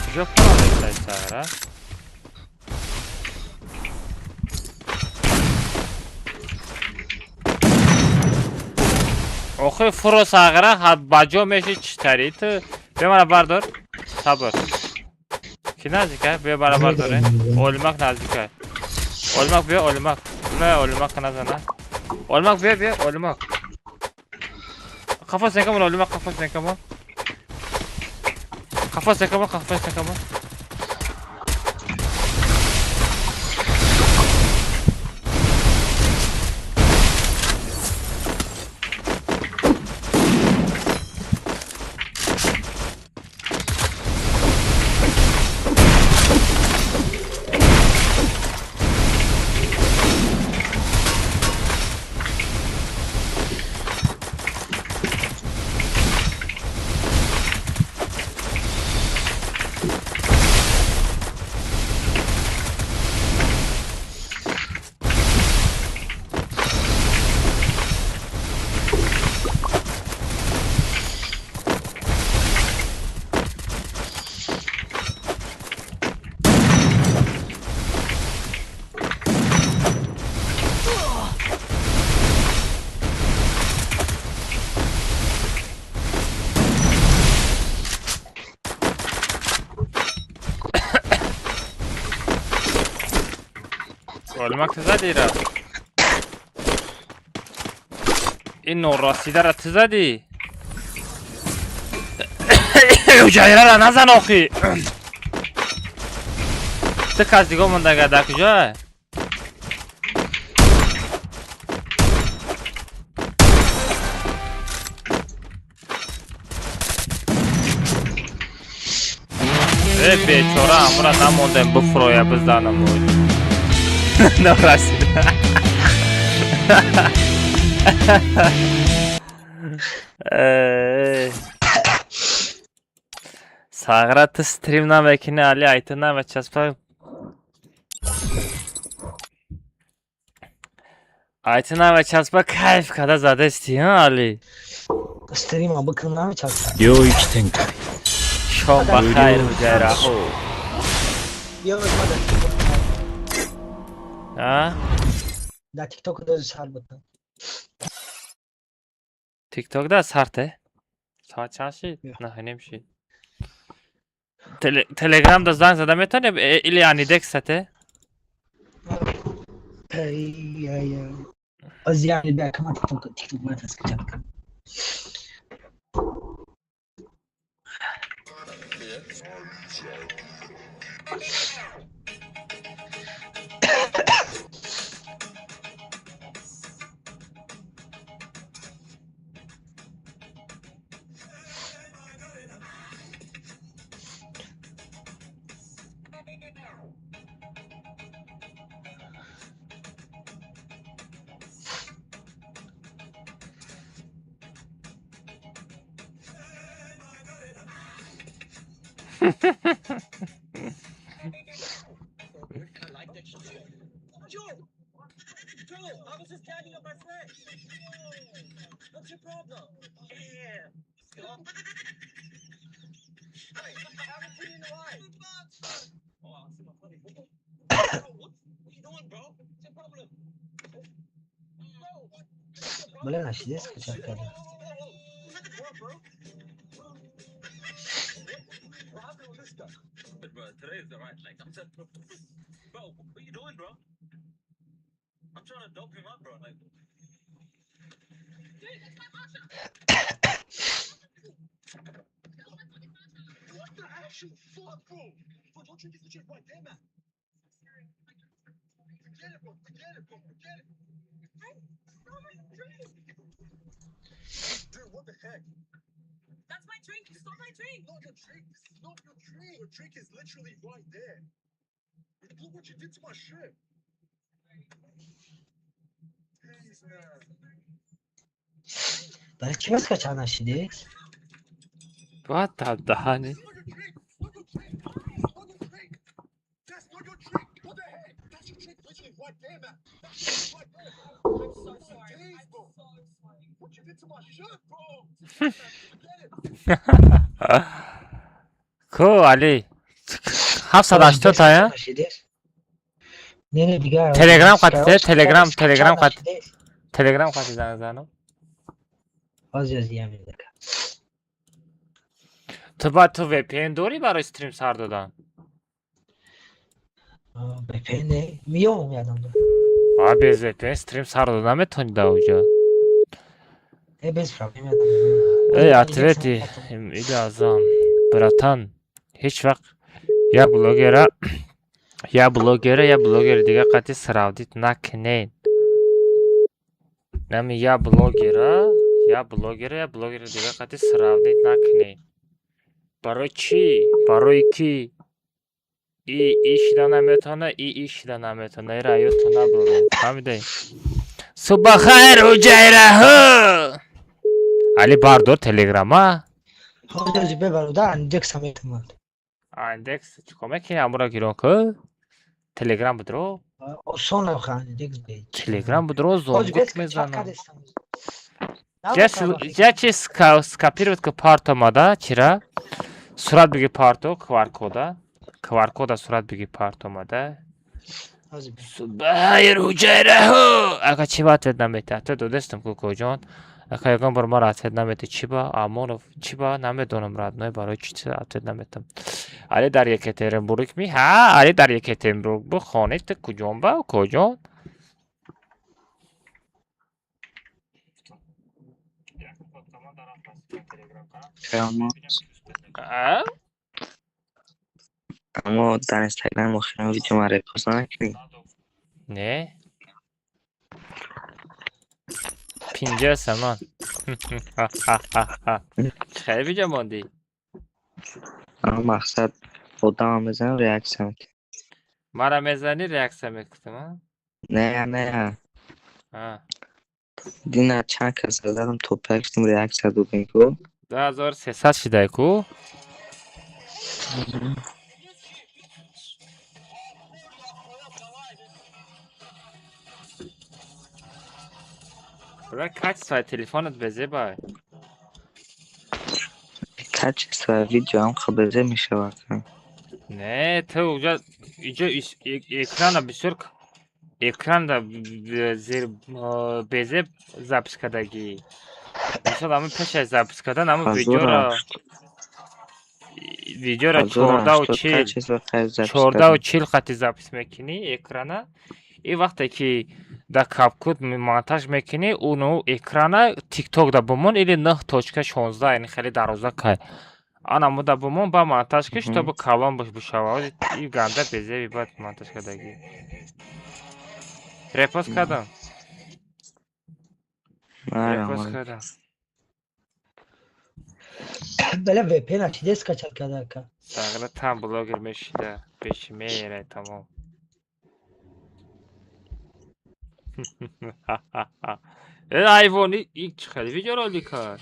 Куҷо паронестай сара? Охи фуро сағира ба ҷо меши читари ту. Бия мара бардор. Сабр. Ки наздика? Бия мара бардор. Олимак наздика. Олимак бия олимак. Не олимак назана. Олимак бия бия олимак. Қафас некамон олимак қафас некамон. Қафас некамон қафас некамон. Олимак ту задӣ ра? Ин норасидара ту задӣ? Ҳуҷайрара назан охи. Ту кас диго мондага дар куҷо? Э бечора амра намондем буфроя бизанам. Норасида. Сағира ту стрим намекунӣ али айта намечаспа. Айта намечаспа кайф када задести ҳа али. Стрима бикун намечаспа. 領域展開。 Шом ба хайр ҳуҷайраҳо. А? Да TikTok да сар бутан. TikTok да сарте? Соат чанд шид? Наҳ ним шид. Телеграм да занг зада метавонем или Анидексате? Аз яъне бя кама TikTok бояд скачат кам. Бале, нашидес качат карда. Барои чӣ бас качат нашидес? What the даҳани. Ку Али 780 тая? Нашидес? Не, не, дигар. Телеграм қатите, Телеграм, Телеграм қат. Телеграм қати занг занам. Ҳозир аз ям медака. Ту ба ту VPN дорӣ барои стрим сар додан? VPN не, миём ядам дор. А без VPN стрим сар дода наметавонӣ да уҷа. Э, без проблем ядам. Эй, ответи или Азам. Братан, ҳеҷ вақт я блогера дига қати сравнить накунед. Нами я блогера дига қати сравнить накунед. Барои чӣ? Барои ки и шида наметавона, и шида наметавона. Ира ёдтон набурем. Фаҳмидаи? Субҳ ҳуҷайраҳо! Али, бардор Телеграма. Ҳозир аз бебарода Андекс метавонад. Андекс чикор мекунӣ? Амура гирон ку? Телеграм будро? Осон аха Андекс бе. Телеграм будро, Ҳозир зонгук без качат мезанам. кардестам. Я чи скопировать ка парто мада, чира? Сурат биги парто, QR-кода. QR-кода сурат биги парто мада. Ҳозир бе. Субҳайр ҳуҷайраҳо! Ака, чӣ ба ответ наметӣ? Ответ додестам ку, коҷон. Ака, ягон бор мара ответ наметӣ. Чӣ ба? Амонов, чӣ ба? Намедонам, родной, барои чӣ ответ наметам. Али дар Екатеринбург ми? Ҳа, Али дар Екатеринбург бу. Хонаи ту куҷон ба, коҷон? А? Аммо дар Инстаграм охирин видео ман репост накунӣ. Не? 50 самон. Хеле видео мондӣ? Аммо мақсад одамам мезанам, реаксия мекунӣ. Мара мезанӣ, реаксия мекунам, а? Не, не. А. Дина чанд кас задам, топак шудем, реаксия додем ку. 2300 шидай ку? Бра, качествои телефонат безебай. Качество видео ҳам безеб мешавад. Не, ту уҷа иҷо экрана бисёр экранда зер безеб запись кардагӣ. Мисол, ҳамин пеш аз запись кардан ҳамин видеоро 14:40, 14:40 қати запись мекунӣ экрана. И вақте ки дар CapCut монтаж мекунӣ, уну экрана TikTok да бумон или 9.16, яъне хеле дароза кай. Ана муда бумон, ба монтаж ки, чтобы калон бишава. И ганда безеби баъд монтаж кардагӣ. Репост кардам. Репост кардам. Бале, VPN чиде скачать карда ака? Сағира там блогер мешида, пеши мерай тамом. Э, айвон, и чӣ хеле видеоролик кард?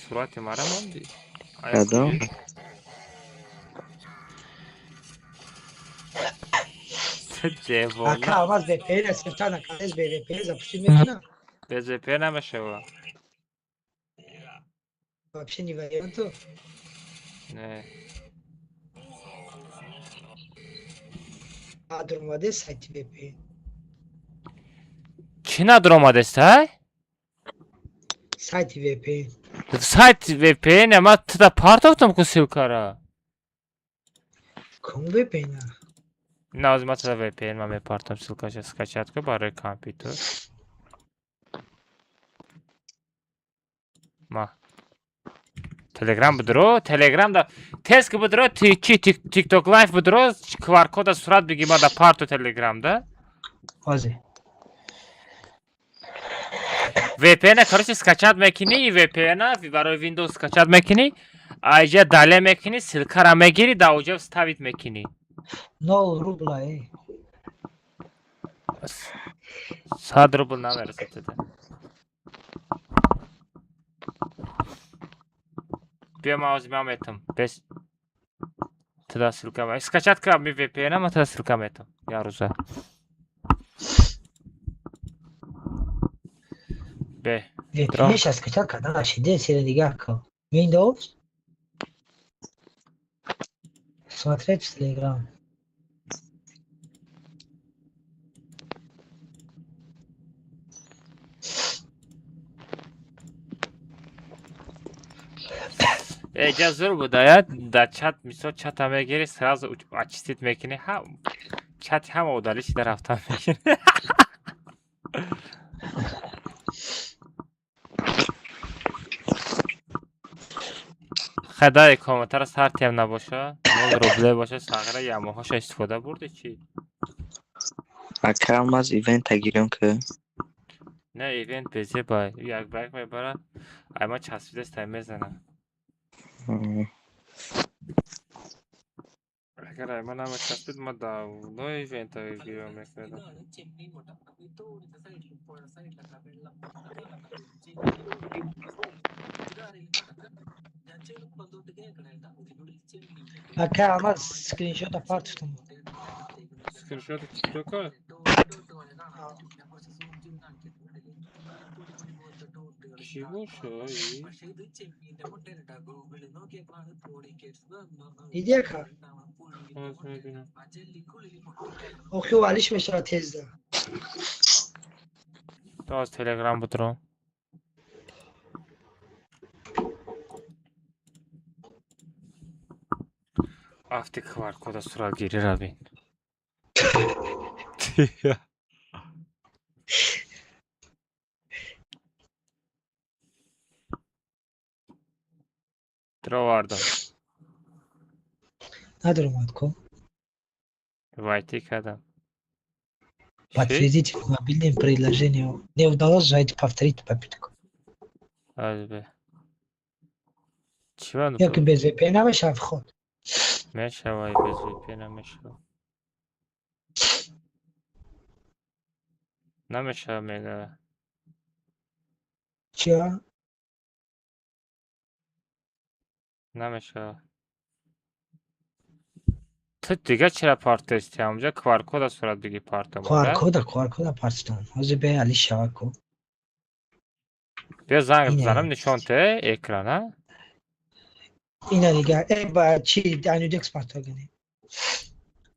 Сурати мара монди? Кадом? Девона. Ака, Алмаз VPN сифта накардес, бе VPN запустить мекунам. Без VPN намешава. Вообще не варианту. Не. Надромаде сайти VPN. Чӣ надромадест, ай? Сайти VPN. Сайт VPN ма туда партофтам ку ссылкара. Ком VPN? На, ҳозир ма туда VPN ма мепартам, ссылкаша скачать ку барои компютер. Ма. Телеграм бидро, Телеграм да тез ки бидро, ти чи TikTok Live бидро, QR кода сурат биги ма да парту Телеграм да. Ҳозир. VPN короче скачать мекунӣ, VPN барои Windows скачать мекунӣ, айҷа дале мекунӣ, ссылкара мегирӣ, да оҷа вставить мекунӣ. 0 рубла, эй. 100 рубл намерасад туда. Биё, ман ҳозир ман метам. Бес туда ссылка. Скачать кардам ми VPN, ма туда ссылка метам. Я рӯза. Бе. VPN ша скачать кардан нашиде, сера нигоҳ кун. Windows. Смотреть в Telegram. Эҷа зур буда, да чат, мисол, чата мегири, сразу очистить мекунӣ, ҳа, чати ҳама удалить шида рафтан мекунӣ. Хадай комментара сартиам набоша, 0 рубле боша, сағира ямоҳоша истифода бурди чӣ? Ака Алмаз, ивента гирён ки. Не, ивент безебай, як ба як мебара, ай ма часпидест, ай мезана. Агар ай ма намечаспид, ма давно ивента гирён мекардам. Ака Алмаз, скриншота партуфтам. Скриншоти тиктока? Чӣ боша? Диди, ака? Ҳозир мебинам. Охи валиш мешавад тезда. То аз Телеграм будро. Афти QR кода суратгирӣ равин. Дровардам. Надромад ко. Войти кардам. Подтвердите в мобильном приложении. Не удалось зайти, повторить попытку. Азбе. Чӣ? Ёки без VPN намешавад вход. Мешава, и без VPN намешава. Намешава, мега. Чия? Намешава. Ту дига чира партоисти ҳамҷа QR кода сурат биги партом. QR кода, QR кода партофтам. Ҳозир бе али шава ко. Биё, занг Ине. бизанам, нишон те экрана. Ина нигаҳ. Э, ба чи Анюдекс партогани.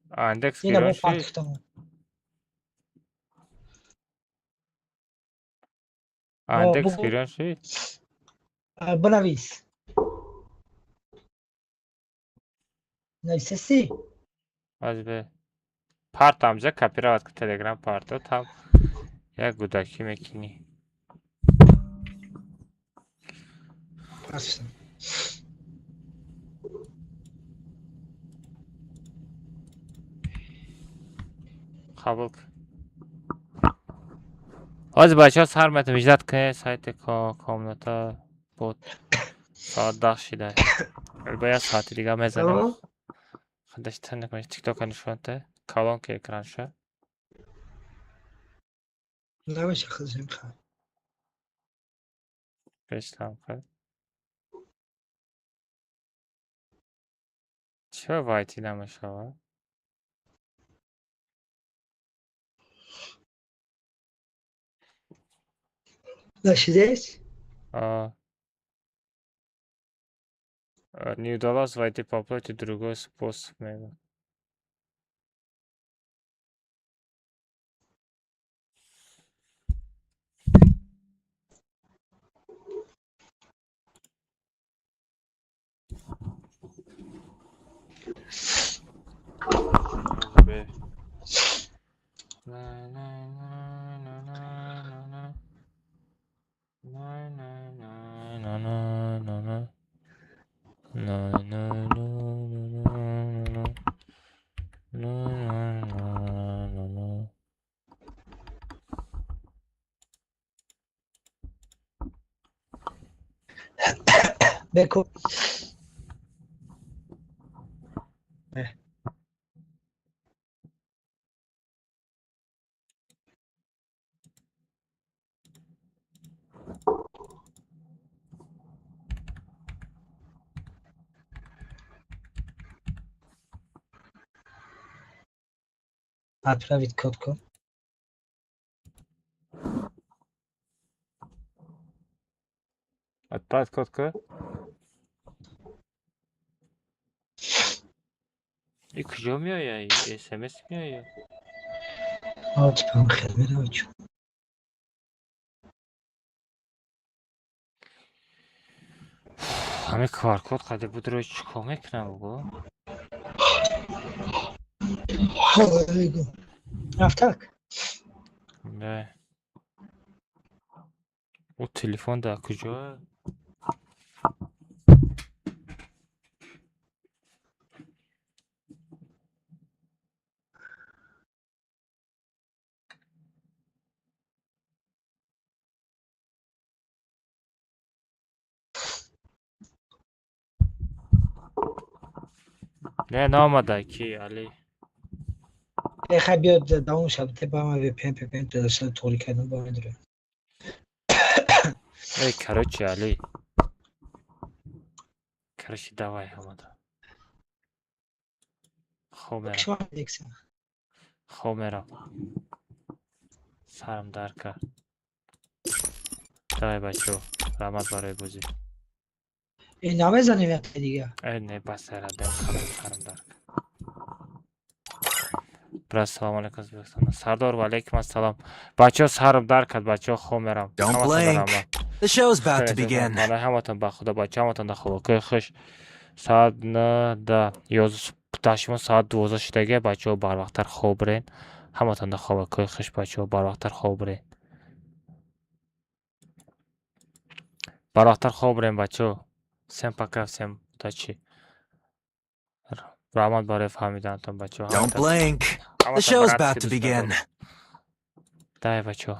Андекс Ина бо гирён ши. партофтам. Андекс бугу. гирён ши. Бинавис. Нависеси? Азбе. Парт ҳамҷа копировать ку, Телеграм парто там як гудакӣ мекунӣ. Партофтам. Қабул кун. Ҳозир бачаҳо сар метам, иждат кунед сайти комната бот. Соат 10 шида. Ба як соати дига мезанем. Худаш тан накунед, тиктока нишон те. Калон ки экранша. Намеша хизм ха. Бештам кар. Чаро войти намешавад? Нашидес? А. Не удалось войти, попробуйте другой способ, мега. Бе. На на на на на на на. На на на на на на на. На на на на на на. На на на на на. Беко. Отправить код ку. Отправить код ку? И куҷо меояй? СМС меояд? Ҳо, хел меравад чун. Ҳамин QR-код қаде буд, рӯи чӣ кор мекунам, бугӯ? Рафтак. Не. Ӯ телефон дар куҷо? Не, наомада ки Али. Хай, биё, давом шаб те ба ма VPN PPN дошта туғри кардам, ба медурам. Эй, короче, Али. Короче, давай ҳамада. Хоб мерам. Шумо декса. Хоб мерам. Сарам дард кард. Давай, бачаҳо. Раҳмат барои бозӣ. Э, намезанем як дига. Э, не, бас, радам, сарам дард кард. Брат, салом алейкум, Ӯзбекистон. Сардор, ва алейкум ассалом. Бачаҳо, сарам дард кард, бачаҳо, хоб мерам. Don't Ҳаматон blink. раҳмат. The show's about to begin. Барои ҳаматон ба худо, бачаҳо, ҳаматон дар хобокои хуш. Соат да 11 дашмо, соат 12 шудагия, бачаҳо, барвақттар хоб бирен. Ҳаматон дар хобокои хуш, бачаҳо, барвақттар хоб бирен. Барвақттар хоб бирен, бачаҳо. Всем пока, всем удачи. Раҳмат барои фаҳмиданатон, бачаҳо. Don't blink. The show's about to begin. Давай, бачаҳо.